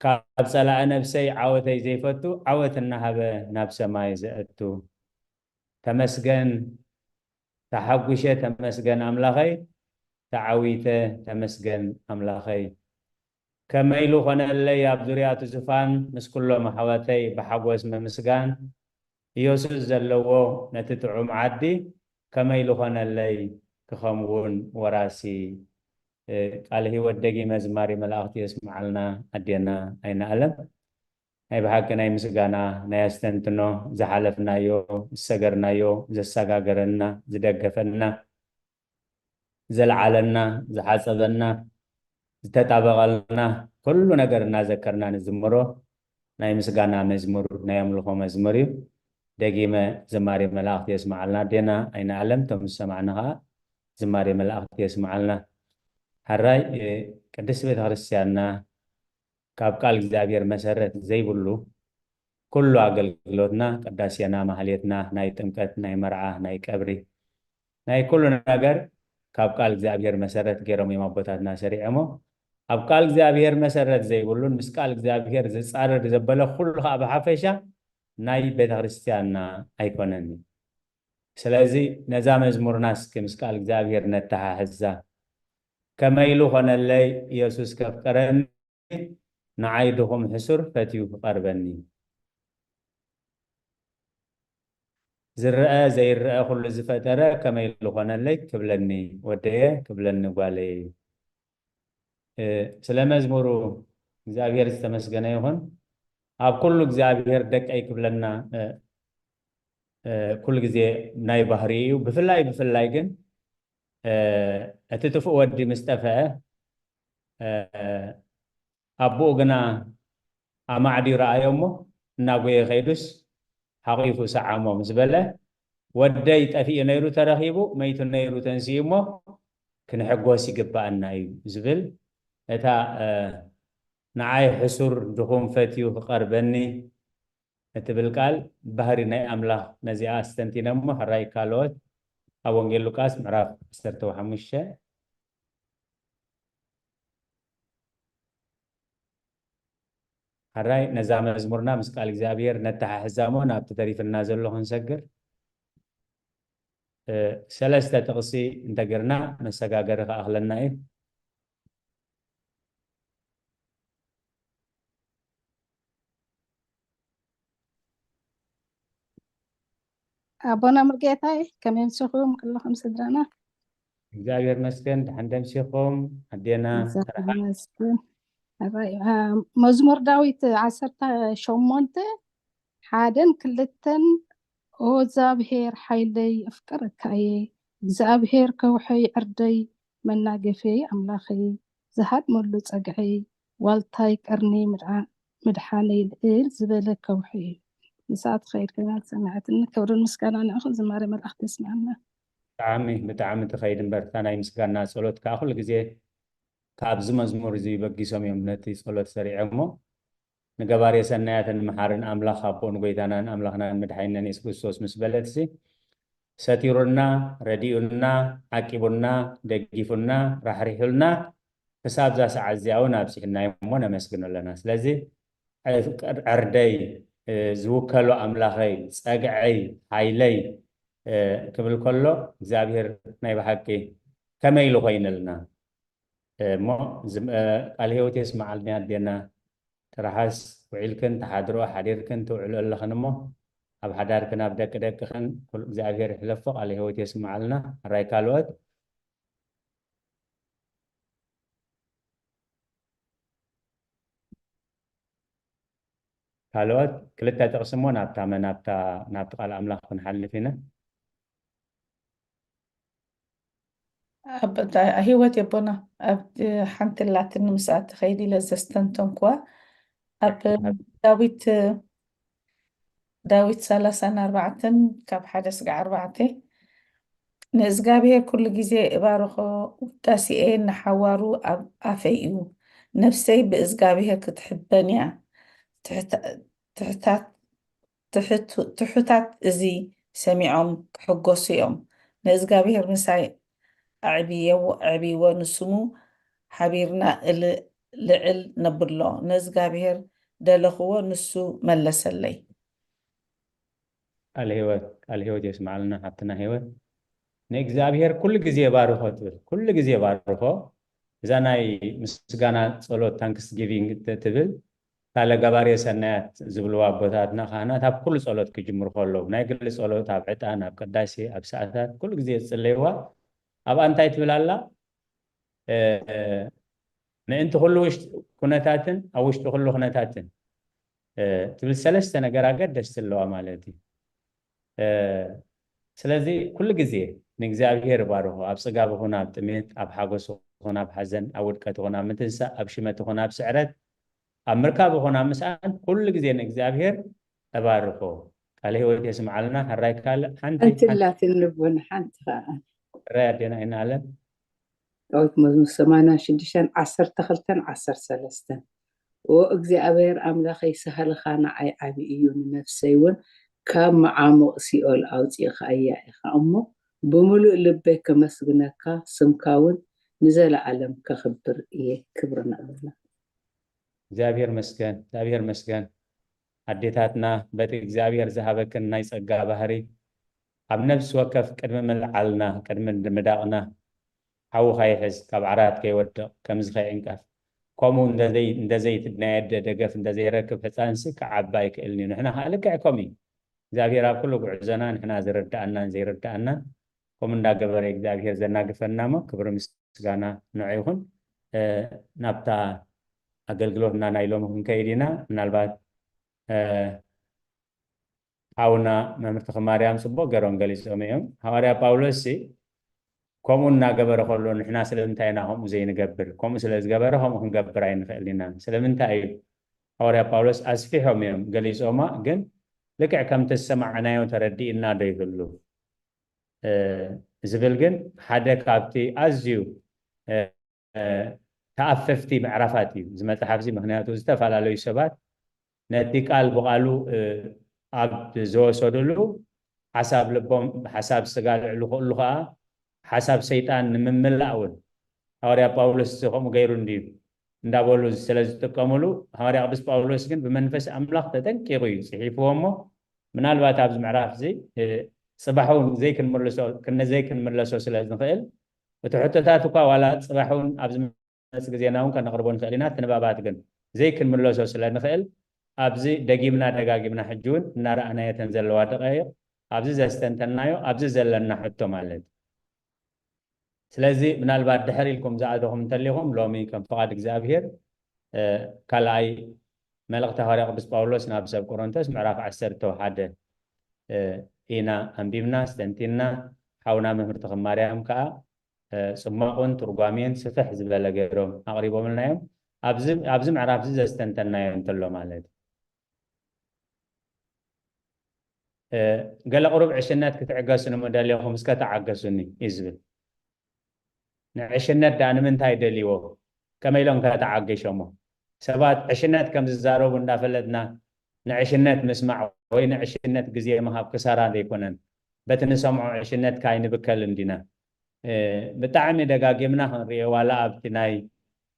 ካብ ጸላኢ ነፍሰይ ዓወተይ ዘይፈቱ፣ ዓወት እናሃበ ናብ ሰማይ ዘእቱ። ተመስገን፣ ተሓጒሸ ተመስገን ኣምላኸይ፣ ተዓዊተ ተመስገን ኣምላኸይ። ከመይ ኢሉ ኾነለይ ኣብ ዙርያ እቲ ዙፋን ምስ ኩሎም ኣሕዋተይ ብሓጎስ ምምስጋን፣ ኢየሱስ ዘለዎ ነቲ ጥዑም ዓዲ ከመይ ኢሉ ኾነለይ ክኸምውን ወራሲ። እ፣ ቃለ ህይወት ደጊመ ዝማሬ መላእኽቲ የስምዓልና ኣዴና ኣይንኣለም። ናይ ብሓቂ ናይ ምስጋና፣ ናይ ኣስተንትኖ፣ ዝሓለፍናዮ፣ ዝሰገርናዮ፣ ዘሰጋገረና፣ ዝደገፈና፣ ዘልዓለና፣ ዝሓጸበና፣ ዝተጣበቐልና፣ ኩሉ ነገር እናዘከርና ንዝምሮ ናይ ምስጋና መዝሙር፣ ናይ ኣምልኾ መዝሙር እዩ። ደጊመ ዝማሬ መላእኽቲ የስምዓልና ኣዴና ኣይንኣለም፣ እቶም ዝሰማዕና ኸዓ ዝማሬ መላእኽቲ የስምዓልና። ሕራይ፣ እ፣ ቅድስቲ ቤተ ክርስቲያንና ካብ ቃል እግዚኣብሔር መሰረት ዘይብሉ ኩሉ ኣገልግሎትና፣ ቅዳሴና፣ ማህሌትና፣ ናይ ጥምቀት፣ ናይ መርዓ፣ ናይ ቀብሪ፣ ናይ ኩሉ ነገር ካብ ቃል እግዚኣብሔር መሰረት ገይሮም እዮም ኣቦታትና ሰሪዖሞ። ኣብ ቃል እግዚኣብሔር መሰረት ዘይብሉን ምስ ቃል እግዚኣብሔር ዝጻረር ዘበለ ኩሉ ኸዓ ብሓፈሻ ናይ ቤተ ክርስቲያንና ኣይኮነን እዩ። ስለዚ ነዛ መዝሙርና እስኪ ምስ ቃል እግዚኣብሔር ነተሓሕዛ። ከመይ ኢሉ ኾነለይ ኢየሱስ ከፍቀረኒ፣ ንዓይ ድኹም ሕሱር ፈትዩ ክቐርበኒ። ዝረአ ዘይረአ ኩሉ ዝፈጠረ ከመይ ኢሉ ኾነለይ ክብለኒ ወደየ፣ ክብለኒ ጓለየ። እ፣ ስለ መዝሙሩ እግዚኣብሔር ዝተመስገነ ይኹን። ኣብ ኩሉ እግዚኣብሔር ደቀይ ክብለና፣ እ፣ እ፣ ኩሉ ግዜ ናይ ባህሪ እዩ። ብፍላይ፣ ብፍላይ ግን፣ እ፣ እቲ ጥፉእ ወዲ ምስ ጠፍአ፣ ኣቦኡ ግና ኣማዕድዩ ረኣዮ እሞ፣ እናጎየ ከይዱስ ሓቒፉ ሰዓሞ። ምስ በለ፣ "ወደይ ጠፊኡ ነይሩ ተረኺቡ፣ መይቱ ነይሩ ተንሲኡ እሞ፣ ክንሕጎስ ይግባኣና እዩ" ዝብል፣ እታ፣ እ፣ "ንዓይ ሕሱር ድኹም ፈትዩ ክቐርበኒ" እትብል ቃል፣ ባህሪ ናይ ኣምላኽ ነዚኣ ኣስተንቲነ እሞ፣ ሕራይ ካልኦት ኣብ ወንጌል ሉቃስ ምዕራፍ ዓሰርተ ሓሙሽተ። ሕራይ ነዛ መዝሙርና ምስ ቃል እግዚኣብሔር ነተሓሕዛ እሞ፣ ናብቲ ተሪፍና ዘሎ ክንሰግር፣ እ፣ ሰለስተ ጥቕሲ እንተገርና፣ መሰጋገሪ ክኣኽለና እዩ። ኣቦና ሙሉጌታይ፣ ከመይ ኣምሲኹም ኩልኹም ስድራና? እግዚኣብሔር መስገን፣ ደሓን ደምሲኹም፣ ኣዴና እግዚኣቢሔር ተረኻ። ይመስገን። ኣባይ፣ አ፣ መዝሙር ዳዊት ዓሰርተ ሸሞንተ፣ ሓደን ክልተን፣ "ኦ እግዚኣብሔር ሓይለይ፣ ኣፍቅረካ እየ፣ እግዚኣብሔር ከውሐይ፣ ዕርደይ፣ መናገፍየይ፣ ኣምላኸይ፣ ዝሃድመሉ ጸግዐይ፣ ዋልታይ ቀርኒ ምድዓ-፣ ምድሓነይ፣ ልዕል ዝበለ ከውሒ እዩ። ንስኻ ትኸይድ ኮይና ዝሰማዕትኒ፣ ክብርን ምስጋና ንዕኺ፣ ዝማሬ መላእኽቲ የስምዓልና። ብጣዕሚ፣ ብጣዕሚ ትኸይድ እምበር፣ እታ ናይ ምስጋና ጸሎት ከኣ ኩሉ ግዜ ካብዚ መዝሙር እዚ በጊሶም እዮም ነቲ ጸሎት ሰሪዖሞ። ንገባሬ ሰናያትን መሓርን ኣምላኽ ኣቦን ጎይታናን ኣምላኽናን መድሓኒናን የሱስ ክርስቶስ ምስ በለትሲ፣ ሰቲሩና፣ ረዲኡና፣ ዓቂቡና፣ ደጊፉና፣ ራሕሪሑልና፣ ክሳብ እዛ ሰዓት እዚኣ እውን ኣብጺሑና እዩ እሞ ነመስግኖ ኣለና። ስለዚ፣ ዕርደይ፣ እ፣ ዝውከሎ ኣምላኸይ፣ ጸግዐይ፣ ሓይለይ፣ እ፣ ክብል ከሎ፣ እግዚኣብሔር ናይ ብሓቂ ከመይ ኢሉ ኮይንልና? እ፣ እሞ ዝም-፣ እ፣ ቃል ህይወት የስምዓልና ኣዴና። ጥራሓስ ውዒልክን ትሓድሮ፣ ሓዲርክን ትውዕሎ ኣለኽን እሞ፣ ኣብ ሓዳርክን ኣብ ደቂ ደቅኽን ኩሉ እግዚኣብሔር ይሕለፎ። ቃል ህይወት የስምዓልና። ሕራይ ካልኦት? ካልኦት ክልተ ጥቕሲ እሞ ናብታ መ-፣ ናብታ፣ ናብቲ ቃል ኣምላኽ ክንሓልፍ ኢና። ኣብ፣ እታ ህይወት የቦና፣ ኣብ ሓንቲ ኣላትኒ ምስኣ ትኸይድ ኢለ ዘስተንተንኩዋ። ኣብ ኣብ ዳዊት፣ ዳዊት ሰላሳን ኣርባዕተን ካብ ሓደ ስጋዕ ኣርባዕተ፣ "ንእዝጋብሄር ኩሉ ግዜ እባርኾ፣ ውዳሴኤ ንሓዋሩ ኣብ ኣፈይ እዩ። ነፍሰይ ብእዝጋብሄር ክትሕበን እያ። ትሕታ-፣ ትሕታት-፣ ትሕቱ-፣ ትሑታት እዚ ሰሚዖም ክሕጎሱ እዮም። ንእዝጋብሄር ምሳይ ኣዕብየዎ፣ ኣዕብይዎ፣ ንስሙ ሓቢርና እል-፣ ልዕል ነብሎ። ንእዝጋብሄር ደለኽዎ፣ ንሱ መለሰለይ።" ቃል ህይወት፣ ቃል ህይወት የስምዓልና ሓብትና ህይወት። "ንእግዚኣብሔር ኩሉ ግዜ ባርኾ" ትብል። ኩሉ ግዜ ባርኾ። እዛ ናይ ምስጋና ጸሎት፣ ታንክስ ጊቪንግ ት-፣ ትብል፣ ካለ ገባሬ ሰናያት ዝብልዋ ኣቦታትና ካህናት ኣብ ኩሉ ጸሎት ክጅምሩ ከለዉ፣ ናይ ግሊ ጸሎት፣ ኣብ ዕጣን፣ ኣብ ቅዳሴ፣ ኣብ ሰዓታት፣ ኩሉ ግዜ ዝጽለይዋ፣ ኣብኣ እንታይ ትብል ኣላ? እ፣ "ምእንቲ ኩሉ ውሽጢ ኩነታትን ኣብ ውሽጢ ኩሉ ኩነታትን" እ፣ ትብል ሰለስተ ነገር ኣገደስቲ ኣለዋ ማለት እዩ። እ፣ ስለዚ ኩሉ ግዜ ንእግዚኣብሔር ባርኹ፣ ኣብ ጽጋብ ይኹን ኣብ ጥሜት፣ ኣብ ሓጎስ ይኹን ኣብ ሓዘን፣ ኣብ ውድቀት ይኹን ኣብ ምትንሳእ፣ ኣብ ሽመት ይኹን ኣብ ስዕረት፣ ኣብ ምርካብ ይኹን ኣብ ምስኣን፣ ኩሉ ግዜ ንእግዚኣብሔር እባርኹ። ቃለ ህይወት የስምዓልና። ሕራይ ካልእ ሓንቲ፣ ሓንቲ ሓንቲ ኣላትኒ ኣቦና፣ ሓንቲ ኸዓ። ሕራይ ኣዴና ኣይናለም። ዳዊት መዝሙር ሰማንያን ሽዱሽተን፣ ዓሰርተ ክልተን ዓሰርተ ሰለስተን። "ኦ እግዚኣብሔር ኣምላኸይ፣ ሳህልኻ ንዓይ ዓቢ እዩ፣ ንነፍሰይ እውን ካብ መዓሙቕ ሲኦል ኣውጺእኻያ ኢኻ እሞ፣ ብምሉእ ልበይ ከመስግነካ፣ ስምካ እውን ንዘለኣለም ከኽብር እየ።" ክብሪ ንኣምላኽ። እግዚኣብሔር መስገን፣ እግዚኣብሔር መስገን። ኣዴታትና፣ በቲ እግዚኣብሔር ዝሃበክን ናይ ጸጋ ባህሪ፣ ኣብ ነፍሲ ወከፍ ቅድሚ ምልዓልና፣ ቅድሚ ምዳቕና፣ ሓዊ ከይሕዝ፣ ካብ ዓራት ከይወድቕ፣ ከምዚ ከይዕንቀፍ፣ ከምኡ እንደዘይ-፣ እንደዘይት-፣ ናይ ኣደ ደገፍ እንደዘይረክብ ህጻንሲ ክዓቢ ኣይክእልን እዩ። ንሕና ከኣ ልክዕ ከምኡ እዩ። እግዚኣብሔር ኣብ ኩሉ ጉዕዞና ንሕና ዝርድኣናን ዘይርድኣናን ከምኡ እንዳገበረ እግዚኣብሔር ዘናግፈና እሞ፣ ክብሪ ምስጋና ንዑ ይኹን። እ፣ ናብታ ኣገልግሎትና ናይ ሎሚ ክንከይድ ኢና። ምናልባት፣ እ፣ ሓውና መምህር ተኽለማርያም ጽቡቕ ገይሮም ገሊጾም እዮም። ሃዋርያ ጳውሎስሲ ከምኡ እናገበረ ከሎ ንሕና ስለምንታይ ኢና ከምኡ ዘይንገብር? ከምኡ ስለ ዝገበረ ከምኡ ክንገብር ኣይንኽእል ኢና። ስለምንታይ እዩ? ሃዋርያ ጳውሎስ ኣስፊሖም እዮም ገሊጾማ፣ ግን ልክዕ ከምቲ ዝሰማዕናዮ ተረዲእና ዶ ይህሉ? እ፣ ዝብል ግን ሓደ ካብቲ ኣዝዩ፣ እ፣ ተኣፈፍቲ ምዕራፋት እዩ እዚ መጽሓፍ እዚ። ምኽንያቱ ዝተፈላለዩ ሰባት ነቲ ቃል ብቓሉ፣ እ፣ ኣብ ዝወሰዱሉ ሓሳብ ልቦም፣ ሓሳብ ስጋ ልዕሉ ክእሉ ከኣ ሓሳብ ሰይጣን ንምምላእ እውን ሃዋርያ ጳውሎስ እዚ ከምኡ ገይሩ እንድዩ እንዳበሉ ስለ ዝጥቀምሉ፣ ሃዋርያ ቅዱስ ጳውሎስ ግን ብመንፈስ ኣምላኽ ተጠንቂቑ እዩ ጽሒፍዎ እሞ፣ ምናልባት ኣብዚ ምዕራፍ እዚ፣ እ፣ ጽባሕ እውን ዘይክንምልሶ፣ ክነ-፣ ዘይክንምለሶ ስለ ንኽእል፣ እቲ ሕቶታት እኳ ዋላ ጽባሕ እውን ኣብዚ መጽእ ግዜና እውን ከነቕርቦ ንኽእል ኢና። እቲ ንባባት ግን ዘይክንምለሶ ስለ ንኽእል፣ ኣብዚ ደጊምና ደጋጊምና ሕጂ እውን እናረኣናዮ እተን ዘለዋ ደቃይቕ፣ ኣብዚ ዘስተንተናዮ፣ ኣብዚ ዘለና ሕቶ ማለት እዩ። ስለዚ ምናልባት ድሕር ኢልኩም ዝኣተኹም እንተሊኹም፣ ሎሚ ከም ፍቓድ እግዚኣብሄር፣ እ፣ ካልኣይ መልእኽቲ ሃዋርያ ቅዱስ ጳውሎስ ናብ ሰብ ቆሮንቶስ ምዕራፍ ዓሰርተ ሓደ፣ እ፣ ኢና ኣንቢብና፣ ኣስተንቲንና። ሓውና መምህር ተኽለ ማርያም ከኣ፣ እ፣ ጽማቑን ትርጓሜን ስፍሕ ዝበለ ገይሮም ኣቕሪቦምልና እዮም። ኣብዚ፣ ኣብዚ ምዕራፍ እዚ ዘስተንተናዮ እንተሎ ማለት እዩ። እ፣ ገለ ቁሩብ ዕሽነት ክትዕገሱ ንምደልኹም እስከ ተዓገሱኒ እዩ ዝብል። ንዕሽነት ደኣ ንምንታይ ደልይዎ? ከመይ ኢሎም ከ ተዓገሾሞ? ሰባት ዕሽነት ከም ዝዛረቡ እንዳፈለጥና ንዕሽነት ምስማዕ ወይ ንዕሽነት ግዜ ምሃብ ክሳራ ዘይኮነን? በቲ ንሰምዖ ዕሽነት ከ ኣይንብከልን ዲና? እ፣ ብጣዕሚ ደጋጊምና ክንሪኦ፣ ዋላ ኣብቲ ናይ፣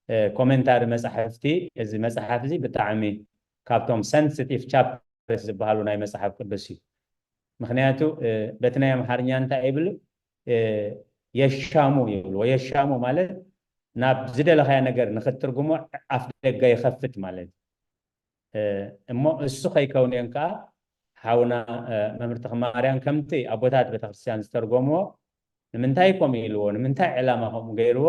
እ፣ ኮሜንታሪ መጻሕፍቲ፣ እዚ መጽሓፍ እዚ ብጣዕሚ ካብቶም ሰንሲቲቭ ቻፕተርስ ዝበሃሉ ናይ መጽሓፍ ቅዱስ እዩ። ምኽንያቱ፣ እ፣ በቲ ናይ ኣምሓርኛ እንታይ ይብል? እ፣ የሻሙ ይብልዎ። የሻሙ ማለት ናብ ዝደለኻዮ ነገር ንኽትትርጉሞ ኣፍ ደገ ይኸፍት ማለት እዩ። እ፣ እሞ እሱ ከይከውን እዮም ከኣ ሓውና፣ እ፣ መምህር ተኽለ ማርያም ከምቲ ኣቦታት ቤተክርስትያን ዝተርጎምዎ፣ ንምንታይ ከምኡ ኢልዎ፣ ንምንታይ ዕላማ ከምኡ ገይርዎ፣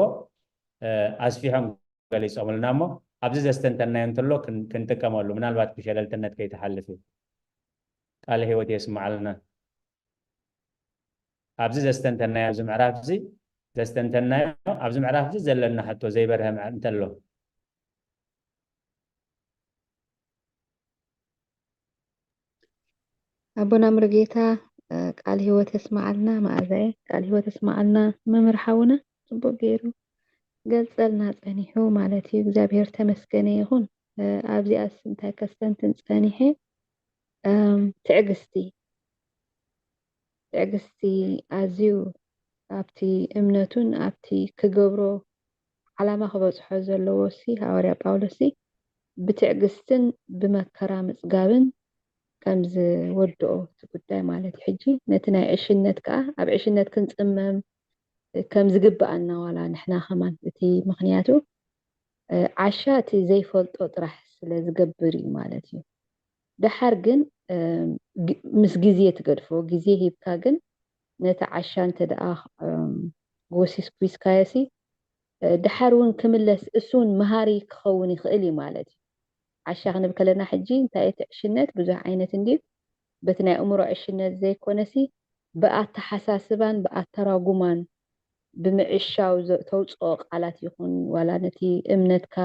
እ፣ ኣስፊሖም ገሊጾምልና እሞ፣ ኣብዚ ዘስተንተናዮ እንተሎ ክን-፣ ክንጥቀመሉ፣ ምናልባት ብሸለልትነት ከይትሓልፍ እዩ። ቃለ ህይወት የስምዓልና። ኣብዚ ዘስተንተናዮ፣ ኣብዚ ምዕራፍ እዚ ዘስተንተናዮ፣ ኣብዚ ምዕራፍ እዚ ዘለና ሕቶ ዘይበርሀ ምዕ-፣ እንተሎ። ኣቦና ሙሉጌታ፣ እ፣ ቃል ህይወት የስምዓልና። መኣዛየ፣ ቃል ህይወት የስምዓልና። መምህር ሓውና ጽቡቅ ገይሩ ገልጸልና ጸኒሑ ማለት እዩ። እግዚኣብሔር ተመስገነ ይኹን። እ፣ ኣብዚኣስ እንታይ ከስተንትን ጸኒሐ? እም፣ ትዕግስቲ። ትዕግስቲ ኣዝዩ ኣብቲ እምነቱን ኣብቲ ክገብሮ ዓላማ ክበጽሖ ዘለዎ ሲ ሃዋርያ ጳውሎስ ሲ ብትዕግስትን ብመከራ ምጽጋብን ከም ዝወድኦ እቲ ጉዳይ ማለት እዩ። ሕጂ ነቲ ናይ ዕሽነት ከኣ ኣብ ዕሽነት ክንጽመም ከም ዝግብኣና ዋላ ንሕና ከማን እቲ ምኽንያቱ፣ እ፣ ዓሻ እቲ ዘይፈልጦ ጥራሕ ስለ ዝገብር እዩ ማለት እዩ። ደሓር ግን፣ እ፣ ግ-፣ ምስ ግዜ ትገድፎ፣ ግዜ ሂብካ ግን ነቲ ዓሻ እንተ ደኣ፣ እ፣ ጎሲስ-፣ ጒስካዮ ሲ፣ እ፣ ደሓር እውን ክምለስ፣ እሱ እውን መሃሪ ክኸውን ይኽእል እዩ ማለት እዩ። ዓሻ ክንብል ከለና ሕጂ እንታይ እቲ ዕሽነት ብዙሕ ዓይነት እንድዩ። በቲ ናይ ኣእምሮ ዕሽነት ዘይኮነሲ፣ ብኣተሓሳስባን ብኣተራጉማን ብምዕሻው ዘ-፣ ተውጽኦ ቃላት ይኹን፣ ዋላ ነቲ እምነትካ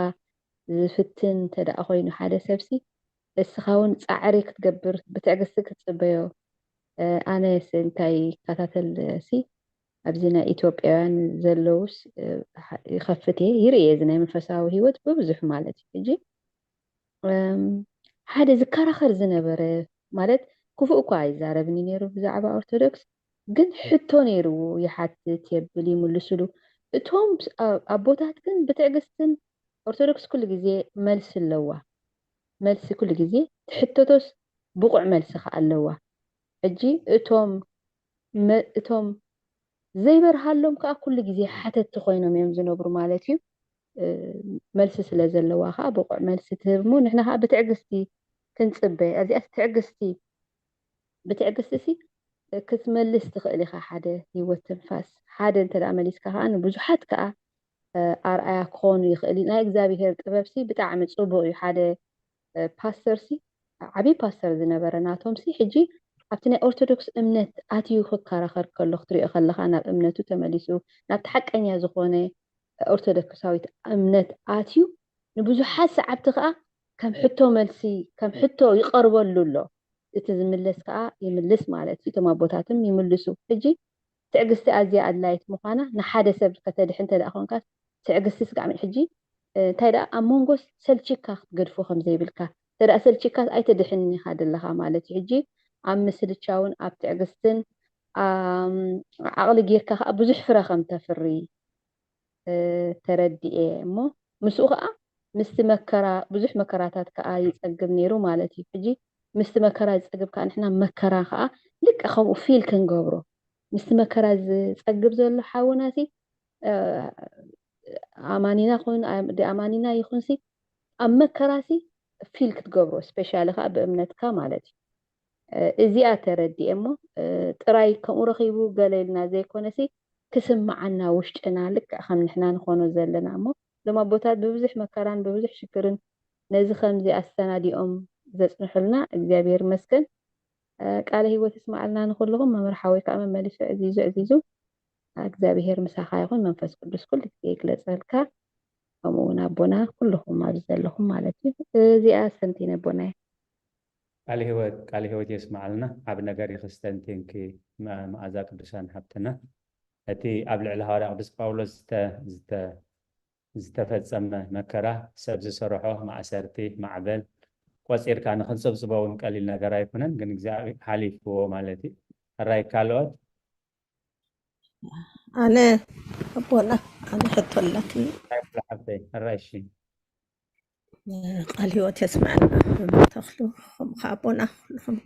ዝፍትን እንተ ደኣ ኮይኑ ሓደ ሰብሲ፣ እስኻ እውን ጻዕሪ ክትገብር፣ ብትዕግስቲ ክትጽበዮ። እ፣ ኣነ ስ-፣ እንታይ ይከታተል ሲ፣ ኣብዚ ናይ ኢትዮጵያውያን ዘለውስ፣ እ፣ ይኸፍት እየ፣ ይርኢ እየ፣ እዚ ናይ መንፈሳዊ ህይወት ብብዙሕ ማለት እዩ። ሕጂ፣ እም፣ ሓደ ዝከራኸር ዝነበረ፣ ማለት ክፉእ እኳ ኣይዛረብን እዩ ነይሩ ብዛዕባ ኦርቶዶክስ፣ ግን ሕቶ ነይርዎ፣ ይሓትት፣ የብል፣ ይምልስሉ። እቶም ስ-፣ ኣ-፣ ኣቦታት ግን ብትዕግስትን፣ ኦርቶዶክስ ኩሉ ግዜ መልሲ ኣለዋ። መልሲ ኩሉ ግዜ ትሕተቶስ ብቑዕ መልሲ ከኣ ኣለዋ። ሕጂ እቶም መ-፣ እቶም ዘይበርሃሎም ከኣ ኩሉ ግዜ ሓተትቲ ኮይኖም እዮም ዝነብሩ ማለት እዩ። እ፣ መልሲ ስለ ዘለዋ ከኣ ብቑዕ መልሲ ትህብ እሞ ንሕና ከኣ ብትዕግስቲ ክንጽበ። ኣብዚኣስ ትዕግስቲ፣ ብትዕግስቲ ሲ ክትመልስ ትኽእል ኢኻ። ሓደ ህይወት ትንፋስ፣ ሓደ እንተ ደኣ መሊስካ ከኣ ንብዙሓት ከኣ፣ እ፣ ኣርኣያ ክኾኑ ይኽእል እዩ። ናይ እግዚኣብሄር ጥበብ ሲ ብጣዕሚ ጽቡቕ እዩ። ሓደ፣ እ፣ ፓስተር ሲ፣ ዓብዪ ፓስተር ዝነበረ ናቶም ሲ፣ ሕጂ ኣብቲ ናይ ኦርቶዶክስ እምነት ኣትዩ ክከራኸር ከሎ ክትሪኦ ከለኻ፣ ናብ እምነቱ ተመሊሱ፣ ናብቲ ሓቀኛ ዝኾነ ኦርቶዶክሳዊት እምነት ኣትዩ፣ ንብዙሓት ሰዓብቲ ከዓ ከም ሕቶ መልሲ፣ ከም ሕቶ ይቐርበሉ ኣሎ። እቲ ዝምለስ ከዓ ይምልስ ማለት እዩ። እቶም ኣቦታትም ይምልሱ። ሕጂ ትዕግስቲ ኣዝያ ኣድላይት ምዃና፣ ንሓደ ሰብ ከተድሕን እንተ ደኣ ኮንካ፣ ትዕግስቲ ስጋዕ ምን ሕጂ፣ እ፣ እንታይ ደኣ ኣብ መንጎስ ሰልችካ ክትገድፎ ከም ዘይብልካ፣ እንተ ደኣ ሰልችካ ኣይተድሕን ኢኻ ዘለኻ ማለት እዩ። ሕጂ ኣብ ምስልቻውን ኣብ ትዕግስትን፣ ኣም፣ ዓቕሊ ጌርካ ከዓ ብዙሕ ፍረ ከም ተፍሪ፣ እ፣ ተረዲኤ እሞ፣ ምስኡ ከዓ ምስቲ መከራ፣ ብዙሕ መከራታት ከዓ ይጸግብ ነይሩ ማለት እዩ። ሕጂ ምስቲ መከራ ዝጸግብ ከዓ ንሕና መከራ ከዓ ልክዕ ከምኡ ፊል ክንገብሮ፣ ምስቲ መከራ ዝጸግብ ዘሎ ሓውናሲ፣ እ፣ ኣማኒና ኹን፣ ኣም-፣ ደኣማኒና ይኹንሲ፣ ኣብ መከራሲ ፊል ክትገብሮ፣ ስፔሻሊ ከዓ ብእምነትካ ማለት እዩ። እ፣ እዚኣ ተረዲኤ እሞ፣ እ፣ ጥራይ ከምኡ ረኺቡ ገለ ኢልና ዘይኮነሲ፣ ክስምዓና ውሽጥና ልክዕ ከም ንሕና ንኾኖ ዘለና እሞ፣ እዞም ኣቦታት ብብዙሕ መከራን ብብዙሕ ሽግርን ነዚ ከምዚ ኣሰናዲኦም ዘጽንሑልና እግዚኣብሔር ይመስገን። እ፣ ቃለ ህይወት ይስምዓልና ንኹልኹም። መምህር ሓወይ ከዓ መመሊሱ ዕዚዙ ዕዚዙ እግዚኣብሔር ምሳኻ ይኹን፣ መንፈስ ቅዱስ ኩሉ ግዜ ይግለጸልካ። ከምኡ እውን ኣቦና ኩልኹም ኣብዚ ዘለኹም ማለት እዩ። እዚኣ ሰንቲነ ኣቦናይ። ቃለ ህይወት፣ ቃለ ህይወት የስምዓልና። ዓቢ ነገር እዩ ክስተንቲንኪ መ-፣ መኣዛ ቅዱሳን ሓብትና። እቲ ኣብ ልዕሊ ሃዋርያ ቅዱስ ጳውሎስ ዝተ-፣ ዝተ-፣ ዝተፈጸመ መከራ፣ ሰብ ዝሰርሖ ማእሰርቲ፣ ማዕበል፣ ቆጺርካ ንኽንጽብጽቦ እውን ቀሊል ነገር ኣይኮነን፣ ግን እግዚኣብሔር ሓሊፍዎ ማለት እዩ። ሕራይ ካልኦት? ኣነ ኣቦና፣ ኣነ ሕቶ ኣላትኒ። ሕራይ ኩሉ ሓብተይ፣ ሕራይ እሺ። ቃል ህይወት የስምዐና። ተኽሉ፣ ከምኡ ኸዓ ኣቦና፣ ኩልኹም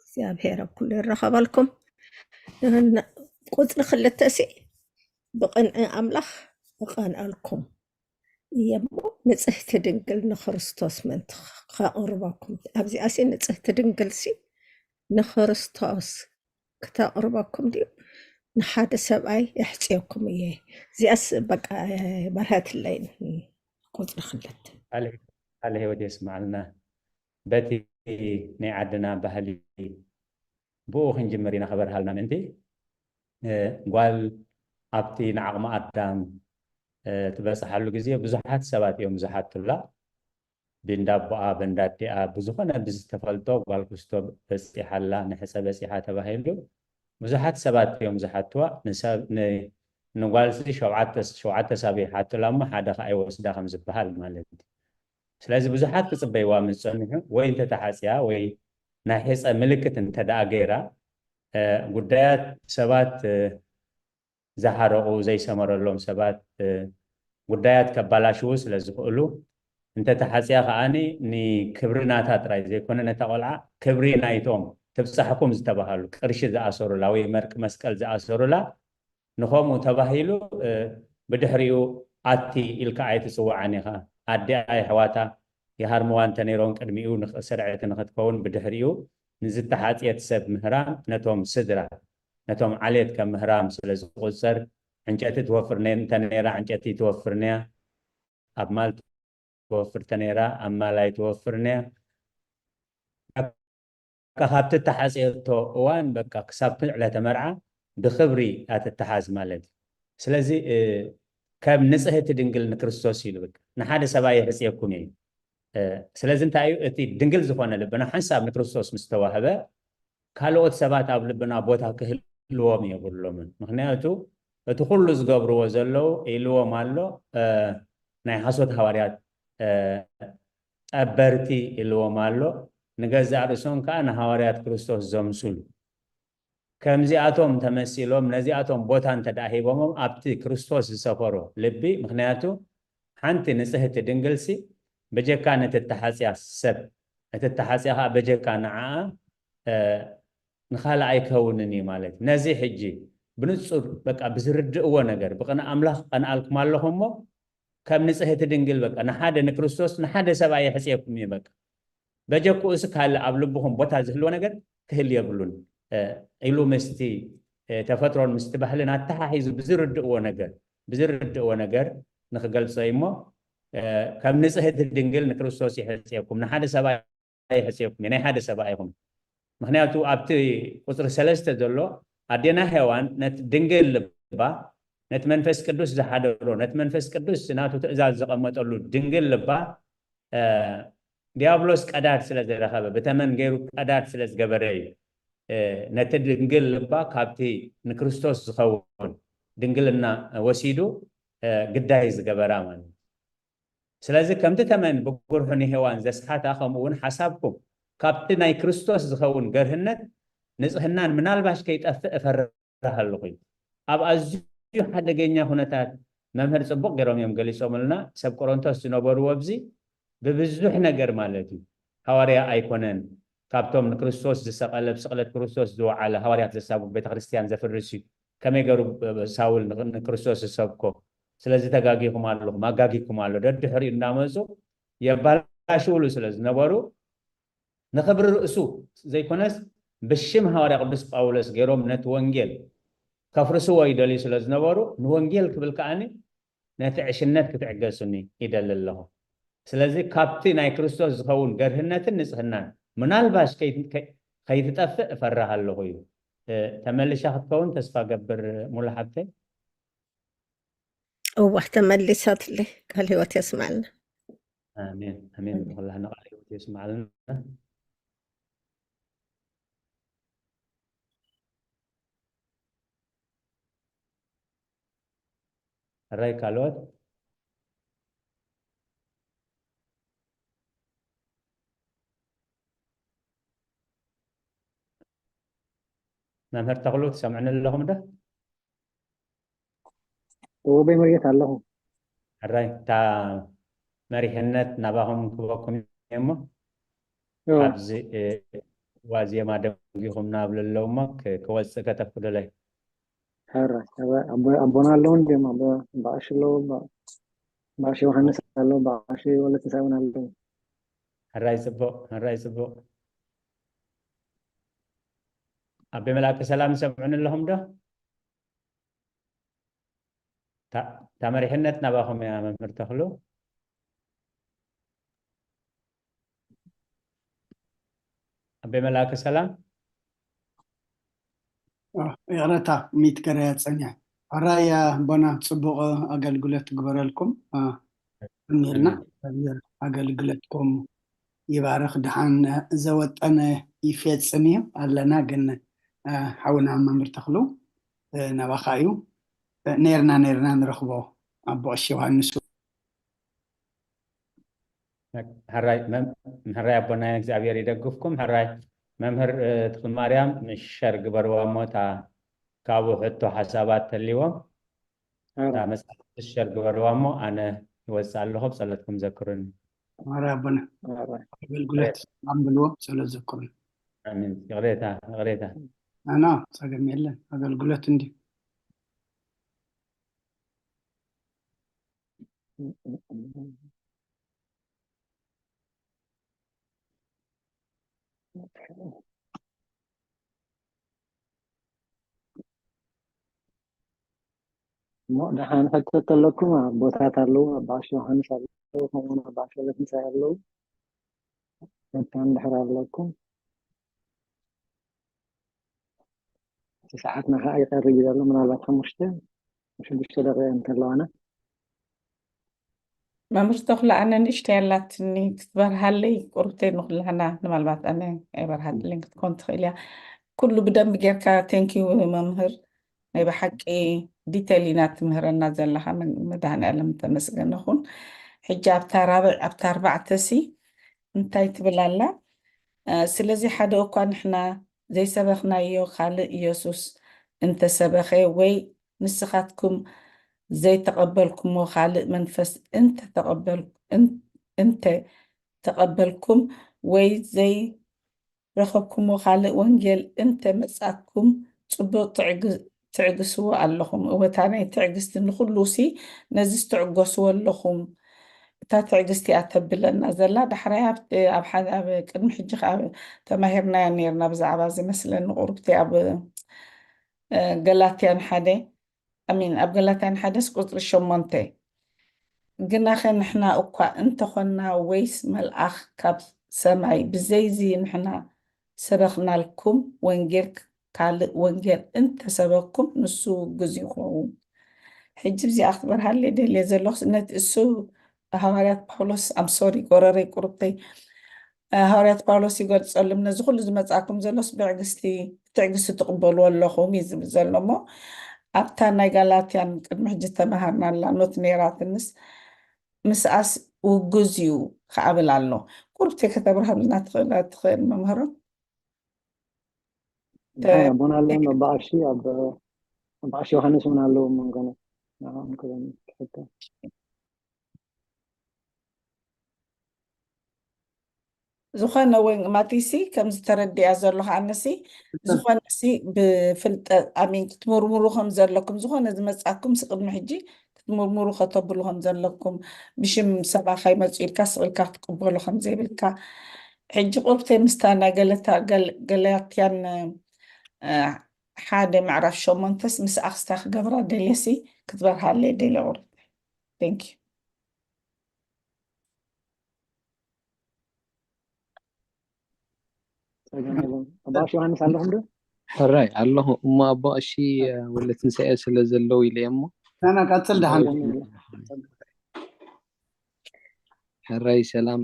እግዚኣብሔር ኣብ ኩሉ ይረኸበልኩም። ቁጽሪ ክልተ ሲ፣ ብቕንዒ ኣምላኽ እቐንኣልኩም እየ እሞ፣ ንጽህቲ ድንግል ንክርስቶስ ምእንቲ ከቕርበኩም። ኣብዚኣ ሲ ንጽህቲ ድንግል ሲ ንክርስቶስ ክተቕርበኩም ድዩ? ንሓደ ሰብኣይ የሕጽየኩም እየ። እዚኣስ በቃ በርሀትለይ። ቁጽሪ ክልተ። ቃለ፣ ቃለ ህይወት የስምዓልና። በቲ ናይ ዓድና ባህሊ ብኡ ክንጅምር ኢና፣ ክበርሃልና ምእንቲ። እ፣ ጓል ኣብቲ ንዓቕሚ ኣዳም፣ እ፣ ትበጽሓሉ ግዜ ብዙሓት ሰባት እዮም ዝሓቱላ። ብእንዳ ኣቦኣ፣ ብእንዳ ኣዲኣ፣ ብዝኾነ ብዝተፈልጦ ጓል ክስቶ በጺሓ ኣላ፣ ንሕጸ በጺሓ ተባሂሉ ብዙሓት ሰባት እዮም ዝሓትዋ። ንሰብ፣ ን-፣ ንጓልሲ ሸውዓተ፣ ሸውዓተ ሰብ ይሓቱላ እሞ ሓደ ኸኣ ይወስዳ ከም ዝበሃል ማለት እዩ። ስለዚ ብዙሓት ክጽበይዋ ምስ ጸንሑ፣ ወይ እንተተሓጽያ ወይ ናይ ሕጸ ምልክት እንተ ደኣ ገይራ፣ እ፣ ጉዳያት ሰባት፣ እ፣ ዝሓረቑ፣ ዘይሰመረሎም ሰባት፣ እ፣ ጉዳያት ከባላሽዉ ስለ ዝኽእሉ፣ እንተ ተሓጽያ ከኣኒ ንክብሪ ናታ ጥራይ ዘይኮነ፣ ነታ ቆልዓ ክብሪ ናይቶም ትብጻሕኩም ዝተባሃሉ፣ ቅርሺ ዝኣሰሩላ ወይ መርቂ መስቀል ዝኣሰሩላ፣ ንኸምኡ ተባሂሉ፣ እ፣ ብድሕሪኡ ኣቲ ኢልካ ኣይትጽውዓን ኢኻ። ኣዲኣ የሕዋታ ይሃርምዋ እንተ ነይሮም ቅድሚኡ ንኽ-፣ ስርዕቲ ንኽትከውን ብድሕሪኡ ንዝተሓጽየት ሰብ ምህራም ነቶም ስድራ፣ ነቶም ዓሌት ከም ምህራም ስለ ዝቑጸር፣ ዕንጨቲ ትወፍር ነ-፣ እንተ ነይራ ዕንጨቲ ትወፍር ነያ፣ ኣብ ማል ትወፍር እንተ ነይራ ኣብ ማላይ ትወፍር ነያ። በቃ ካብ ትተሓጽየቶ እዋን በቃ ክሳብ ዕለተ መርዓ ብኽብሪ እያ ትተሓዝ ማለት እዩ። ስለዚ፣ እ፣ ከም ንጽህቲ ድንግል ንክርስቶስ ኢሉ በቃ ንሓደ ሰብኣይ የሕጽየኩም እዩ። እ፣ ስለዚ እንታይ እዩ? እቲ ድንግል ዝኾነ ልብና ሓንሳብ ንክርስቶስ ምስ ተዋህበ፣ ካልኦት ሰባት ኣብ ልብና ቦታ ክህልዎም የብሎምን። ምኽንያቱ እቲ ኩሉ ዝገብርዎ ዘለዉ ኢልዎም ኣሎ፣ እ፣ ናይ ሓሶት ሃዋርያት፣ እ፣ ጠበርቲ ኢልዎም ኣሎ። ንገዛእ ርእሶም ከኣ ንሃዋርያት ክርስቶስ ዘምስሉ። ከምዚኣቶም ተመሲሎም ነዚኣቶም ቦታ እንተ ደኣ ሂቦሞም ኣብቲ ክርስቶስ ዝሰፈሮ ልቢ፣ ምኽንያቱ ሓንቲ ንጽህቲ ድንግልሲ በጀካ ነቲ እተሓጽያ ሰብ፣ እቲ እተሓጽያ ከኣ በጀካ ንዓኣ፣ እ፣ ንኻልእ ኣይከውንን እዩ ማለት እዩ። ነዚ ሕጂ ብንጹር በቃ ብዝርድእዎ ነገር ብቕንኢ ኣምላኽ ቀንኣልኩም ኣለኹም እሞ፣ ከም ንጽህቲ ድንግል በቃ ንሓደ ንክርስቶስ ንሓደ ሰብኣይ የሕጽየኩም እዩ በቃ። በጀክኡ እሱ ካልእ ኣብ ልብኹም ቦታ ዝህልዎ ነገር ክህል የብሉን፣ እ፣ ኢሉ ምስቲ፣ እ፣ ተፈጥሮን ምስቲ ባህልን ኣተሓሒዙ ብዝርድእዎ ነገር፣ ብዝርድእዎ ነገር ንኽገልጾ እዩ እሞ፣ እ፣ ከም ንጽህቲ ድንግል ንክርስቶስ የሕጽየኩም፣ ንሓደ ሰብኣይ የሕጽየኩም እዩ፣ ናይ ሓደ ሰብኣይ ኢኹም። ምክንያቱ ኣብቲ ቁፅሪ ሰለስተ ዘሎ ኣዴና ሄዋን ነቲ ድንግል ልባ፣ ነቲ መንፈስ ቅዱስ ዝሓደሮ፣ ነቲ መንፈስ ቅዱስ ናቱ ትእዛዝ ዘቐመጠሉ ድንግል ልባ፣ እ፣ ዲያብሎስ ቀዳድ ስለ ዝረኸበ፣ ብተመን ገይሩ ቀዳድ ስለ ዝገበረ እዩ፣ እ፣ ነቲ ድንግል ልባ ካብቲ ንክርስቶስ ዝኸውን ድንግልና ወሲዱ፣ እ፣ ግዳይ ዝገበራ ማለት እዩ። ስለዚ ከምቲ ተመን ብጉርሑ ንሄዋን ዘስሓታ፣ ከምኡ እውን ሓሳብኩም ካብቲ ናይ ክርስቶስ ዝኸውን ገርህነት ንጽህናን ምናልባሽ ከይጠፍእ እፈርህ ኣለኹ እዩ። ኣብ ኣዝዩ ሓደገኛ ኩነታት መምህር ጽቡቕ ገይሮም እዮም ገሊጾምልና። ሰብ ቆሮንቶስ ዝነበሩ ኣብዚ ብብዙሕ ነገር ማለት እዩ። ሃዋርያ ኣይኮነን፣ ካብቶም ንክርስቶስ ዝሰቐለ፣ ብስቕለት ክርስቶስ ዝወዓለ፣ ሃዋርያት ዘሳቡ ቤተክርስትያን ዘፍርስ እዩ። ከመይ ገሩ ሳውል ንክ-፣ ንክርስቶስ ዝሰብኮ? ስለዚ ተጋጊኹም ኣለኹም፣ ኣጋጊኩም ኣሎ። ደድሕሪኡ እንዳመጹ የባላሽውሉ ስለ ዝነበሩ፣ ንኽብሪ ርእሱ ዘይኮነስ ብሽም ሃዋርያ ቅዱስ ጳውሎስ ገይሮም ነቲ ወንጌል ከፍርስዎ ይደልዩ ስለ ዝነበሩ፣ ንወንጌል ክብል ከኣኒ ነቲ ዕሽነት ክትዕገሱኒ ይደሊ ኣለኹ። ስለዚ ካብቲ ናይ ክርስቶስ ዝኸውን ገርህነትን ንጽህናን ምናልባሽ ከይ-፣ ከይ-፣ ከይትጠፍእ እፈርህ ኣለኹ እዩ። እ፣ ተመልሻ ክትከውን ተስፋ ገብር ሙሉ ሓብተይ። እዋ ተመሊሳትለይ። ቃል ህይወት የስማልና። ኣሜን፣ ኣሜን። ንኩላህና ቃል ህይወት የስማልና። ሕራይ ካልኦት? መምህር ተኽሉ ትሰምዕኒ ኣለኹም ዶ? እወ በይ መርጌታ ኣለኹ። ሕራይ፣ እታ መሪሕነት ናባኹም ክበኩም እየ እሞ፣ እወ። ኣብዚ፣ እ፣ ዋዜማ ደንጊኹምና ኣብ ለለዉ እሞ፣ ክ-፣ ክወጽእ ከተፍቅዱለይ። ሕራይ፣ ሕራይ። ኣቦ-፣ ኣቦና ኣለዉ እንዲዮም፣ ኣቦ-፣ ኣቦ ቀሺ ኣለዉ፣ ኣቦ-፣ ኣቦ ቀሺ ዮሃንስ ኣለዉ፣ ኣቦ ቀሺ ወልደትንሳኤ እውን ኣለዉ። ሕራይ ጽቡቕ፣ ሕራይ ጽቡቕ። ኣቤ መልኣከ ሰላም፣ ይሰምዑኒ ኣለኹም ዶ? እታ፣ እታ መሪሕነት ናባኹም እያ መምህር ተኽሉ። ኣቤ መልኣከ ሰላም። ኦ፣ ይቕረታ፣ ሚት ገረያ ጸኒሐ። ሕራይ ኣቦና፣ ጽቡቕ ኣገልግሎት ግበረልኩም። አ፣ ኣሜልና። ኣሜን። እግዚኣብሔር ኣገልግሎትኩም ይባርኽ። ደሓን ዘወጠነ ይፈጽም እዩ ኣለና። ግን፣ አ፣ ሓውና መምህር ተኽሉ፣ እ፣ ናባኻ እዩ። እ፣ ነይርና፣ ነይርና ንረኽቦ ኣቦ ቀሺ ዮሃንስ። ሕራይ መም-፣ ሕራይ ኣቦና እግዚኣብሔር ይደግፍኩም። ሕራይ መምህር፣ እ፣ ተኽለማርያም ንሸር ግበርዋ እሞ እታ ካብኡ ሕቶ ሓሳባት ተልዎም እታ ሕራይ። መጽሓፍ ንሸር ግበርዋ እሞ ኣነ ይወጽእ ኣለኹ፣ ብጸሎትኩም ዘክሩኒ። ማራ ኣቦና ሕራይ። ኣገልግሎት ኣንብልዎ፣ ጸሎት ዘክሩኒ። ኣሜን። ይቕሬታ፣ ይቕሬታ። ኣና ጸገም የለን፣ ኣገልግሎት እንዲ እሞ ደሓን ሕቶ ተለኩም ኣቦታት ኣለዉ፣ ኣባ ቀሺ ዮሃንስ ኣለዉ፣ ከምኡውን ኣባ ቀሺ ወልደትንሳኤ ኣለዉ። መታን ድሕር ኣለኩም። እቲ ሰዓትና ከዓ ይቐርብ እዩ ዘሎ፣ ምናልባት ሓሙሽተ ሽዱሽተ ደቂቃ እንተለዋና። መምህር ተኽለ፣ ኣነ ንእሽተይ ኣላትኒ ክትበርሃለይ ቁርብተይ ንኹላህና፣ ምናልባት ኣነ ኣይበርሃትለይን ክትኮን ትኽእል እያ። ኩሉ ብደንብ ጌርካ፣ ቴንኪዩ መምህር፣ ናይ ብሓቂ ዲቴል ኢና ትምህረና ዘለኻ። መን-፣ መድሃኒኣለም ተመስገን ይኹን። ሕጂ ኣብታ ራብዕ፣ ኣብታ ኣርባዕተ ሲ እንታይ ትብል ኣላ? እ፣ ስለዚ ሓደ እኳ ንሕና ዘይሰበኽናዮ ካልእ ኢየሱስ እንተሰበኸ፣ ወይ ንስኻትኩም ዘይተቐበልኩሞ ካልእ መንፈስ እንተ ተቐበል-፣ እን-፣ እንተ ተቐበልኩም፣ ወይ ዘይረኸብኩሞ ካልእ ወንጌል እንተ መጻኩም፣ ጽቡቕ ትዕግ-፣ ትዕግስዎ ኣለኹም። እወ፣ እታ ናይ ትዕግስቲ ንኹሉ ሲ፣ ነዚ ትዕገስዎ ኣለኹም። እታ ትዕግስቲ እያ ተብለና ዘላ። ዳሕራይ ኣብ፣ ኣብ ሓደ፣ ኣብ ቅድሚ ሕጂ ከኣ ተማሂርናያ ነይርና ብዛዕባ እዚ መስለኒ ቁርብቲ ኣብ፣ እ፣ ገላትያን ሓደ፣ ኣሚን፣ ኣብ ገላትያን ሓደስ ቁጽሪ ሸሞንተ። ግናኸ ንሕና እኳ እንተኾንና ወይስ መልኣኽ ካብ ሰማይ ብዘይዚ ንሕና ሰበኽናልኩም ወንጌል፣ ካልእ ወንጌል እንተሰበኩም ንሱ ውጉዝ ይኸውን። ሕጂ እዚኣ ክትበርሃለይ ደልየ ዘለኹ ነቲ እሱ ሃዋርያት ጳውሎስ፣ ኣም ሶሪ፣ ጎረረይ ቁርብተይ፣ ሃዋርያት ጳውሎስ ይገልጸሉም፣ ነዚ ኩሉ ዝመጻኩም ዘሎስ ብዕግስቲ ብትዕግስቲ ትቕበልዎ ኣለኹም እዩ ዝብል ዘሎ። እሞ ኣብታ ናይ ጋላትያን ቅድሚ ሕጂ ተመሃርናላ ኖት ነይራትንስ ምስኣስ ውጉዝ እዩ ክኣብል ኣሎ። ቁርብተይ ከተብርሃልና ትኽእል ትኽእል መምህሮም? ድሓይ ኣቦና ኣለዎም፣ ኣባ ቀሺ፣ ኣብ ኣባ ቀሺ ዮሃንስ እውን ኣለዎም መንገኖ ንዕኦም ክበኒ ትሕተ። ዝኾነ ወይ ማቲሲ ከም ዝተረድያ ዘሎ ከዓነሲ ዝኾነ ሲ ብፍልጠት ኣሚን ክትምርምሩ ከም ዘለኩም፣ ዝኾነ ዝመጻኩም ሲ ቅድሚ ሕጂ ክትምርምሩ ከተብሉ ከም ዘለኩም፣ ብሽም ሰባ ካይመጹ ኢልካ ስቕ ኢልካ ክትቅበሎ ከም ዘይብልካ። ሕጂ ቁርብተይ ምስታ ናይ ገለታ ገላትያን ሓደ ምዕራፍ ሸሞንተስ ምስ ኣክስታ ክገብራ ደልየሲ ክትበርሃለይ ደልየ ቁርብተይ። Thank you። ኣባ ዮሃንስ ኣለኹም ዶ? ሕራይ ኣለኹ እሞ ኣባ ቀሺ ወለ ትንሳኤ ስለ ዘለዉ ኢለ እሞ ናና ቀጽል ደሓን። ሕራይ ሰላም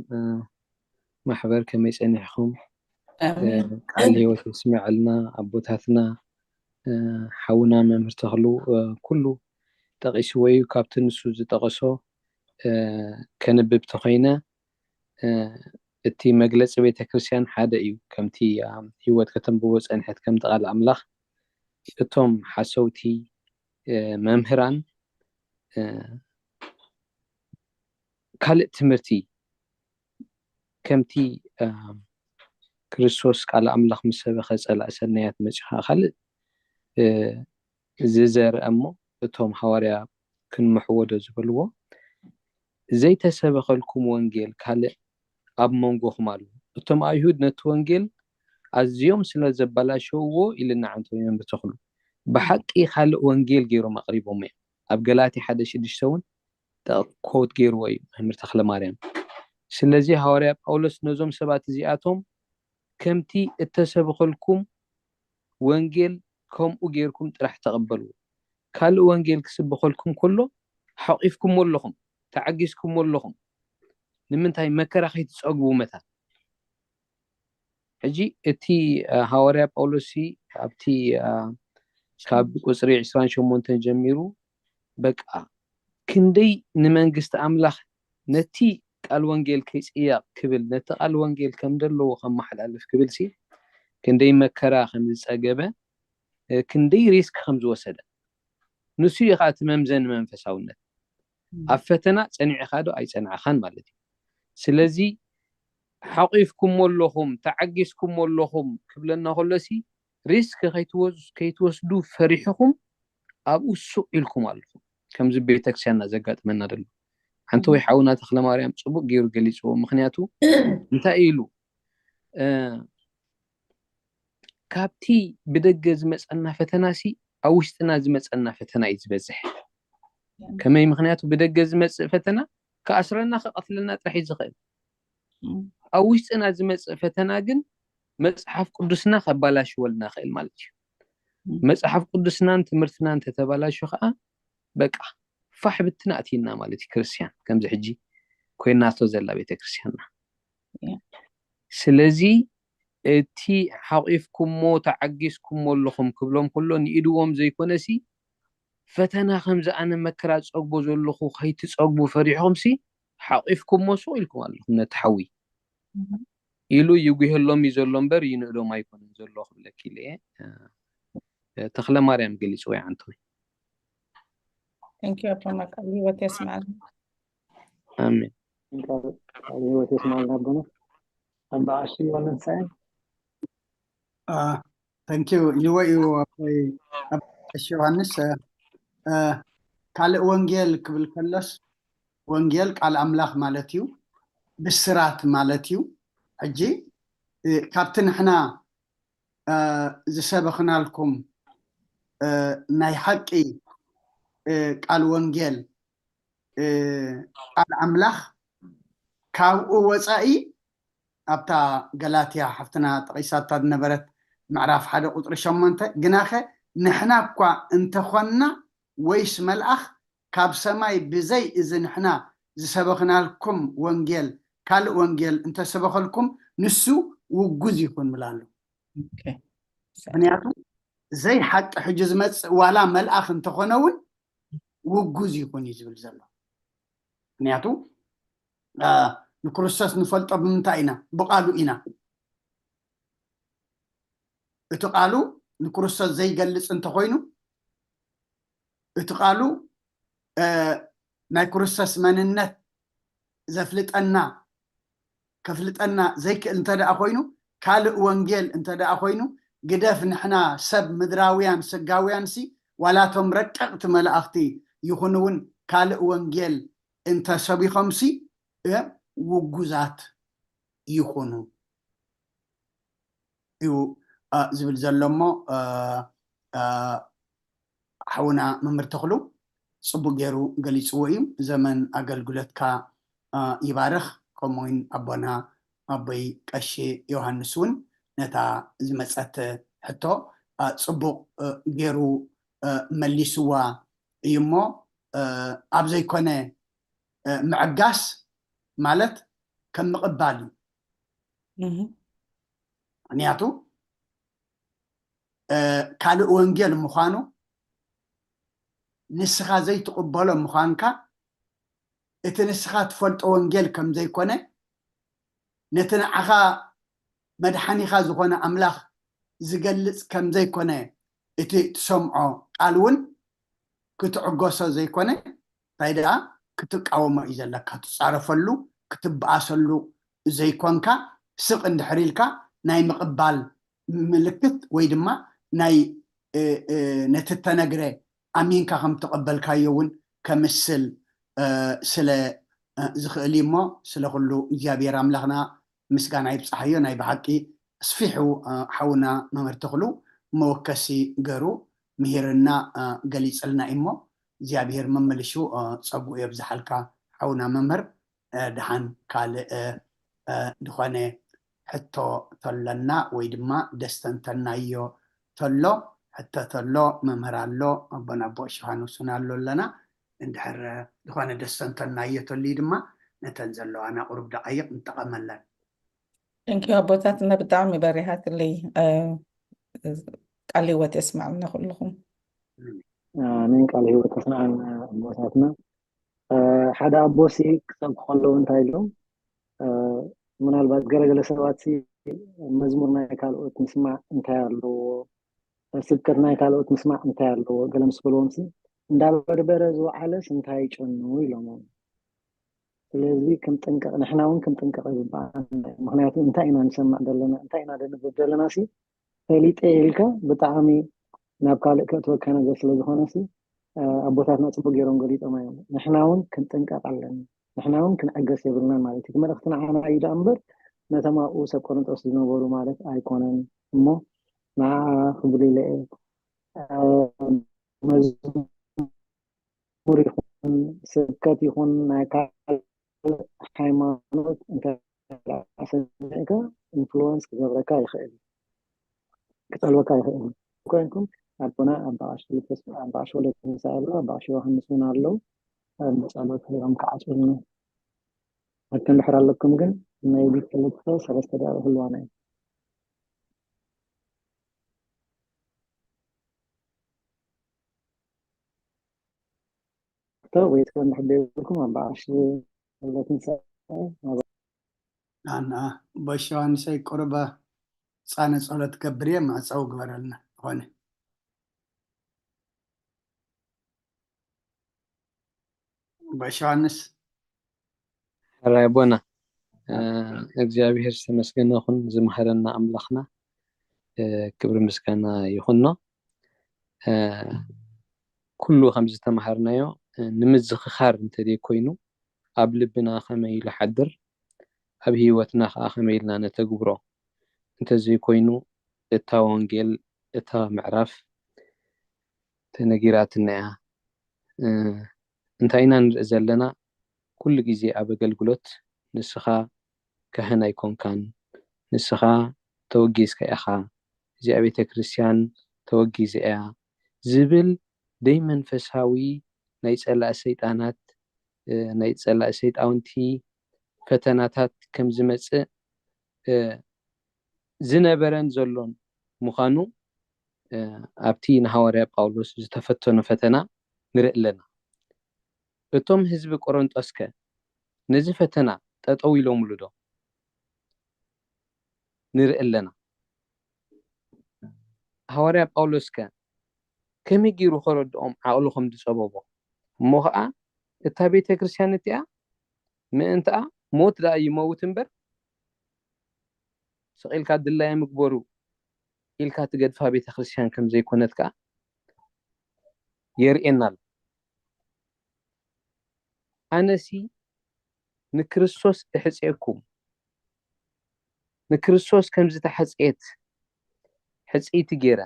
ማሕበር ከመይ ጸኒሕኩም? ቃል ህይወት የስምዐልና ኣቦታትና። ሓውና መምህር ተኽሉ ኩሉ ጠቒስዎ እዩ። ካብቲ ንሱ ዝጠቐሶ ከንብብ ተኾይነ እቲ መግለፂ ቤተክርስትያን ሓደ እዩ። ከምቲ ህይወት ከተንብቦ ፀንሐት ከምቲ ቃል ኣምላኽ እቶም ሓሰውቲ መምህራን ካልእ ትምህርቲ ከምቲ ክርስቶስ ቃል ኣምላኽ ምስ ሰበኸ ጸላእ ሰናያት መጺኻ ካልእ ዝዘርአ እሞ እቶም ሃዋርያ ክንምሕዎ ዶ ዝበልዎ ዘይተሰበኸልኩም ወንጌል ካልእ ኣብ መንጎኹም ኣሎ። እቶም ኣይሁድ ነቲ ወንጌል ኣዝዮም ስለ ዘበላሸውዎ ኢልና ዓንተውያን ብተኽሉ ብሓቂ ካልእ ወንጌል ገይሮም ኣቕሪቦም እዮም። ኣብ ገላትያ ሓደ ሽዱሽተ እውን ኮት ገይርዎ እዩ መምህር ተኽለ ማርያም። ስለዚ ሃዋርያ ጳውሎስ ነዞም ሰባት እዚኣቶም ከምቲ እተሰብኸልኩም ወንጌል ከምኡ ጌርኩም ጥራሕ ተቐበልዎ። ካልእ ወንጌል ክስብኸልኩም ከሎ ሓቂፍኩሞ ኣለኹም፣ ተዓጊስኩሞ ኣለኹም። ንምንታይ መከራ ከይትጸግቡ መታን። ሕጂ እቲ ሃዋርያ ጳውሎስ ኣብቲ ካብ ቁፅሪ ዕስራን ሸሞንተን ጀሚሩ በቃ ክንደይ ንመንግስቲ ኣምላኽ ነቲ ቃል ወንጌል ከይፅያቕ ክብል ነቲ ቃል ወንጌል ከም ዘለዎ ከመሓላልፍ ክብል ሲ ክንደይ መከራ ከም ዝፀገበ ክንደይ ሪስክ ከም ዝወሰደ ንሱ እዩ ከዓ እቲ መምዘኒ መንፈሳውነት ኣብ ፈተና ፀኒዕኻ ዶ ኣይፀናዕኻን ማለት እዩ። ስለዚ ሓቂፍኩሞ ኣለኹም ተዓጊስኩሞ ኣለኹም ክብለና ከሎ ሲ ሪስክ ከይትወስዱ ፈሪሕኹም ኣብኡ ሱቕ ኢልኩም ኣለኹም። ከምዚ ቤተክርስትያንና ዘጋጥመና ዘሎ ሓንቲ ወይ ሓውና ተክለ ማርያም ፅቡቅ ገይሩ ገሊፅዎ። ምክንያቱ እንታይ ኢሉ ካብቲ ብደገ ዝመፀና ፈተና ሲ ኣብ ውሽጥና ዝመፀና ፈተና እዩ ዝበዝሕ። ከመይ? ምክንያቱ ብደገ ዝመፅእ ፈተና ክኣስረና ክቐትለና ጥራሕ እዩ ዝኽእል። ኣብ ውሽጥና ዝመፅእ ፈተና ግን መፅሓፍ ቅዱስና ከባላሽወልና ይኽእል ማለት እዩ። መፅሓፍ ቅዱስናን ትምህርትናን ተተባላሹ ከዓ በቃ ፋሕ ብትን ኣእቲና ማለት እዩ። ክርስትያን ከምዚ ሕጂ ኮይናቶ ዘላ ቤተክርስትያንና። ስለዚ እቲ ሓቂፍኩሞ ተዓጊስኩሞ ኣለኹም ክብሎም ከሎ ንኢድዎም ዘይኮነሲ ፈተና ከምዚ ኣነ መከራ ዝፀግቦ ዘለኹ ከይትፀግቡ ፈሪሕኹምሲ ሓቂፍኩሞ ሱቕ ኢልኩም ኣለኹም ነቲ ሓዊ ኢሉ ይጉህሎም እዩ ዘሎ እምበር ይንእዶም ኣይኮነን ዘሎ ክብለኪ ኢለ እየ። ተኽለ ማርያም ገሊፅዎ ይዓንተወይ። Thank you ኣቦና ቃል ህይወት የስማዕልና። ኣሜን። ቃል ህይወት የስማዕልና ኣቦና። ኣባ ቀሺ ወለንሳይ Thank you ኢልዎ እዩ ኣቦይ ቀሺ ዮሃንስ። ካልእ ወንጌል ክብል ከሎስ ወንጌል ቃል ኣምላኽ ማለት እዩ፣ ብስራት ማለት እዩ። ሕጂ ካብቲ ንሕና ዝሰበኽናልኩም ናይ ሓቂ ቃል ወንጌል ቃል ኣምላኽ ካብኡ ወፃኢ ኣብታ ገላትያ ሓፍትና ጠቒሳታ ዝነበረት ምዕራፍ ሓደ ቁፅሪ ሸሞንተ፣ ግናኸ ንሕና እኳ እንተኾንና ወይስ መልኣኽ ካብ ሰማይ ብዘይ እዚ ንሕና ዝሰበኽናልኩም ወንጌል ካልእ ወንጌል እንተሰበኸልኩም ንሱ ውጉዝ ይኹን ምላ ኣሎ። ምክንያቱ ዘይሓቂ ሕጂ ዝመፅእ ዋላ መልኣኽ እንተኾነ እውን ውጉዝ ይኹን እዩ ዝብል ዘሎ። ምክንያቱ ንክርስቶስ ንፈልጦ ብምንታይ ኢና? ብቃሉ ኢና። እቲ ቃሉ ንክርስቶስ ዘይገልፅ እንተኮይኑ እቲ ቃሉ ናይ ክርስቶስ መንነት ዘፍልጠና ከፍልጠና ዘይክእል እንተ ደኣ ኮይኑ ካልእ ወንጌል እንተ ደኣ ኮይኑ ግደፍ ንሕና ሰብ ምድራውያን ስጋውያን ሲ ዋላቶም ረቀቕቲ መላእኽቲ ይኹን እውን ካልእ ወንጌል እንተ ሰቢኾም ሲ ውጉዛት ይኹኑ እዩ ዝብል ዘሎ እሞ ሓውና መምህር ተኽሉ ፅቡቅ ገይሩ ገሊፅዎ እዩ። ዘመን ኣገልግሎትካ ይባርኽ። ከምኡውን ኣቦና ኣቦይ ቀሺ ዮሃንስ እውን ነታ ዝመፀት ሕቶ ፅቡቅ ገይሩ መሊስዋ እዩ እሞ ኣብ ዘይኮነ ምዕጋስ ማለት ከም ምቕባል እዩ። ምክንያቱ ካልእ ወንጌል ምዃኑ ንስኻ ዘይትቕበሎ ምዃንካ እቲ ንስኻ ትፈልጦ ወንጌል ከም ዘይኮነ ነቲ ንዓኻ መድሓኒኻ ዝኾነ ኣምላኽ ዝገልጽ ከም ዘይኮነ እቲ ትሰምዖ ቃል እውን ክትዕገሶ ዘይኮነ እንታይ ደኣ ክትቃወሞ እዩ ዘለካ ትጻረፈሉ ክትበኣሰሉ ዘይኮንካ ስቕ እንድሕር ኢልካ ናይ ምቕባል ምልክት ወይ ድማ ናይ ነቲ ተነግረ ኣሚንካ ከም ተቐበልካዮ እውን ከምስል ስለ ዝኽእል እዩ እሞ ስለ ኩሉ እግዚኣብሔር ኣምላኽና ምስጋና ይብፃሓዮ ናይ ብሓቂ ኣስፊሑ ሓውና መምህር ተኽሉ መወከሲ ገሩ ምሂርና ገሊፅልና እዩ እሞ እግዚኣብሔር መመልሹ ፀጉኡ የብዝሓልካ ሓውና መምህር ደሓን ካልእ ዝኾነ ሕቶ ተሎና ወይ ድማ ደስተንተናዮ ተሎ ሕቶ ተሎ መምህር ኣሎ ኣቦና ኣቦ ሽሃን ውሱን ኣሎ ኣለና እንድሕር ዝኾነ ደስተንተናዮ ተልዩ ድማ ነተን ዘለዋና ቁሩብ ደቃይቕ ንጠቐመለን ንኪ ኣቦታትና ብጣዕሚ በሪሃትለይ ቃል ህይወት የስማዕልና ኩልኹም ኣሜን ቃል ህይወት ተስማዕና ኣቦታትና ሓደ ኣቦሲ ክሰብኩ ከለዉ እንታይ ኢሎም ምናልባት ገለገለ ሰባት መዝሙር ናይ ካልኦት ምስማዕ እንታይ ኣለዎ ስብከት ናይ ካልኦት ምስማዕ እንታይ ኣለዎ ገለ ምስ በልዎም እንዳበርበረ ዝወዓለስ እንታይ ይጨኑ ኢሎም ስለዚ ክንጥንቀቕ ንሕና እውን ክንጥንቀቕ ይግባኣና ምክንያቱ እንታይ ኢና ንሰምዕ ዘለና እንታይ ኢና ደንብብ ዘለና ሲ ፈሊጠ ኢልካ ብጣዕሚ ናብ ካልእ ከእትወካ ነገር ስለ ዝኾነ ሲ ኣቦታትና ፅቡቅ ገይሮም ገሊፆም እዮም ንሕና እውን ክንጥንቀቅ ኣለና ንሕና እውን ክንዕገስ የብልናን ማለት እዩ እቲ መልእክቲ ንዓና እዩ ደኣ እምበር ነቶም ኣብኡ ሰብ ቆሮንጦስ ዝነበሩ ማለት ኣይኮነን እሞ ንዓ ክብል ኢለ መዝሙር ይኹን ስብከት ይኹን ናይ ካልእ ሃይማኖት እንተ ሰሚዕካ ኢንፍሉወንስ ክገብረካ ይኽእል እዩ ክጠልበካ ይኽእል እዩ ኮይንኩም ኣቦና ኣባሽ ኣባሽ ወለተንሳ ኣሎ ኣባሽ ዮሃንስ እውን ኣለዉ ብፀሎት ሮም ክዓፅሉና ኣብቲ እንድሕር ኣለኩም ግን maybe ክልተ ሰለስተ ደቂቕ ህልዋና እዩ ክልተ ወይ ትኮን ድሕር ዘይብልኩም ኣባኣሽ ለትንሳኤ ኣና በሽ ዮሃንሰይ ቁርበ ፃነ ፀሎት ገብር እየ መዕፀዊ ግበረልና ኾነ በሽ ዮሃንስ ሕራይ ኣቦና እግዚኣብሔር ዝተመስገነ ይኹን ዝመሃረና ኣምላኽና ክብሪ ምስጋና ይኹኖ ኩሉ ከም ዝተምሃርናዮ ንምዝኽኻር እንተዘይኮይኑ ኣብ ልብና ከመይ ኢሉ ሓድር ኣብ ህይወትና ከዓ ከመይ ኢልና ነተግብሮ እንተዘይኮይኑ እታ ወንጌል እታ ምዕራፍ ተነጊራትና እያ እንታይ ኢና ንርኢ ዘለና ኩሉ ግዜ ኣብ ኣገልግሎት ንስኻ ካህን ኣይኮንካን ንስኻ ተወጊዝካ ኢኻ፣ እዚኣ ቤተ ክርስቲያን ተወጊዘ እያ ዝብል ደይ መንፈሳዊ ናይ ጸላእ ሰይጣናት፣ እ፣ ናይ ጸላእ ሰይጣውንቲ ፈተናታት ከም ዝመጽእ፣ እ፣ ዝነበረን ዘሎን ምዃኑ፣ እ፣ ኣብቲ ንሃዋርያ ጳውሎስ ዝተፈተኖ ፈተና ንርኢ ኣለና። እቶም ህዝቢ ቆሮንጦስከ ነዚ ፈተና ጠጠው ኢሎምሉ ዶ? ንርኢ ኣለና። ሃዋርያ ጳውሎስከ ከመይ ገይሩ ከረድኦም ዓቕሉ ከም ዝጸበቦ፣ እሞ ኸኣ እታ ቤተ ክርስቲያን እቲኣ ምእንትኣ ሞት ደኣ ይመውት እምበር፣ ስቕ ኢልካ ድላየ ምግበሩ ኢልካ ትገድፋ ቤተ ክርስቲያን ከም ዘይኮነት ከኣ የርእየና ኣሎ። ኣነሲ ንክርስቶስ እሕጽየኩም፣ ንክርስቶስ ከም ዝተሓጽየት ሕጽይቲ ገይረ፣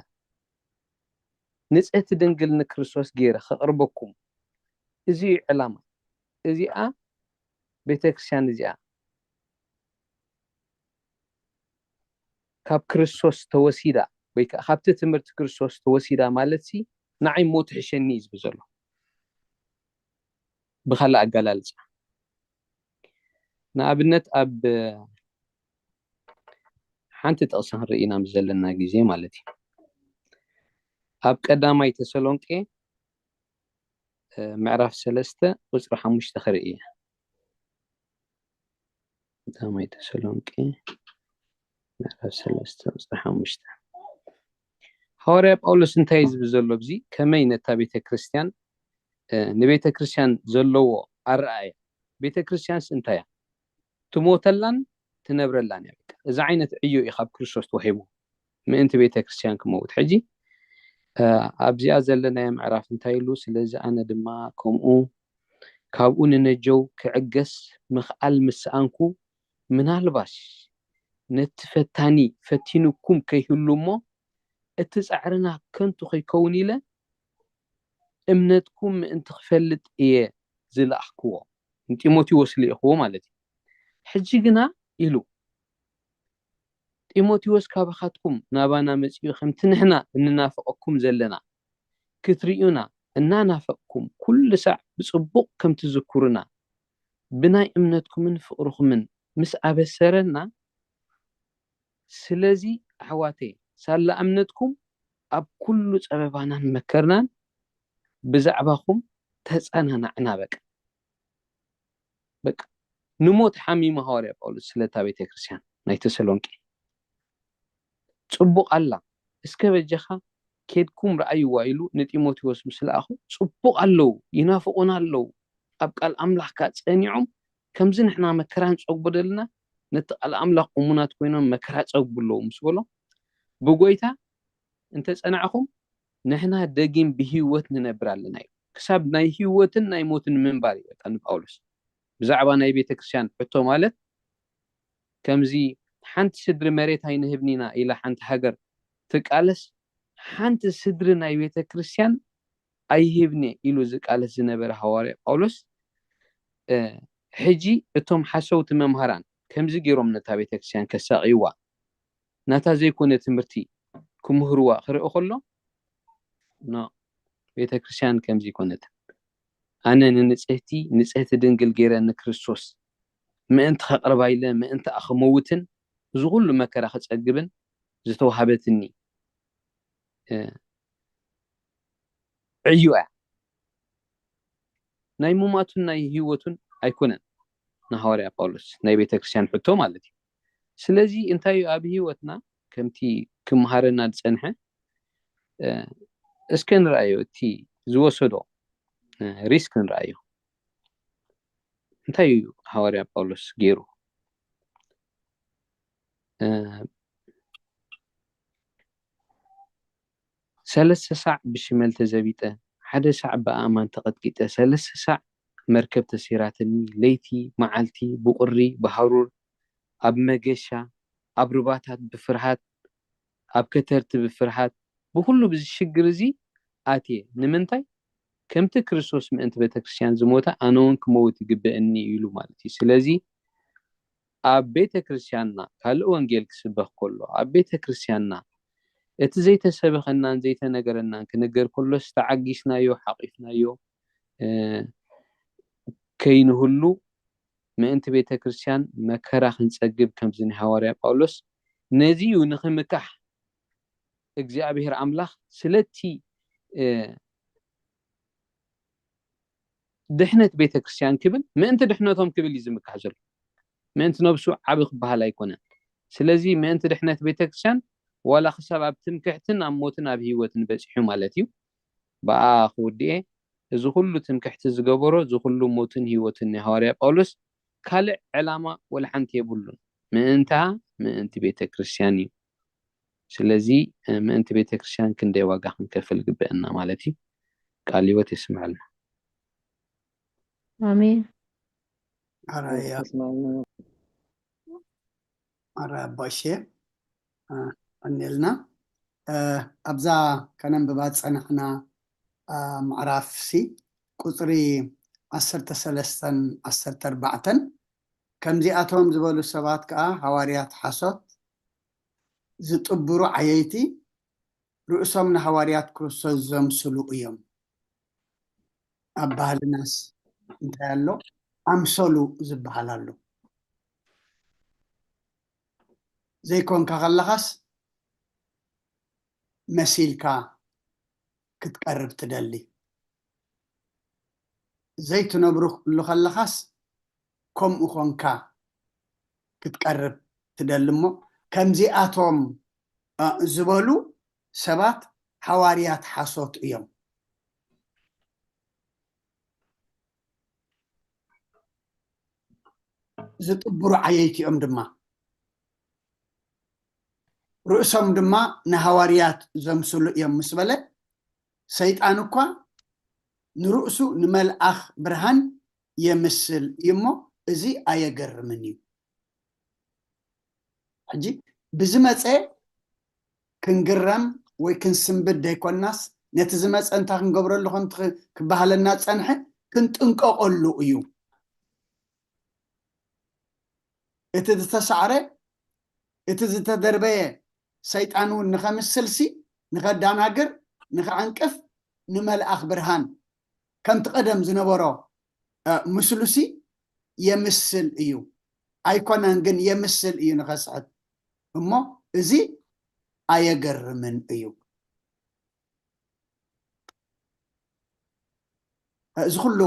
ንጽህቲ ድንግል ንክርስቶስ ገይረ ከቕርበኩም፣ እዚ እዩ ዕላማ። እዚኣ ቤተ ክርስቲያን እዚኣ ካብ ክርስቶስ ተወሲዳ፣ ወይ ከኣ ካብቲ ትምህርቲ ክርስቶስ ተወሲዳ ማለት ሲ ንዓይ ሞት ይሕሸኒ እዩ ዝብል ዘሎ። ብኻልእ ኣገላልጻ፣ ንኣብነት ኣብ ሓንቲ ጥቕሲ ክንርኢ ኢና ምስ ዘለና ግዜ ማለት እዩ። ኣብ ቀዳማይ ተሰሎንቄ፣ እ፣ ምዕራፍ ሰለስተ ቁጽሪ ሓሙሽተ ክርኢ እየ። ቀዳማይ ተሰሎንቄ ምዕራፍ ሰለስተ ቁጽሪ ሓሙሽተ። ሃዋርያ ጳውሎስ እንታይ እዩ ዝብል ዘሎ ኣብዚ? ከመይ ነታ ቤተ ክርስቲያን፣ እ፣ ንቤተ ክርስቲያን ዘለዎ ኣረኣእያ፣ ቤተ ክርስቲያንስ እንታይ እያ? ትሞተላን ትነብረላን እያ። በቃ እዚ ዓይነት ዕዮ እዩ ካብ ክርስቶስ ተዋሂቡ፣ ምእንቲ ቤተ ክርስቲያን ክመውት። ሕጂ፣ እ፣ ኣብዚኣ ዘለናዮ ምዕራፍ እንታይ ኢሉ? ስለዚ ኣነ ድማ ከምኡ ካብኡ ንነጀው ክዕገስ ምኽኣል ምስ ሰኣንኩ፣ ምናልባሽ ነቲ ፈታኒ ፈቲኑኩም ከይህሉ እሞ፣ እቲ ጻዕርና ከንቱ ከይከውን ኢለ፣ እምነትኩም ምእንቲ ክፈልጥ እየ ዝለኣኽክዎ። ንጢሞቴዎስ ልኢኽዎ ማለት እዩ። ሕጂ ግና ኢሉ፣ ጢሞቴዎስ ካባኻትኩም ናባና መጺኡ፣ ከምቲ ንሕና እንናፍቐኩም ዘለና ክትርእዩና እናናፈቕኩም፣ ኩሉ ሳዕ ብጽቡቕ ከም ትዝክሩና፣ ብናይ እምነትኩምን ፍቕርኹምን ምስ ኣበሰረና፣ ስለዚ ኣሕዋተይ፣ ሳላ እምነትኩም ኣብ ኩሉ ጸበባናን መከርናን ብዛዕባኹም ተጸናናዕና። በቃ፣ በቃ፣ ንሞት ሓሚሙ ሃዋርያ ጳውሎስ ስለታ ቤተ ክርስቲያን ናይ ተሰሎንቄ። ጽቡቕ ኣላ፣ እስከ በጃኻ ኬድኩም ረኣይዋ ኢሉ ንጢሞቴዎስ ምስ ለኣኹ፣ ጽቡቕ ኣለዉ፣ ይናፍቑና ኣለዉ፣ ኣብ ቃል ኣምላኽ ከኣ ጸኒዖም፣ ከምዚ ንሕና መከራ ንጸግቦ ዘለና፣ ነቲ ቃል ኣምላኽ እሙናት ኮይኖም መከራ ጸግቡ ኣለዉ ምስ በሎ፣ ብጎይታ እንተ ጸናዕኹም፣ ንሕና ደጊም ብህይወት ንነብር ኣለና እዩ። ክሳብ ናይ ህይወትን ናይ ሞትን ምንባር እዩ በቃ ንጳውሎስ። ብዛዕባ ናይ ቤተ ክርስቲያን ሕቶ ማለት፣ ከምዚ ሓንቲ ስድሪ መሬት ኣይንህብን ኢና ኢላ ሓንቲ ሃገር ትቃለስ፣ ሓንቲ ስድሪ ናይ ቤተ ክርስቲያን ኣይህብን እየ ኢሉ ዝቃለስ ዝነበረ ሃዋርያ ጳውሎስ፣ እ፣ ሕጂ እቶም ሓሰውቲ መምሃራን ከምዚ ገይሮም ነታ ቤተ ክርስቲያን ከሳቕይዋ፣ ናታ ዘይኮነ ትምህርቲ ክምህርዋ ክርኢ ከሎ፣ ኖ፣ ቤተ ክርስቲያን ከምዚ ኣይኮነትን። ኣነ ንንጽህቲ፣ ንጽህቲ ድንግል ገይረ ንክርስቶስ ምእንቲ ከቕርባ ኢለ፣ ምእንትኣ ክመውትን፣ እዚ ኩሉ መከራ ክጸግብን ዝተዋህበትኒ፣ እ፣ ዕዮ እያ። ናይ ሙማቱን ናይ ህይወቱን ኣይኮነን ንሃዋርያ ጳውሎስ ናይ ቤተ ክርስቲያን ሕቶ ማለት እዩ። ስለዚ እንታይ እዩ ኣብ ህይወትና ከምቲ ክመሃረና ዝጸንሐ፣ እ፣ እስከ ንርኣዮ፣ እቲ ዝወሰዶ፣ እ፣ ሪስክ ንርኣዮ። እንታይ እዩ ሃዋርያ ጳውሎስ ገይሩ? እ፣ ሰለስተ ሳዕ ብሽመል ተዘቢጠ፣ ሓደ ሳዕ ብኣእማን ተቐጥቂጠ፣ ሰለስተ ሳዕ መርከብ ተሲራትኒ፣ ለይቲ መዓልቲ ብቁሪ ብሃሩር፣ ኣብ መገሻ፣ ኣብ ሩባታት ብፍርሃት፣ ኣብ ከተርቲ ብፍርሃት፣ ብኹሉ ብዚ ሽግር እዚ ኣትየ። ንምንታይ? ከምቲ ክርስቶስ ምእንቲ ቤተክርስትያን ዝሞተ፣ ኣነ እውን ክመውት ይግበእኒ ኢሉ ማለት እዩ። ስለዚ ኣብ ቤተ ክርስቲያንና ካልእ ወንጌል ክስበኽ ከሎ፣ ኣብ ቤተ ክርስቲያንና እቲ ዘይተሰበኸናን ዘይተነገረናን ክንገር ከሎስ ተዓጊስናዮ፣ ሓቒፍናዮ፣ እ፣ ከይንህሉ ምእንቲ ቤተ ክርስቲያን መከራ ክንጸግብ ከምዚ ናይ ሃዋርያ ጳውሎስ ነዚ እዩ ንኽምካሕ እግዚኣብሔር ኣምላኽ ስለቲ፣ እ፣ ድሕነት ቤተ ክርስቲያን ክብል ምእንቲ ድሕነቶም ክብል እዩ ዝምካሕ ዘሎ። ምእንቲ ነብሱ ዓቢ ክበሃል ኣይኮነን። ስለዚ ምእንቲ ድሕነት ቤተ ክርስቲያን ዋላ ክሳብ ኣብ ትምክሕትን ኣብ ሞትን ኣብ ህይወትን በጺሑ ማለት እዩ። ብኣ ክውድኤ እዚ ኩሉ ትምክሕቲ ዝገበሮ፣ እዚ ኩሉ ሞትን ህይወትን ናይ ሃዋርያ ጳውሎስ ካልእ ዕላማ ወላ ሓንቲ የብሉን። ምእንታ ምእንቲ ቤተ ክርስቲያን እዩ። ስለዚ ምእንቲ ቤተ ክርስቲያን ክንደይ ዋጋ ክንከፍል ግበአና ማለት እዩ። ቃል ህይወት የስምዐልና። ኣሜን። ኣራያ ተስማዕና። ኣራያ ኣባሼ፣ እ፣ ቀኒልና። እ፣ ኣብዛ ከነንብባ ዝጸናሕና፣ እ፣ ምዕራፍ ሲ ቁጽሪ ዓሰርተ ሰለስተን ዓሰርተ ኣርባዕተን፣ ከምዚኣቶም ዝበሉ ሰባት ከኣ ሃዋርያት ሓሶት፣ ዝጥብሩ ዓየይቲ፣ ርእሶም ንሃዋርያት ክርስቶስ ዘምስሉ እዮም። ኣብ ባህልናስ እንታይ ኣሎ? ኣምሰሉ ዝበሃል ኣሎ። ዘይኮንካ ከለኻስ መሲልካ ክትቀርብ ትደሊ። ዘይትነብርሉ ከለኻስ ከምኡ ኾንካ ክትቀርብ ትደሊ። እሞ ከምዚኣቶም፣ እ፣ ዝበሉ ሰባት ሃዋርያት ሓሶት እዮም። ዝጥብሩ ዓየይቲ እዮም ድማ፣ ርእሶም ድማ ንሃዋርያት ዘምስሉ እዮም ምስ በለ፣ ሰይጣን እኳ ንርእሱ ንመልኣኽ ብርሃን የምስል እዩ እሞ፣ እዚ ኣየገርምን እዩ። ሕጂ ብዝመፀ ክንግረም ወይ ክንስንብድ ዘይኮናስ፣ ነቲ ዝመፀ እንታይ ክንገብረሉ ከም ትኽ-፣ ክበሃለና ዝፀንሐ ክንጥንቀቐሉ እዩ። እቲ ዝተሳዕረ፣ እቲ ዝተደርበየ ሰይጣን እውን ንኸምስልሲ፣ ንኸዳናግር፣ ንኸዕንቅፍ፣ ንመልኣኽ ብርሃን ከምቲ ቀደም ዝነበሮ፣ እ፣ ምስሉሲ የምስል እዩ። ኣይኮነን ግን የምስል እዩ ንኸስሕት። እሞ እዚ ኣየገርምን እዩ። እዚ ኩሉ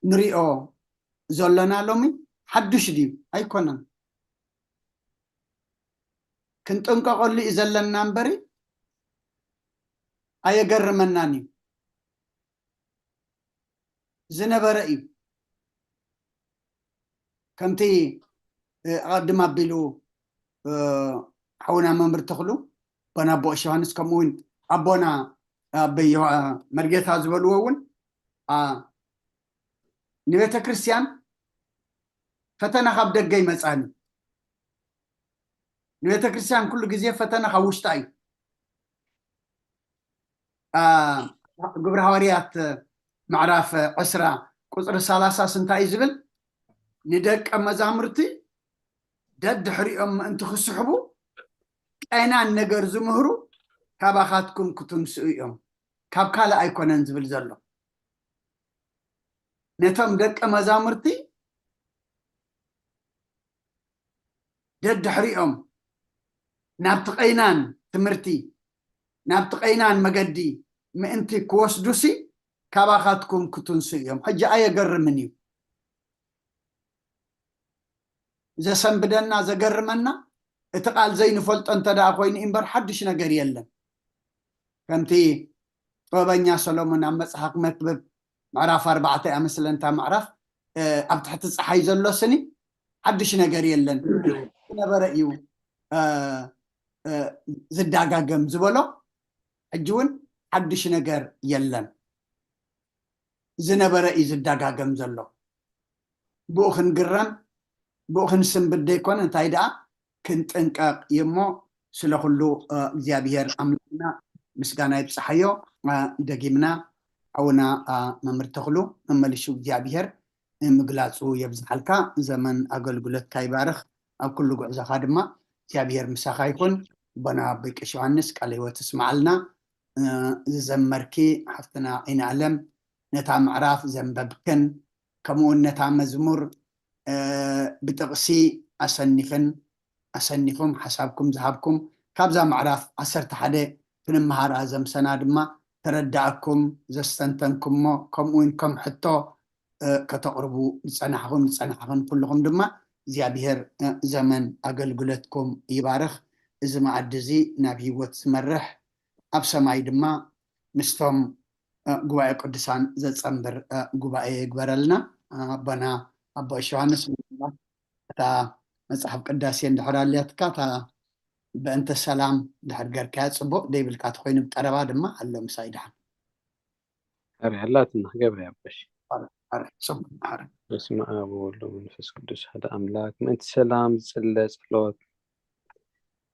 ንሪኦ ዘሎና ሎሚ ሓዱሽ ድዩ? ኣይኮነን። ክንጥንቀቐሉ እዩ ዘለና እምበሪ ኣየገርመናን እዩ። ዝነበረ እዩ። ከምቲ፣ እ፣ ኣቐድም ኣቢሉ፣ እ፣ ሓውና መምህር ተኽሉ፣ ኣቦና ኣቦ ዮሃንስ፣ ከምኡ እውን ኣቦና ኣበይ ዮሃ-፣ መርጌታ ዝበልዎ እውን፣ ኣ፣ ንቤተ ክርስቲያን ፈተና ካብ ደገ ይመጻን እዩ። ንቤተ ክርስቲያን ኩሉ ግዜ ፈተና ካብ ውሽጣ እዩ። አ፣ ግብረ ሃዋርያት ምዕራፍ ዕስራ ቁጽሪ ሰላሳ እንታይ እዩ ዝብል? ንደቀ መዛሙርቲ ደድሕሪኦም ምእንቲ ክስሕቡ ቀናን ነገር ዝምህሩ ካባኻትኩም ክትንስኡ እዮም፣ ካብ ካልእ ኣይኮነን ዝብል ዘሎ። ነቶም ደቀ መዛሙርቲ ደድሕሪኦም ናብቲ ቀይናን ትምህርቲ፣ ናብቲ ቀይናን መገዲ ምእንቲ ክወስዱሲ ካባኻትኩም ክትንሱ እዮም። ሕጂ ኣየገርምን እዩ። ዘሰንብደና፣ ዘገርመና፣ እቲ ቃል ዘይንፈልጦ እንተ ደኣ ኮይኑ እምበር ሓድሽ ነገር የለን። ከምቲ ጥበበኛ ሰሎሞን ኣብ መጽሓፍ መክብብ ምዕራፍ ኣርባዕተ እያ መስለንታ ምዕራፍ፣ እ፣ ኣብ ትሕቲ ጸሓይ ዘሎ ስኒ ሓድሽ ነገር የለን። ዝነበረ እዩ፣ እ፣ እ፣ ዝዳጋገም ዝበሎ፣ ሕጂ እውን ሓድሽ ነገር የለን። ዝነበረ እዩ ዝዳጋገም ዘሎ። ብኡ ክንግረም፣ ብኡ ክንስንብድ ዘይኮነ፣ እንታይ ደኣ ክንጥንቀቕ እዩ እሞ፣ ስለ ኩሉ፣ እ፣ እግዚኣብሔር ኣምላኽና ምስጋና ይብጽሓዮ። እ፣ ደጊምና ሓውና፣ እ፣ መምህር ተኽሉ መመሊሱ እግዚኣብሔር ምግላፁ የብዝሓልካ። ዘመን ኣገልግሎትካ ይባርኽ። ኣብ ኩሉ ጉዕዞኻ ድማ እግዚኣብሔር ምሳኻ ይኹን። ኣቦና ኣቦይ ቀሺ ዮሃንስ ቃለ ህይወት እስማዓልና። ዝዘመርኪ ሓፍትና ዓይኒ ኣለም፣ ነታ ምዕራፍ ዘንበብክን ከምኡውን ነታ መዝሙር ብጥቕሲ ኣሰኒኽን ኣሰኒኹም ሓሳብኩም ዝሃብኩም፣ ካብዛ ምዕራፍ ዓሰርተ ሓደ ክንመሃር ኣዘምሰና ድማ ተረዳእኩም ዘስተንተንኩሞ፣ ከምኡውን ከም ሕቶ ከተቕርቡ ዝጸናሕኹም ዝጸናሕኽን ኩልኹም ድማ እግዚኣብሔር ዘመን ኣገልግሎትኩም ይባርኽ። እዚ መኣዲ እዚ ናብ ህይወት ዝመርሕ፣ ኣብ ሰማይ ድማ ምስቶም ጉባኤ ቅዱሳን ዘጸንብር ጉባኤ ይግበረልና። ኣቦና ኣቦ ዮሃንስ፣ እታ መጽሓፍ ቅዳሴ እንድሕር ኣልያትካ፣ እታ በእንተ ሰላም ድሕር ገርካያ ጽቡቕ፣ ደይብልካ ተኾይኑ ብጠረባ ድማ ኣሎ ምሳይ ድሓን። ሕራይ ኣላትና፣ ገብረ ኣቦሽ። ሕራይ፣ ጽቡቕ፣ ሕራይ። በስመ ኣብ ወወልድ ወመንፈስ ቅዱስ ሓደ ኣምላክ። ምእንቲ ሰላም ዝጽለ ጸሎት፣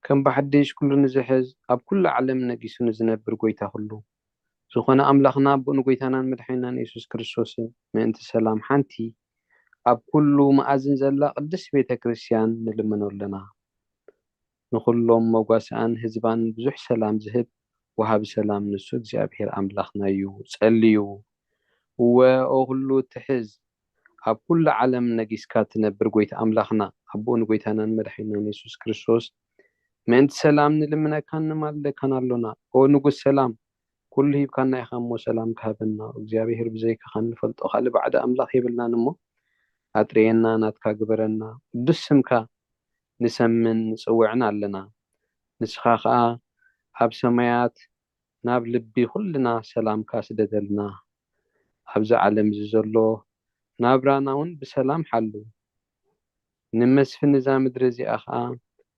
ከም ብሓድሽ ኩሉ ንዝሕዝ፣ ኣብ ኩሉ ዓለም ነጊሱ ንዝነብር ጎይታ ኩሉ ዝኾነ ኣምላኽና ኣቦን ጎይታናን መድሓኒናን የሱስ ክርስቶስን፣ ምእንቲ ሰላም ሓንቲ ኣብ ኩሉ መኣዝን ዘላ ቅድስት ቤተ ክርስቲያን ንልምኖ ኣለና። ንኹሎም መጓስኣን ህዝባን ብዙሕ ሰላም ዝህብ ወሃቢ ሰላም ንሱ እግዚኣብሔር ኣምላኽና እዩ። ጸልዩ። እወ፣ ኦ ኩሉ እትሕዝ፣ ኣብ ኩሉ ዓለም ነጊስካ ትነብር ጎይታ ኣምላኽና፣ ኣቦን ጎይታናን መድሓኒናን የሱስ ክርስቶስ፣ ምእንቲ ሰላም ንልምነካን ንማልደካን ኣሎና። ኦ ንጉስ ሰላም፣ ኩሉ ሂብካና ኢኻ እሞ ሰላም ክሃበና። እግዚኣብሔር ብዘይካኻ እንፈልጦ ካልእ ባዕዲ ኣምላኽ የብልናን እሞ፣ ኣጥርየና፣ ናትካ ግበረና። ቅዱስ ስምካ ንሰምን ንጽውዕን ኣለና። ንስኻ ኸኣ ኣብ ሰማያት ናብ ልቢ ኩልና ሰላምካ ስደደልና። ኣብዚ ዓለም እዚ ዘሎ ናብራና እውን ብሰላም ሓሉ። ንመስፍን እዛ ምድሪ እዚኣ ኸኣ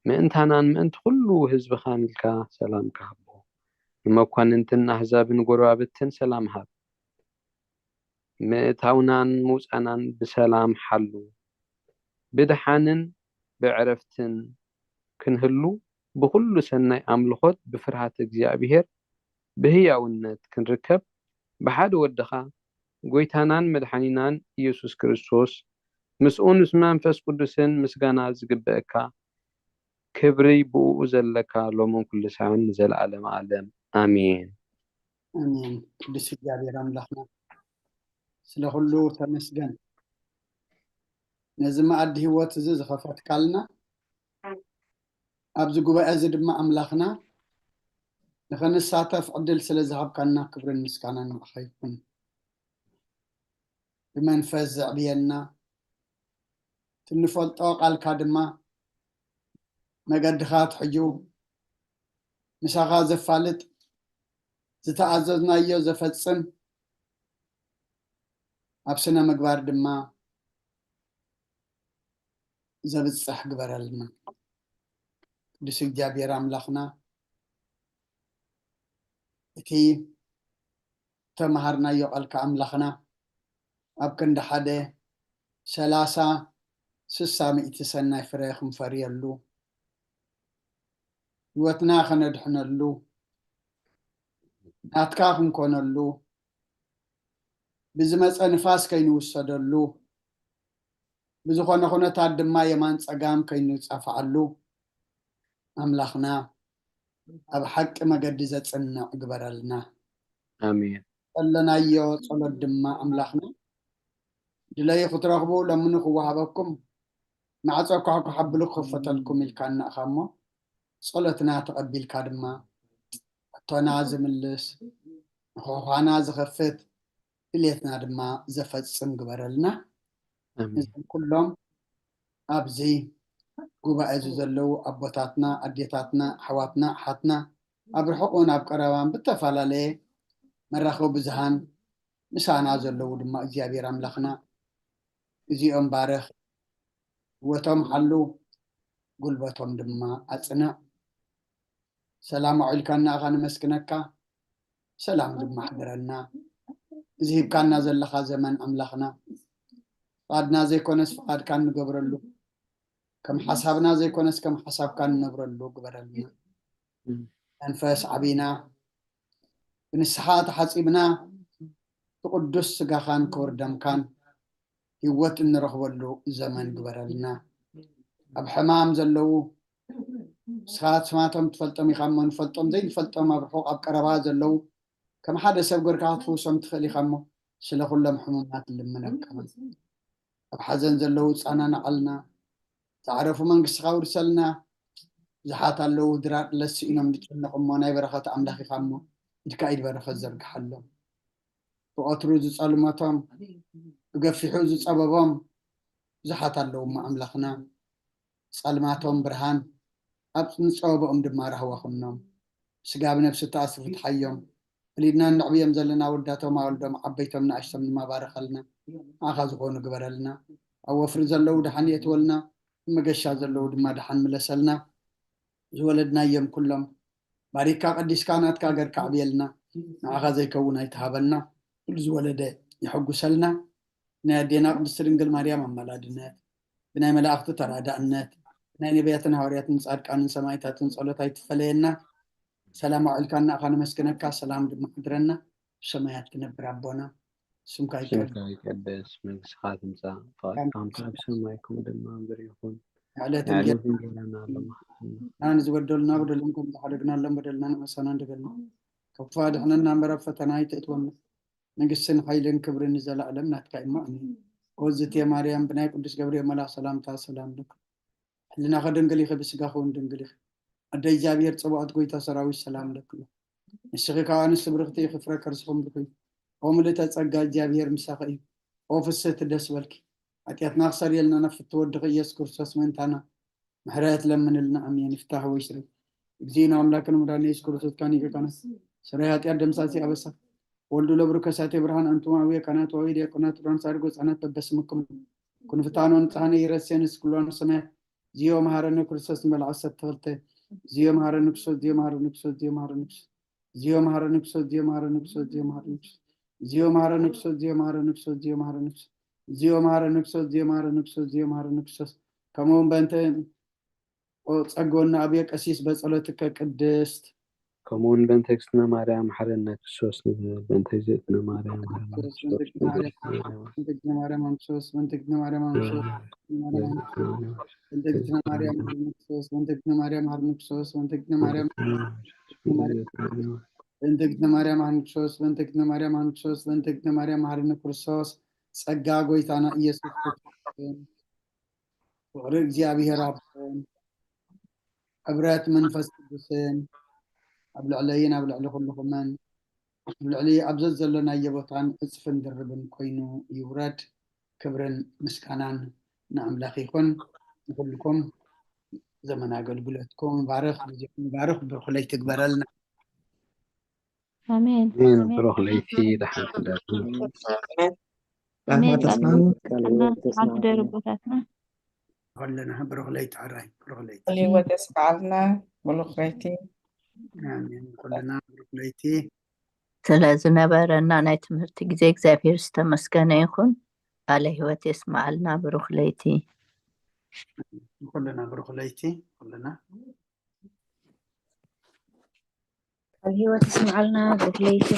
ምእንታናን ምእንቲ ኩሉ ህዝብኻን ኢልካ ሰላምካ ሃቦ። ንመኳንንትን ኣህዛብን ጎረባብትን ሰላም ሃብ። ምእታውናን ምውጻናን ብሰላም ሓሉ። ብድሓንን ብዕረፍትን ክንህሉ፣ ብኹሉ ሰናይ ኣምልኾት ብፍርሃት እግዚኣብሔር ብህያውነት ክንርከብ፣ ብሓደ ወድኻ ጎይታናን መድሓኒናን ኢየሱስ ክርስቶስ፣ ምስኡ ምስ መንፈስ ቅዱስን ምስጋና ዝግበአካ ክብሪ ብእኡ ዘለካ ሎምን ኩሉ ሳዕን ንዘለዓለመ ዓለም። ኣሜን። ኣሜን። ቅዱስ እግዚኣብሔር ኣምላኽና ስለ ኩሉ ተመስገን። ነዚ መኣዲ ህይወት እዚ ዝኸፈትካልና፣ ኣብዚ ጉባኤ እዚ ድማ ኣምላኽና ንኸንሳተፍ ዕድል ስለ ዝሃብካና ክብርን ምስጋናን ንዓኻ ይኹን። ብመንፈስ ዘዕብየና፣ ትንፈልጦ ቃልካ ድማ መገድኻ ትሕዩ፣ ምሳኻ ዘፋልጥ፣ ዝተኣዘዝናዮ ዘፈጽም፣ ኣብ ስነ ምግባር ድማ ዘብጽሕ ግበረልና። ቅዱስ እግዚኣብሔር ኣምላኽና፣ እቲ ተመሃርናዮ ቃልካ ኣምላኽና ኣብ ክንዲ ሓደ ሰላሳ ስሳ ሚእቲ ሰናይ ፍረ ክንፈርየሉ፣ ህይወትና ከነድሕነሉ፣ ናትካ ክንኮነሉ፣ ብዝመጸ ንፋስ ከይንውሰደሉ፣ ብዝኾነ ኩነታት ድማ የማን ጸጋም ከይንጻፍዓሉ፣ ኣምላኽና ኣብ ሓቂ መገዲ ዘጽንዕ ግበረልና። ኣሜን። ዘለናዮ ጸሎት ድማ ኣምላኽና ድለዩ ክትረኽቡ ለምኑ ክወሃበኩም፣ ማዕጾ ኳሕኳሕ ኣብሉ ክኸፈተልኩም ኢልካና ኢኻ እሞ፣ ጸሎትና ተቐቢልካ ድማ ሕቶና ዝምልስ፣ ንኳሕኳሕና ዝኸፍት፣ ድሌትና ድማ ዘፈጽም ግበረልና። ኣሜን። እዞም ኩሎም ኣብዚ ጉባኤ እዚ ዘለዉ ኣቦታትና፣ ኣዴታትና፣ ኣሕዋትና፣ ኣሓትና፣ ኣብ ርሑቕ እውን ኣብ ቀረባን ብተፈላለየ መራኸቢ ብዙሃን ምሳና ዘለዉ ድማ እግዚኣብሔር ኣምላኽና እዚኦም ባርኽ፣ ህይወቶም ሓሉ፣ ጉልበቶም ድማ ኣጽንዕ። ሰላም ኣውዒልካና ኢኻ፣ ነመስግነካ። ሰላም ድማ ሕደረና። እዚ ሂብካና ዘለኻ ዘመን ኣምላኽና፣ ፍቓድና ዘይኮነስ ፍቓድካ እንገብረሉ፣ ከም ሓሳብና ዘይኮነስ ከም ሓሳብካ እንነብረሉ ግበረልና። መንፈስ ዓቢና፣ ብንስሓ ተሓጺብና፣ ብቅዱስ ስጋኻን ክቡር ደምካን ህይወት እንረኽበሉ ዘመን ግበረልና። ኣብ ሕማም ዘለዉ፣ ንስኻ ስማቶም ትፈልጦም ኢኻ እሞ፣ ንፈልጦም ዘይንፈልጦም፣ ኣብ ርሑቕ ኣብ ቀረባ ዘለዉ፣ ከም ሓደ ሰብ ገርካ ክትፍውሶም ትኽእል ኢኻ እሞ፣ ስለ ኩሎም ሕሙማት ልምነካ። ኣብ ሓዘን ዘለዉ ጻናናዓልና። ዝዓረፉ መንግስትኻ ውርሰልና። ብዙሓት ኣለዉ ድራር ለስኢኖም ዝጨነቑ እሞ፣ ናይ በረኸት ኣምላኽ ኢኻ እሞ፣ ኢድካ ኢድ በረኸት ዘርግሓሎም። ብቐትሩ ዝጸልመቶም፣ ብገፊሑ ዝጸበቦም ብዙሓት ኣለዉ እሞ፣ ኣምላኽና ጸልማቶም ብርሃን፣ ኣብ ንጸበቦኦም ድማ ራህዋ ኩኖም። ስጋ ብነፍሲ ተኣስሩ ፍትሓዮም። ወሊድና እነዕብዮም ዘለና ወዳቶም ኣወልዶም ዓበይቶም ንኣሽቶም ድማ ባርኸልና። ንዓኻ ዝኾኑ ግበረልና። ኣብ ወፍሪ ዘለዉ ደሓን የእትወልና፣ ኣብ መገሻ ዘለዉ ድማ ደሓን ምለሰልና። ዝወለድናዮም ኩሎም ባሪካ ቀዲስካ ናትካ ገርካ ኣዕብየልና። ንዓኻ ዘይከውን ኣይትሃበልና። ኩሉ ዝወለደ የሐጉሰልና። ናይ ኣዴና ቅድስቲ ድንግል ማርያም ኣማላድነት፣ ብናይ መላእኽቲ ተራዳእነት፣ ብናይ ነቢያትን ሃዋርያትን ጻድቃንን ሰማዕታትን ጸሎት ኣይትፈለየና። ሰላም ኣውዕልካ ንኣኻ ነመስግነካ፣ ሰላም ድማ ሓድረና። ብሰማያት ትነብር ኣቦና፣ ስምካ ይቀደስ። ስምካ ይቀደስ፣ መንግስትኻ ትምጻእ፣ ፍቓድካ ከምቲ ኣብ ሰማይ ከምኡ ድማ ኣብ ምድሪ ይኹን። ዕለት ዕለት እንጀራና ሃበና። ንዝበደሉና በደሎም ከም ዝሓደግናሎም በደልና ንመሳና እንደገና። ካብ ክፉእ ኣድሕነና እምበር ኣብ ፈተና ኣይተእትወና። መንግስትን ሓይልን ክብርን ንዘለኣለም ናትካ እዩ። ኣሜን። ኦዝቴ ማርያም ብናይ ቅዱስ ገብርኤል መልኣኽ ሰላምታ ሰላም ልክ። ሕልናኸ ድንግል ኢኺ፣ ብስጋኸ እውን ድንግል ኢኺ። ኣደ እግዚኣብሔር ጸባኦት ጎይታ ሰራዊት ሰላም ለኪ። ንስኺ ከኣ ኣንስቲ ብርኽቲ ኢኺ፣ ፍረ ከርስኹም ብሩኽ እዩ። ኦ ምልእተ ጸጋ እግዚኣብሔር ምሳኺ እዩ። ኦ ፍስህቲ ደስ በልኪ። ሓጢኣትና ክሰርየልና ናብ ፍትው ወድኺ ኢየሱስ ክርስቶስ ምእንታና ምሕረት ለምንልና። ኣሜን። ይፍታህ ወይ ስሪ። እግዚእነ ኣምላክን መድኃኒነ ኢየሱስ ክርስቶስ ካን ይቀቀና። ስራይ ኃጢአት ደምሳሴ አበሳ ወልዱ ለብሩ ከሳቴ ብርሃን። አንቱም አብየ ካህናት ወአዊ ዲያቆናት ራን ሳድጎ ህጻናት በበስምኩም ኩንፍታኖ ንጻህነ ይረሴን እስክሏን ሰማያት። ዚዮ መሐረነ ክርስቶስ ንበል ዓሰርተ ክልተ። ዚዮ መሐረነ ክርስቶስ፣ ዚዮ መሐረነ ክርስቶስ፣ ዚዮ መሐረነ ክርስቶስ። ዚዮ መሐረነ ክርስቶስ፣ ዚዮ መሐረነ ክርስቶስ፣ ዚዮ መሐረነ ክርስቶስ። ዚዮ መሐረነ ክርስቶስ፣ ዚዮ መሐረነ ክርስቶስ፣ ዚዮ መሐረነ ክርስቶስ። ዚዮ መሐረነ ክርስቶስ፣ ዚዮ መሐረነ ክርስቶስ፣ ዚዮ መሐረነ ክርስቶስ። ከምኡ እውን በእንተ ኦ ጸጎና ኣብየ ቀሲስ በጸሎትከ ቅድስት። ከምኡ እውን በእንተ እግዝእትነ ማርያም መሐረነ ክርስቶስ ንብል። በእንተ እግዝእትነ ማርያም መሐረነ ክርስቶስ። በእንተ እግዝእትነ ማርያም መሐረነ ክርስቶስ። በእንተ እግዝእትነ ማርያም መሐረነ ክርስቶስ። በእንተ እግዝእትነ ማርያም መሐረነ ክርስቶስ። በእንተ እግዝእትነ ማርያም መሐረነ ክርስቶስ። በእንተ እግዝእትነ ማርያም መሐረነ ክርስቶስ። በእንተ እግዝእትነ ማርያም መሐረነ ክርስቶስ። በእንተ እግዝእትነ ማርያም መሐረነ ክርስቶስ። በእንተ እግዝእትነ ማርያም መሐረነ ክርስቶስ። በእንተ እግዝእትነ ማርያም መሐረነ ክርስቶስ። ጸጋ ጎይታና ኢየሱስ ክርስቶስ፣ ፍቕሪ እግዚኣብሔር ኣቦን ሕብረት መንፈስ ቅዱስን ኣብ ልዕለይን ኣብ ልዕሊ ኩልኹምን ኣብ ልዕሊ ኣብ ዘዘለናዮ ቦታን ዕጽፍን ድርብን ኮይኑ ይውረድ። ክብርን ምስጋናን ንኣምላኽ ይኹን። ንኹልኩም ዘመን ኣገልግሎትኩም ይባርኽ፣ ግዜኹም ይባርኽ፣ ብሩኽ ለይቲ ይግበረልና። ኣሜን። ኣሜን። ኣሜን። ብሩኽ ለይቲ፣ ደሓን ሕደሩ። ኣሜን። ኣሜን። ቃል ተስማሚ። ቃል ተስማሚ። ደረቦታትና። ኩልና ብሩኽ ለይቲ፣ ሕራይ ብሩኽ ለይቲ። ቃል ህይወት የስምዓልና፣ ብሩኽ ለይቲ። ኣሜን። ኩልና ብሩኽ ለይቲ። ስለ ዝነበረና ናይ ትምህርቲ ግዜ እግዚኣብሔር ዝተመስገነ ይኹን። ቃለ ህይወት የስምዓልና፣ ብሩኽ ለይቲ። ኩልና ብሩኽ ለይቲ፣ ኩልና። ቃል ህይወት የስምዓልና፣ ብሩኽ ለይቲ።